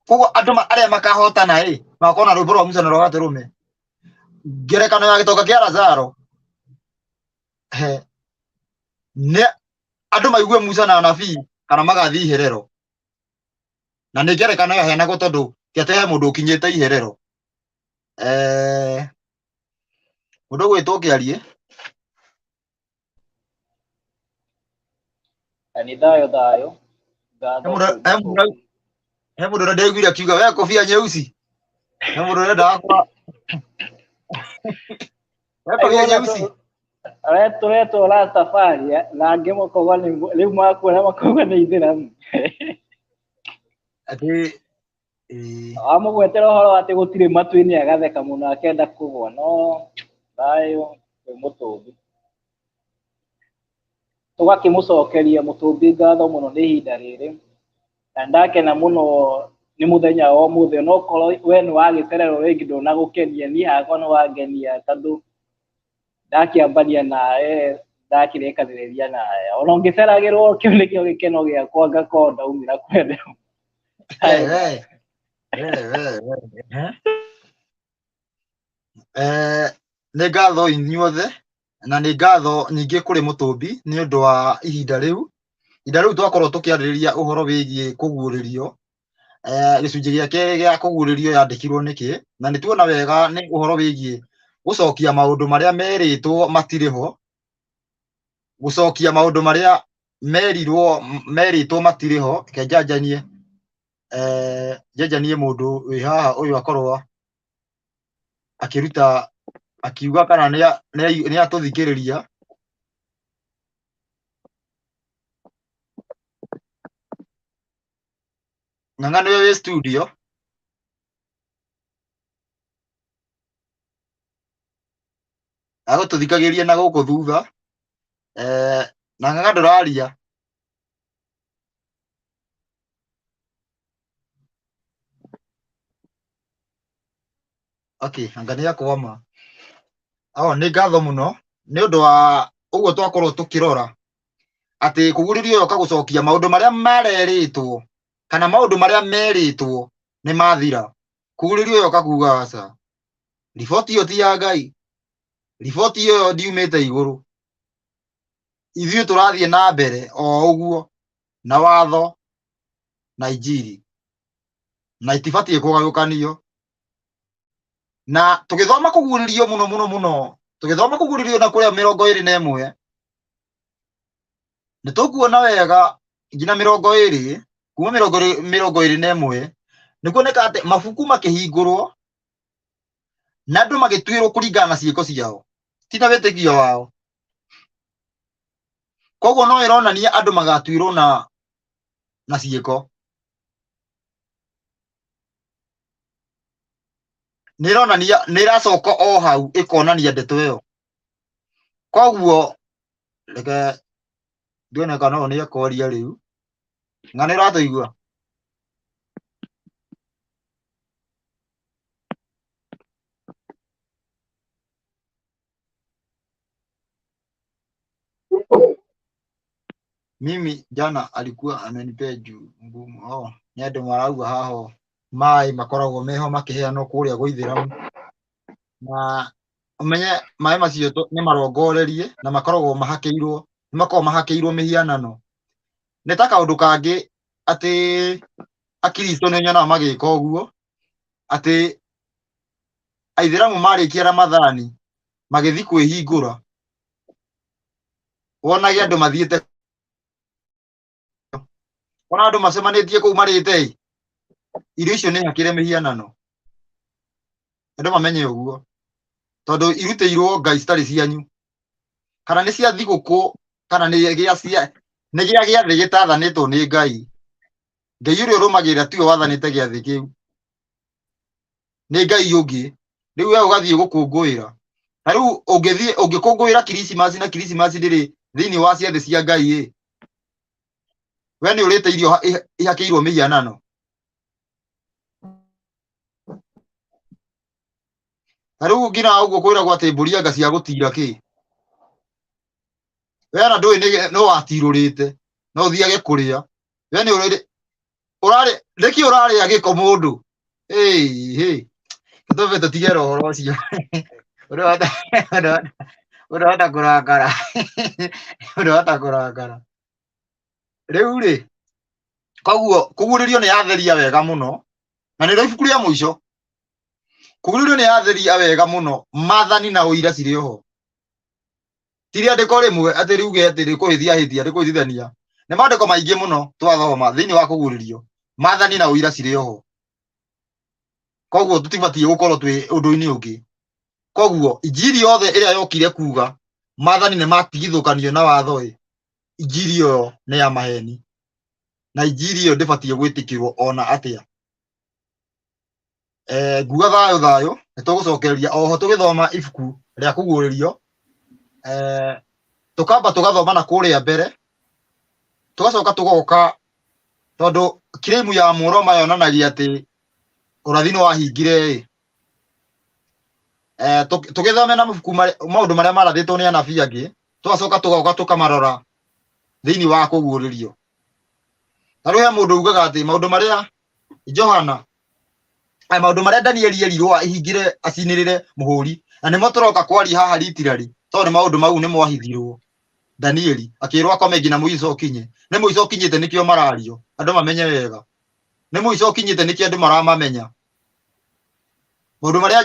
Koguo andũ arĩa makahotana ĩ magakorwo na rwĩmbo rwa Musa na rwa Gatũrũme. Ngerekano ya gĩtonga kĩa Lazaro, he nĩ andũ maigue Musa na anabii kana magathiĩ iherero, na nĩ ngerekano yaheanagwo tondũ ti atĩ he mũndũ ũkinyĩte iherero. Mũndũ ũgwĩtwo kĩarie. Na nĩ thayũ thayũ. Ngatho He mũndũ kwĩ he mũndũ he mũndũ ũrĩa ndaiguire akiuga we kobia nyeusi. He mũndũ ũrenda wakwa we kobia nyeusi. Tũretwo Rastafari na angĩ makauga nĩ rĩu makuona makauga nĩ Ithĩramu. Atĩ ĩĩ. Wamũgwetera ũhoro wa atĩ gũtirĩ matu-inĩ agatheka mũno akenda kũgwa, no thayũ kwĩ mũtũmbi. Tũgakĩmũcokeria mũtũmbi ngatho mũno nĩ ihinda rĩrĩ, na ndakena mũno nĩ mũthenya wa ũmũthĩ, onokorwo we nĩ wagĩcererwo rĩngĩ ndũnagũkenia, niĩ hakwa nĩ wangenia tondũ ndakĩambania nawe, ndakĩrĩkanĩrĩria nawe, ona ũngĩceragĩrwo kĩu nĩkĩo gĩkeno gĩakwa ngakorwo ndaumĩra kwene. We, we, we, we, we. Nĩ ngatho inyuothe na nĩ ngatho nyingĩ kũrĩ mũtũmbi nĩ ũndũ wa ihinda rĩu. Ihinda rĩu twakorwo tũkĩarĩrĩria ũhoro wĩgiĩ kũguũrĩrio, gĩcunjĩ gĩa kerĩ gĩa kũguũrĩrio yandĩkirwo nĩkĩ, na nĩ tuona wega nĩ ũhoro wĩgiĩ gũcokia maũndũ marĩa merĩtwo matirĩ ho, gũcokia maũndũ marĩa merirwo merĩtwo matirĩ ho. Reke njanjanie, njanjanie mũndũ wĩ haha ũyũ akorwo akĩruta akiuga kana nĩ atũthikĩrĩria. Ng'ang'a nĩwe wĩ studio. Agũtũthikagĩria na gũkũ thutha. Na Ng'ang'a ndũraria. Okay, anga nĩ akwama. Oh, nĩ ngatho mũno nĩ ũndũ wa ũguo twakorwo tũkĩrora atĩ kũgurĩrio yoka gũcokia maũndũ marĩa marerĩtwo kana maũndũ marĩa merĩtwo nĩ mathira. Kũgurĩrio yoka kuga aca, riboti ĩyo ti ya Ngai, riboti ĩyo ndiumĩte igũrũ, ithuĩ tũrathiĩ na mbere o ũguo na watho na injiri na itibatiĩ kũgayũkanio. Na tũgĩthoma kũguũrĩrio mũno mũno mũno, tũgĩthoma kũguũrĩrio na kũrĩa 21, nĩ tũkuona wega nginya 20, kuma 21, nĩ kuoneka atĩ mabuku makĩhingũrwo na andũ magĩtuĩrwo kũringana na ciĩko ciao, ti na wĩtĩkio wao. Koguo no ĩronania andũ magatuĩrwo na ciĩko. Nĩ ĩronania, nĩ ĩracoka o hau ĩkonania ndeto ĩyo. Koguo reke nduone kana ũyũ nĩ ekwaria rĩu. Ng'a nĩ ũratũigua? Mimi jana alikuwa amenipea juu ngumu. Oh, nĩ andũ marauga haho maĩ makoragwo meho makĩheanwo kũrĩa gwa ithĩramu. Na ũmenye maĩ macio nĩ marongorerie na makoragwo mahakĩirwo, nĩ makoragwo mahakĩirwo mĩhianano. Nĩ ta kaũndũ kangĩ atĩ akristo nĩ nyonaga magĩka ũguo, atĩ aithĩramu marĩkia Ramathani magĩthiĩ kwĩhingũra, wonage andũ mathiĩte, wona andũ macemanĩtie kũu marĩte ĩ, irio icio nĩ hakĩre mĩhianano. Andũ mamenye ũguo, tondũ irutĩirwo ngai citarĩ cianyu, kana nĩ cia thigũkũ, kana nĩ gĩa cia nĩ gĩa gĩathĩ gĩtathanĩtwo nĩ Ngai. Ngai ũrĩa ũrũmagĩrĩra tiwe wathanĩte gĩathĩ kĩu, nĩ Ngai ũngĩ. Rĩu we ũgathiĩ gũkũngũĩra, na rĩu ũngĩthiĩ ũngĩkũngũĩra Kiricimasi, na Kiricimasi ndĩrĩ thĩinĩ wa ciathĩ cia Ngai ĩ, we nĩ ũrĩte irio ihakĩirwo mĩhianano. Ta rĩu nginya ũguo kwĩragwo atĩ mbũri anga cia gũtira kĩ, we ona ndũĩ nĩ watirũrĩte no ũthiage kũrĩa, we nĩ ũrĩ ũrarĩ nĩkĩ ũrarĩa gĩko mũndũ. Ĩĩ tũtũme tũtige ũhoro ũcio, ũrahota kũrakara, ũrahota kũrakara rĩu rĩ. Koguo kũguũrĩrio nĩ yatheria wega mũno, na nĩrĩo ibuku rĩa mũico. Kũguũrĩrio nĩ yatheria wega mũno, maathani na ũira cirĩ oho. Ti rĩandĩko rĩmwe atĩ riuge atĩ rĩkũhĩtia hĩtia rĩkũhĩtithania, nĩ maandĩko maingĩ mũno twathoma thĩinĩ wa kũguũrĩrio, maathani na ũira cirĩ oho. Koguo tũtibatiĩ gũkorwo twĩ ũndũ-inĩ ũngĩ. Koguo injiri yothe ĩrĩa yokire kuga maathani nĩ matigithũkanio na watho ĩ, injiri ĩyo nĩ ya maheni, na injiri ĩyo ndĩbatiĩ gwĩtĩkĩrwo ona atĩa. Nguga thayũ thayũ, nĩ tũgũcokereria oho tũgĩthoma ibuku rĩa kũguũrĩrio. Tũkamba tũgathoma na kũrĩa mbere, tũgacoka tũgoka, tondũ claim ya Mũroma yonanagia atĩ ũrathi nĩ wahingire ĩ. Tũgĩthome na mabuku maũndũ marĩa marathĩtwo nĩ anabii angĩ, tũgacoka tũgoka tũkamarora thĩinĩ wa kũguũrĩrio. Ta rĩu he mũndũ ugaga atĩ maũndũ marĩa Johana, maũndũ marĩa Danieli erirwo ahingĩre acinĩrĩre mũhũri, na nĩmo tũroka kwaria haha ritirari, tondũ nĩ maũndũ mau nĩ mwahithirwo. Danieli akĩrwo akome nginya mũico ũkinye. Nĩ mũico ũkinyĩte nĩkĩo marario, andũ mamenye wega. Nĩ mũico ũkinyĩte nĩkĩo andũ maramamenya. Maũndũ marĩa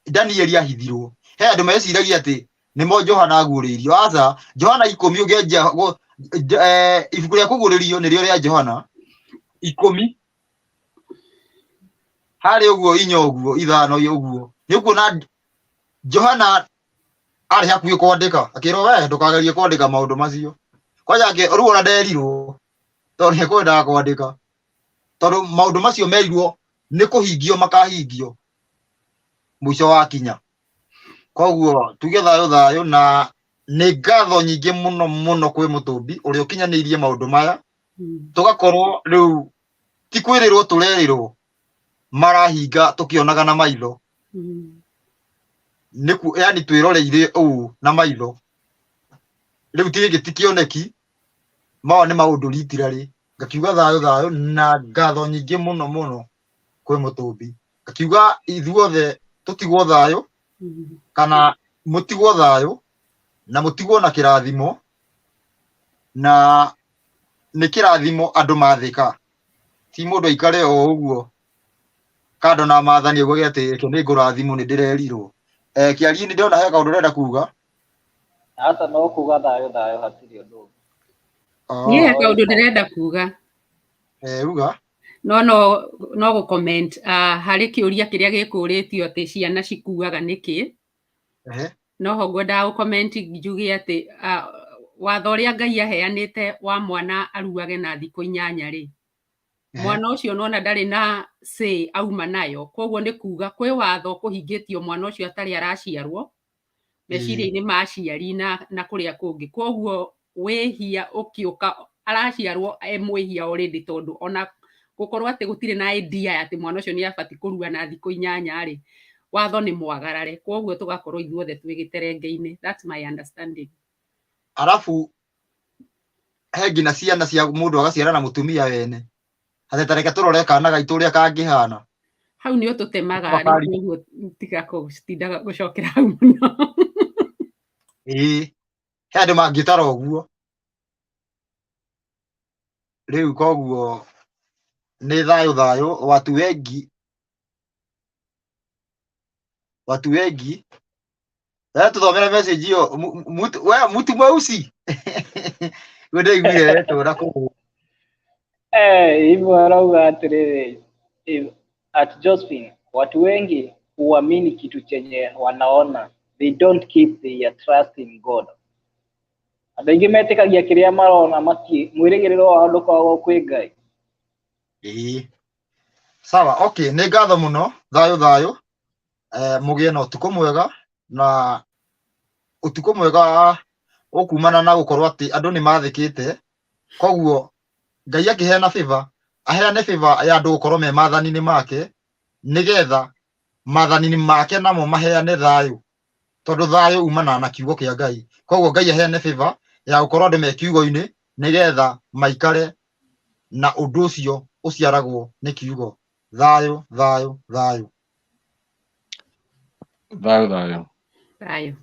Danieli ahithirwo, he andũ meciragia atĩ nĩmo Johana aguũrĩirio. Aca, Johana 10 ũngĩanjia ibuku rĩa kũguũrĩrio nĩrĩo rĩa Johana 10 harĩ ũguo 4 ũguo 5 ũguo, nĩ ũkuona Johana arĩ hakuhĩ kwandĩka, akĩrwo we ndũkagerie kwandĩka maũndũ macio. Kwanja rĩu ona nderirwo tondũ nĩ ekwendaga kwandĩka, tondũ maũndũ macio merirwo nĩ kũhingio makahingio mũico wakinya. Koguo tuge thayũ thayũ, na nĩ ngatho nyingĩ mũno mũno kwĩ Mũtũmbi ũrĩa ũkinyanĩirie maũndũ maya, tũgakorwo rĩu ti kwĩrĩrwo tũrerĩrwo, marahinga tũkĩonaga na maitho. Nĩ ku, yani twĩroreire ũũ na maitho. Rĩu ti gĩkĩ ti kĩoneki, maya nĩ maũndũ ritirarĩ. Ngakiuga thayũ thayũ na ngatho nyingĩ mũno mũno kwĩ Mũtũmbi. Ngakiuga ithuothe tũtigwo thayũ, kana mũtigwo thayũ na mũtigwo na kĩrathimo, na nĩ kĩrathimo andũ mathĩka. Ti mũndũ aikare o ũguo kando na maathani augage atĩ reke nĩ ngũrathimwo nĩ ndĩrerirwo. Kĩarie nĩ ndĩrona he kaũndũ ũrenda kuga. Aca, no kuga thayũ thayũ, hatirĩ ũndũ ũngĩ. Niĩ he kaũndũ ndĩrenda kuga. Uga. No gũ comment harĩ kĩũria kĩrĩa gĩkũrĩtio atĩ ciana cikuaga nĩkĩ. No ho ngwendaga gũ comment njuge atĩ watho ũrĩa Ngai aheanĩte wa mwana aruage na thikũ 8 rĩ, mwana ũcio nona ndarĩ na say auma nayo. Koguo nĩ kuga kwĩ watho kũhingĩtio mwana ũcio atarĩ araciarwo meciria-inĩ ma aciari na kũrĩa kũngĩ. Koguo wĩhia ũkĩũka araciarwo e mwĩhia already, tondũ ona gũkorwo atĩ gũtirĩ na idea ya atĩ mwana ũcio nĩ abatiĩ kũrua na thikũ 8 rĩ, watho nĩ mwagarare. Koguo tũgakorwo ithuothe twĩ gĩterenge-inĩ. That's my understanding. Arabu he nginya ciana cia mũndũ agaciara na mũtumia wene, atĩ ta reke tũrore kana gaitũ ũrĩa kangĩhana. Hau nĩ ũtũtemaga rĩu, Makari. koguo tiga gũtindaga gũcokera hau mũno. Ĩĩ, he andũ mangĩtara ũguo rĩu. Koguo nĩ thayũ thayũ. Watu wengi, watu wengi. Tuthomere message hiyo. We mtu mweusi we, ndaiguire wetwo na kũu. Hivyo arauga atĩrĩrĩ, at Josephine, watu wengi huamini kitu chenye wanaona, they don't keep their trust in God. Andũ aingĩ metĩkagia kĩrĩa marona, mati mwĩrĩgĩrĩro wao ndũkoragwo kwĩ Ngai. Ĩĩ, sawa, okay, nĩ ngatho mũno. Thayũ thayũ. Mũgĩe na ũtukũ mwega, na ũtukũ mwega ũkumana na gũkorwo atĩ andũ nĩ mathĩkĩte. Koguo Ngai akĩheana favor, aheane favor ya andũ gũkorwo me maathani-inĩ make, nĩgetha maathani-inĩ make namo maheane thayũ, tondũ thayũ umanaga na kiugo kĩa Ngai. Koguo Ngai aheane favor ya gũkorwo andũ me kiugo-inĩ, nĩgetha maikare na ũndũ ũcio ũciaragwo nĩ kiugo. Thayũ thayũ thayũ. Thayũ thayũ. Thayũ.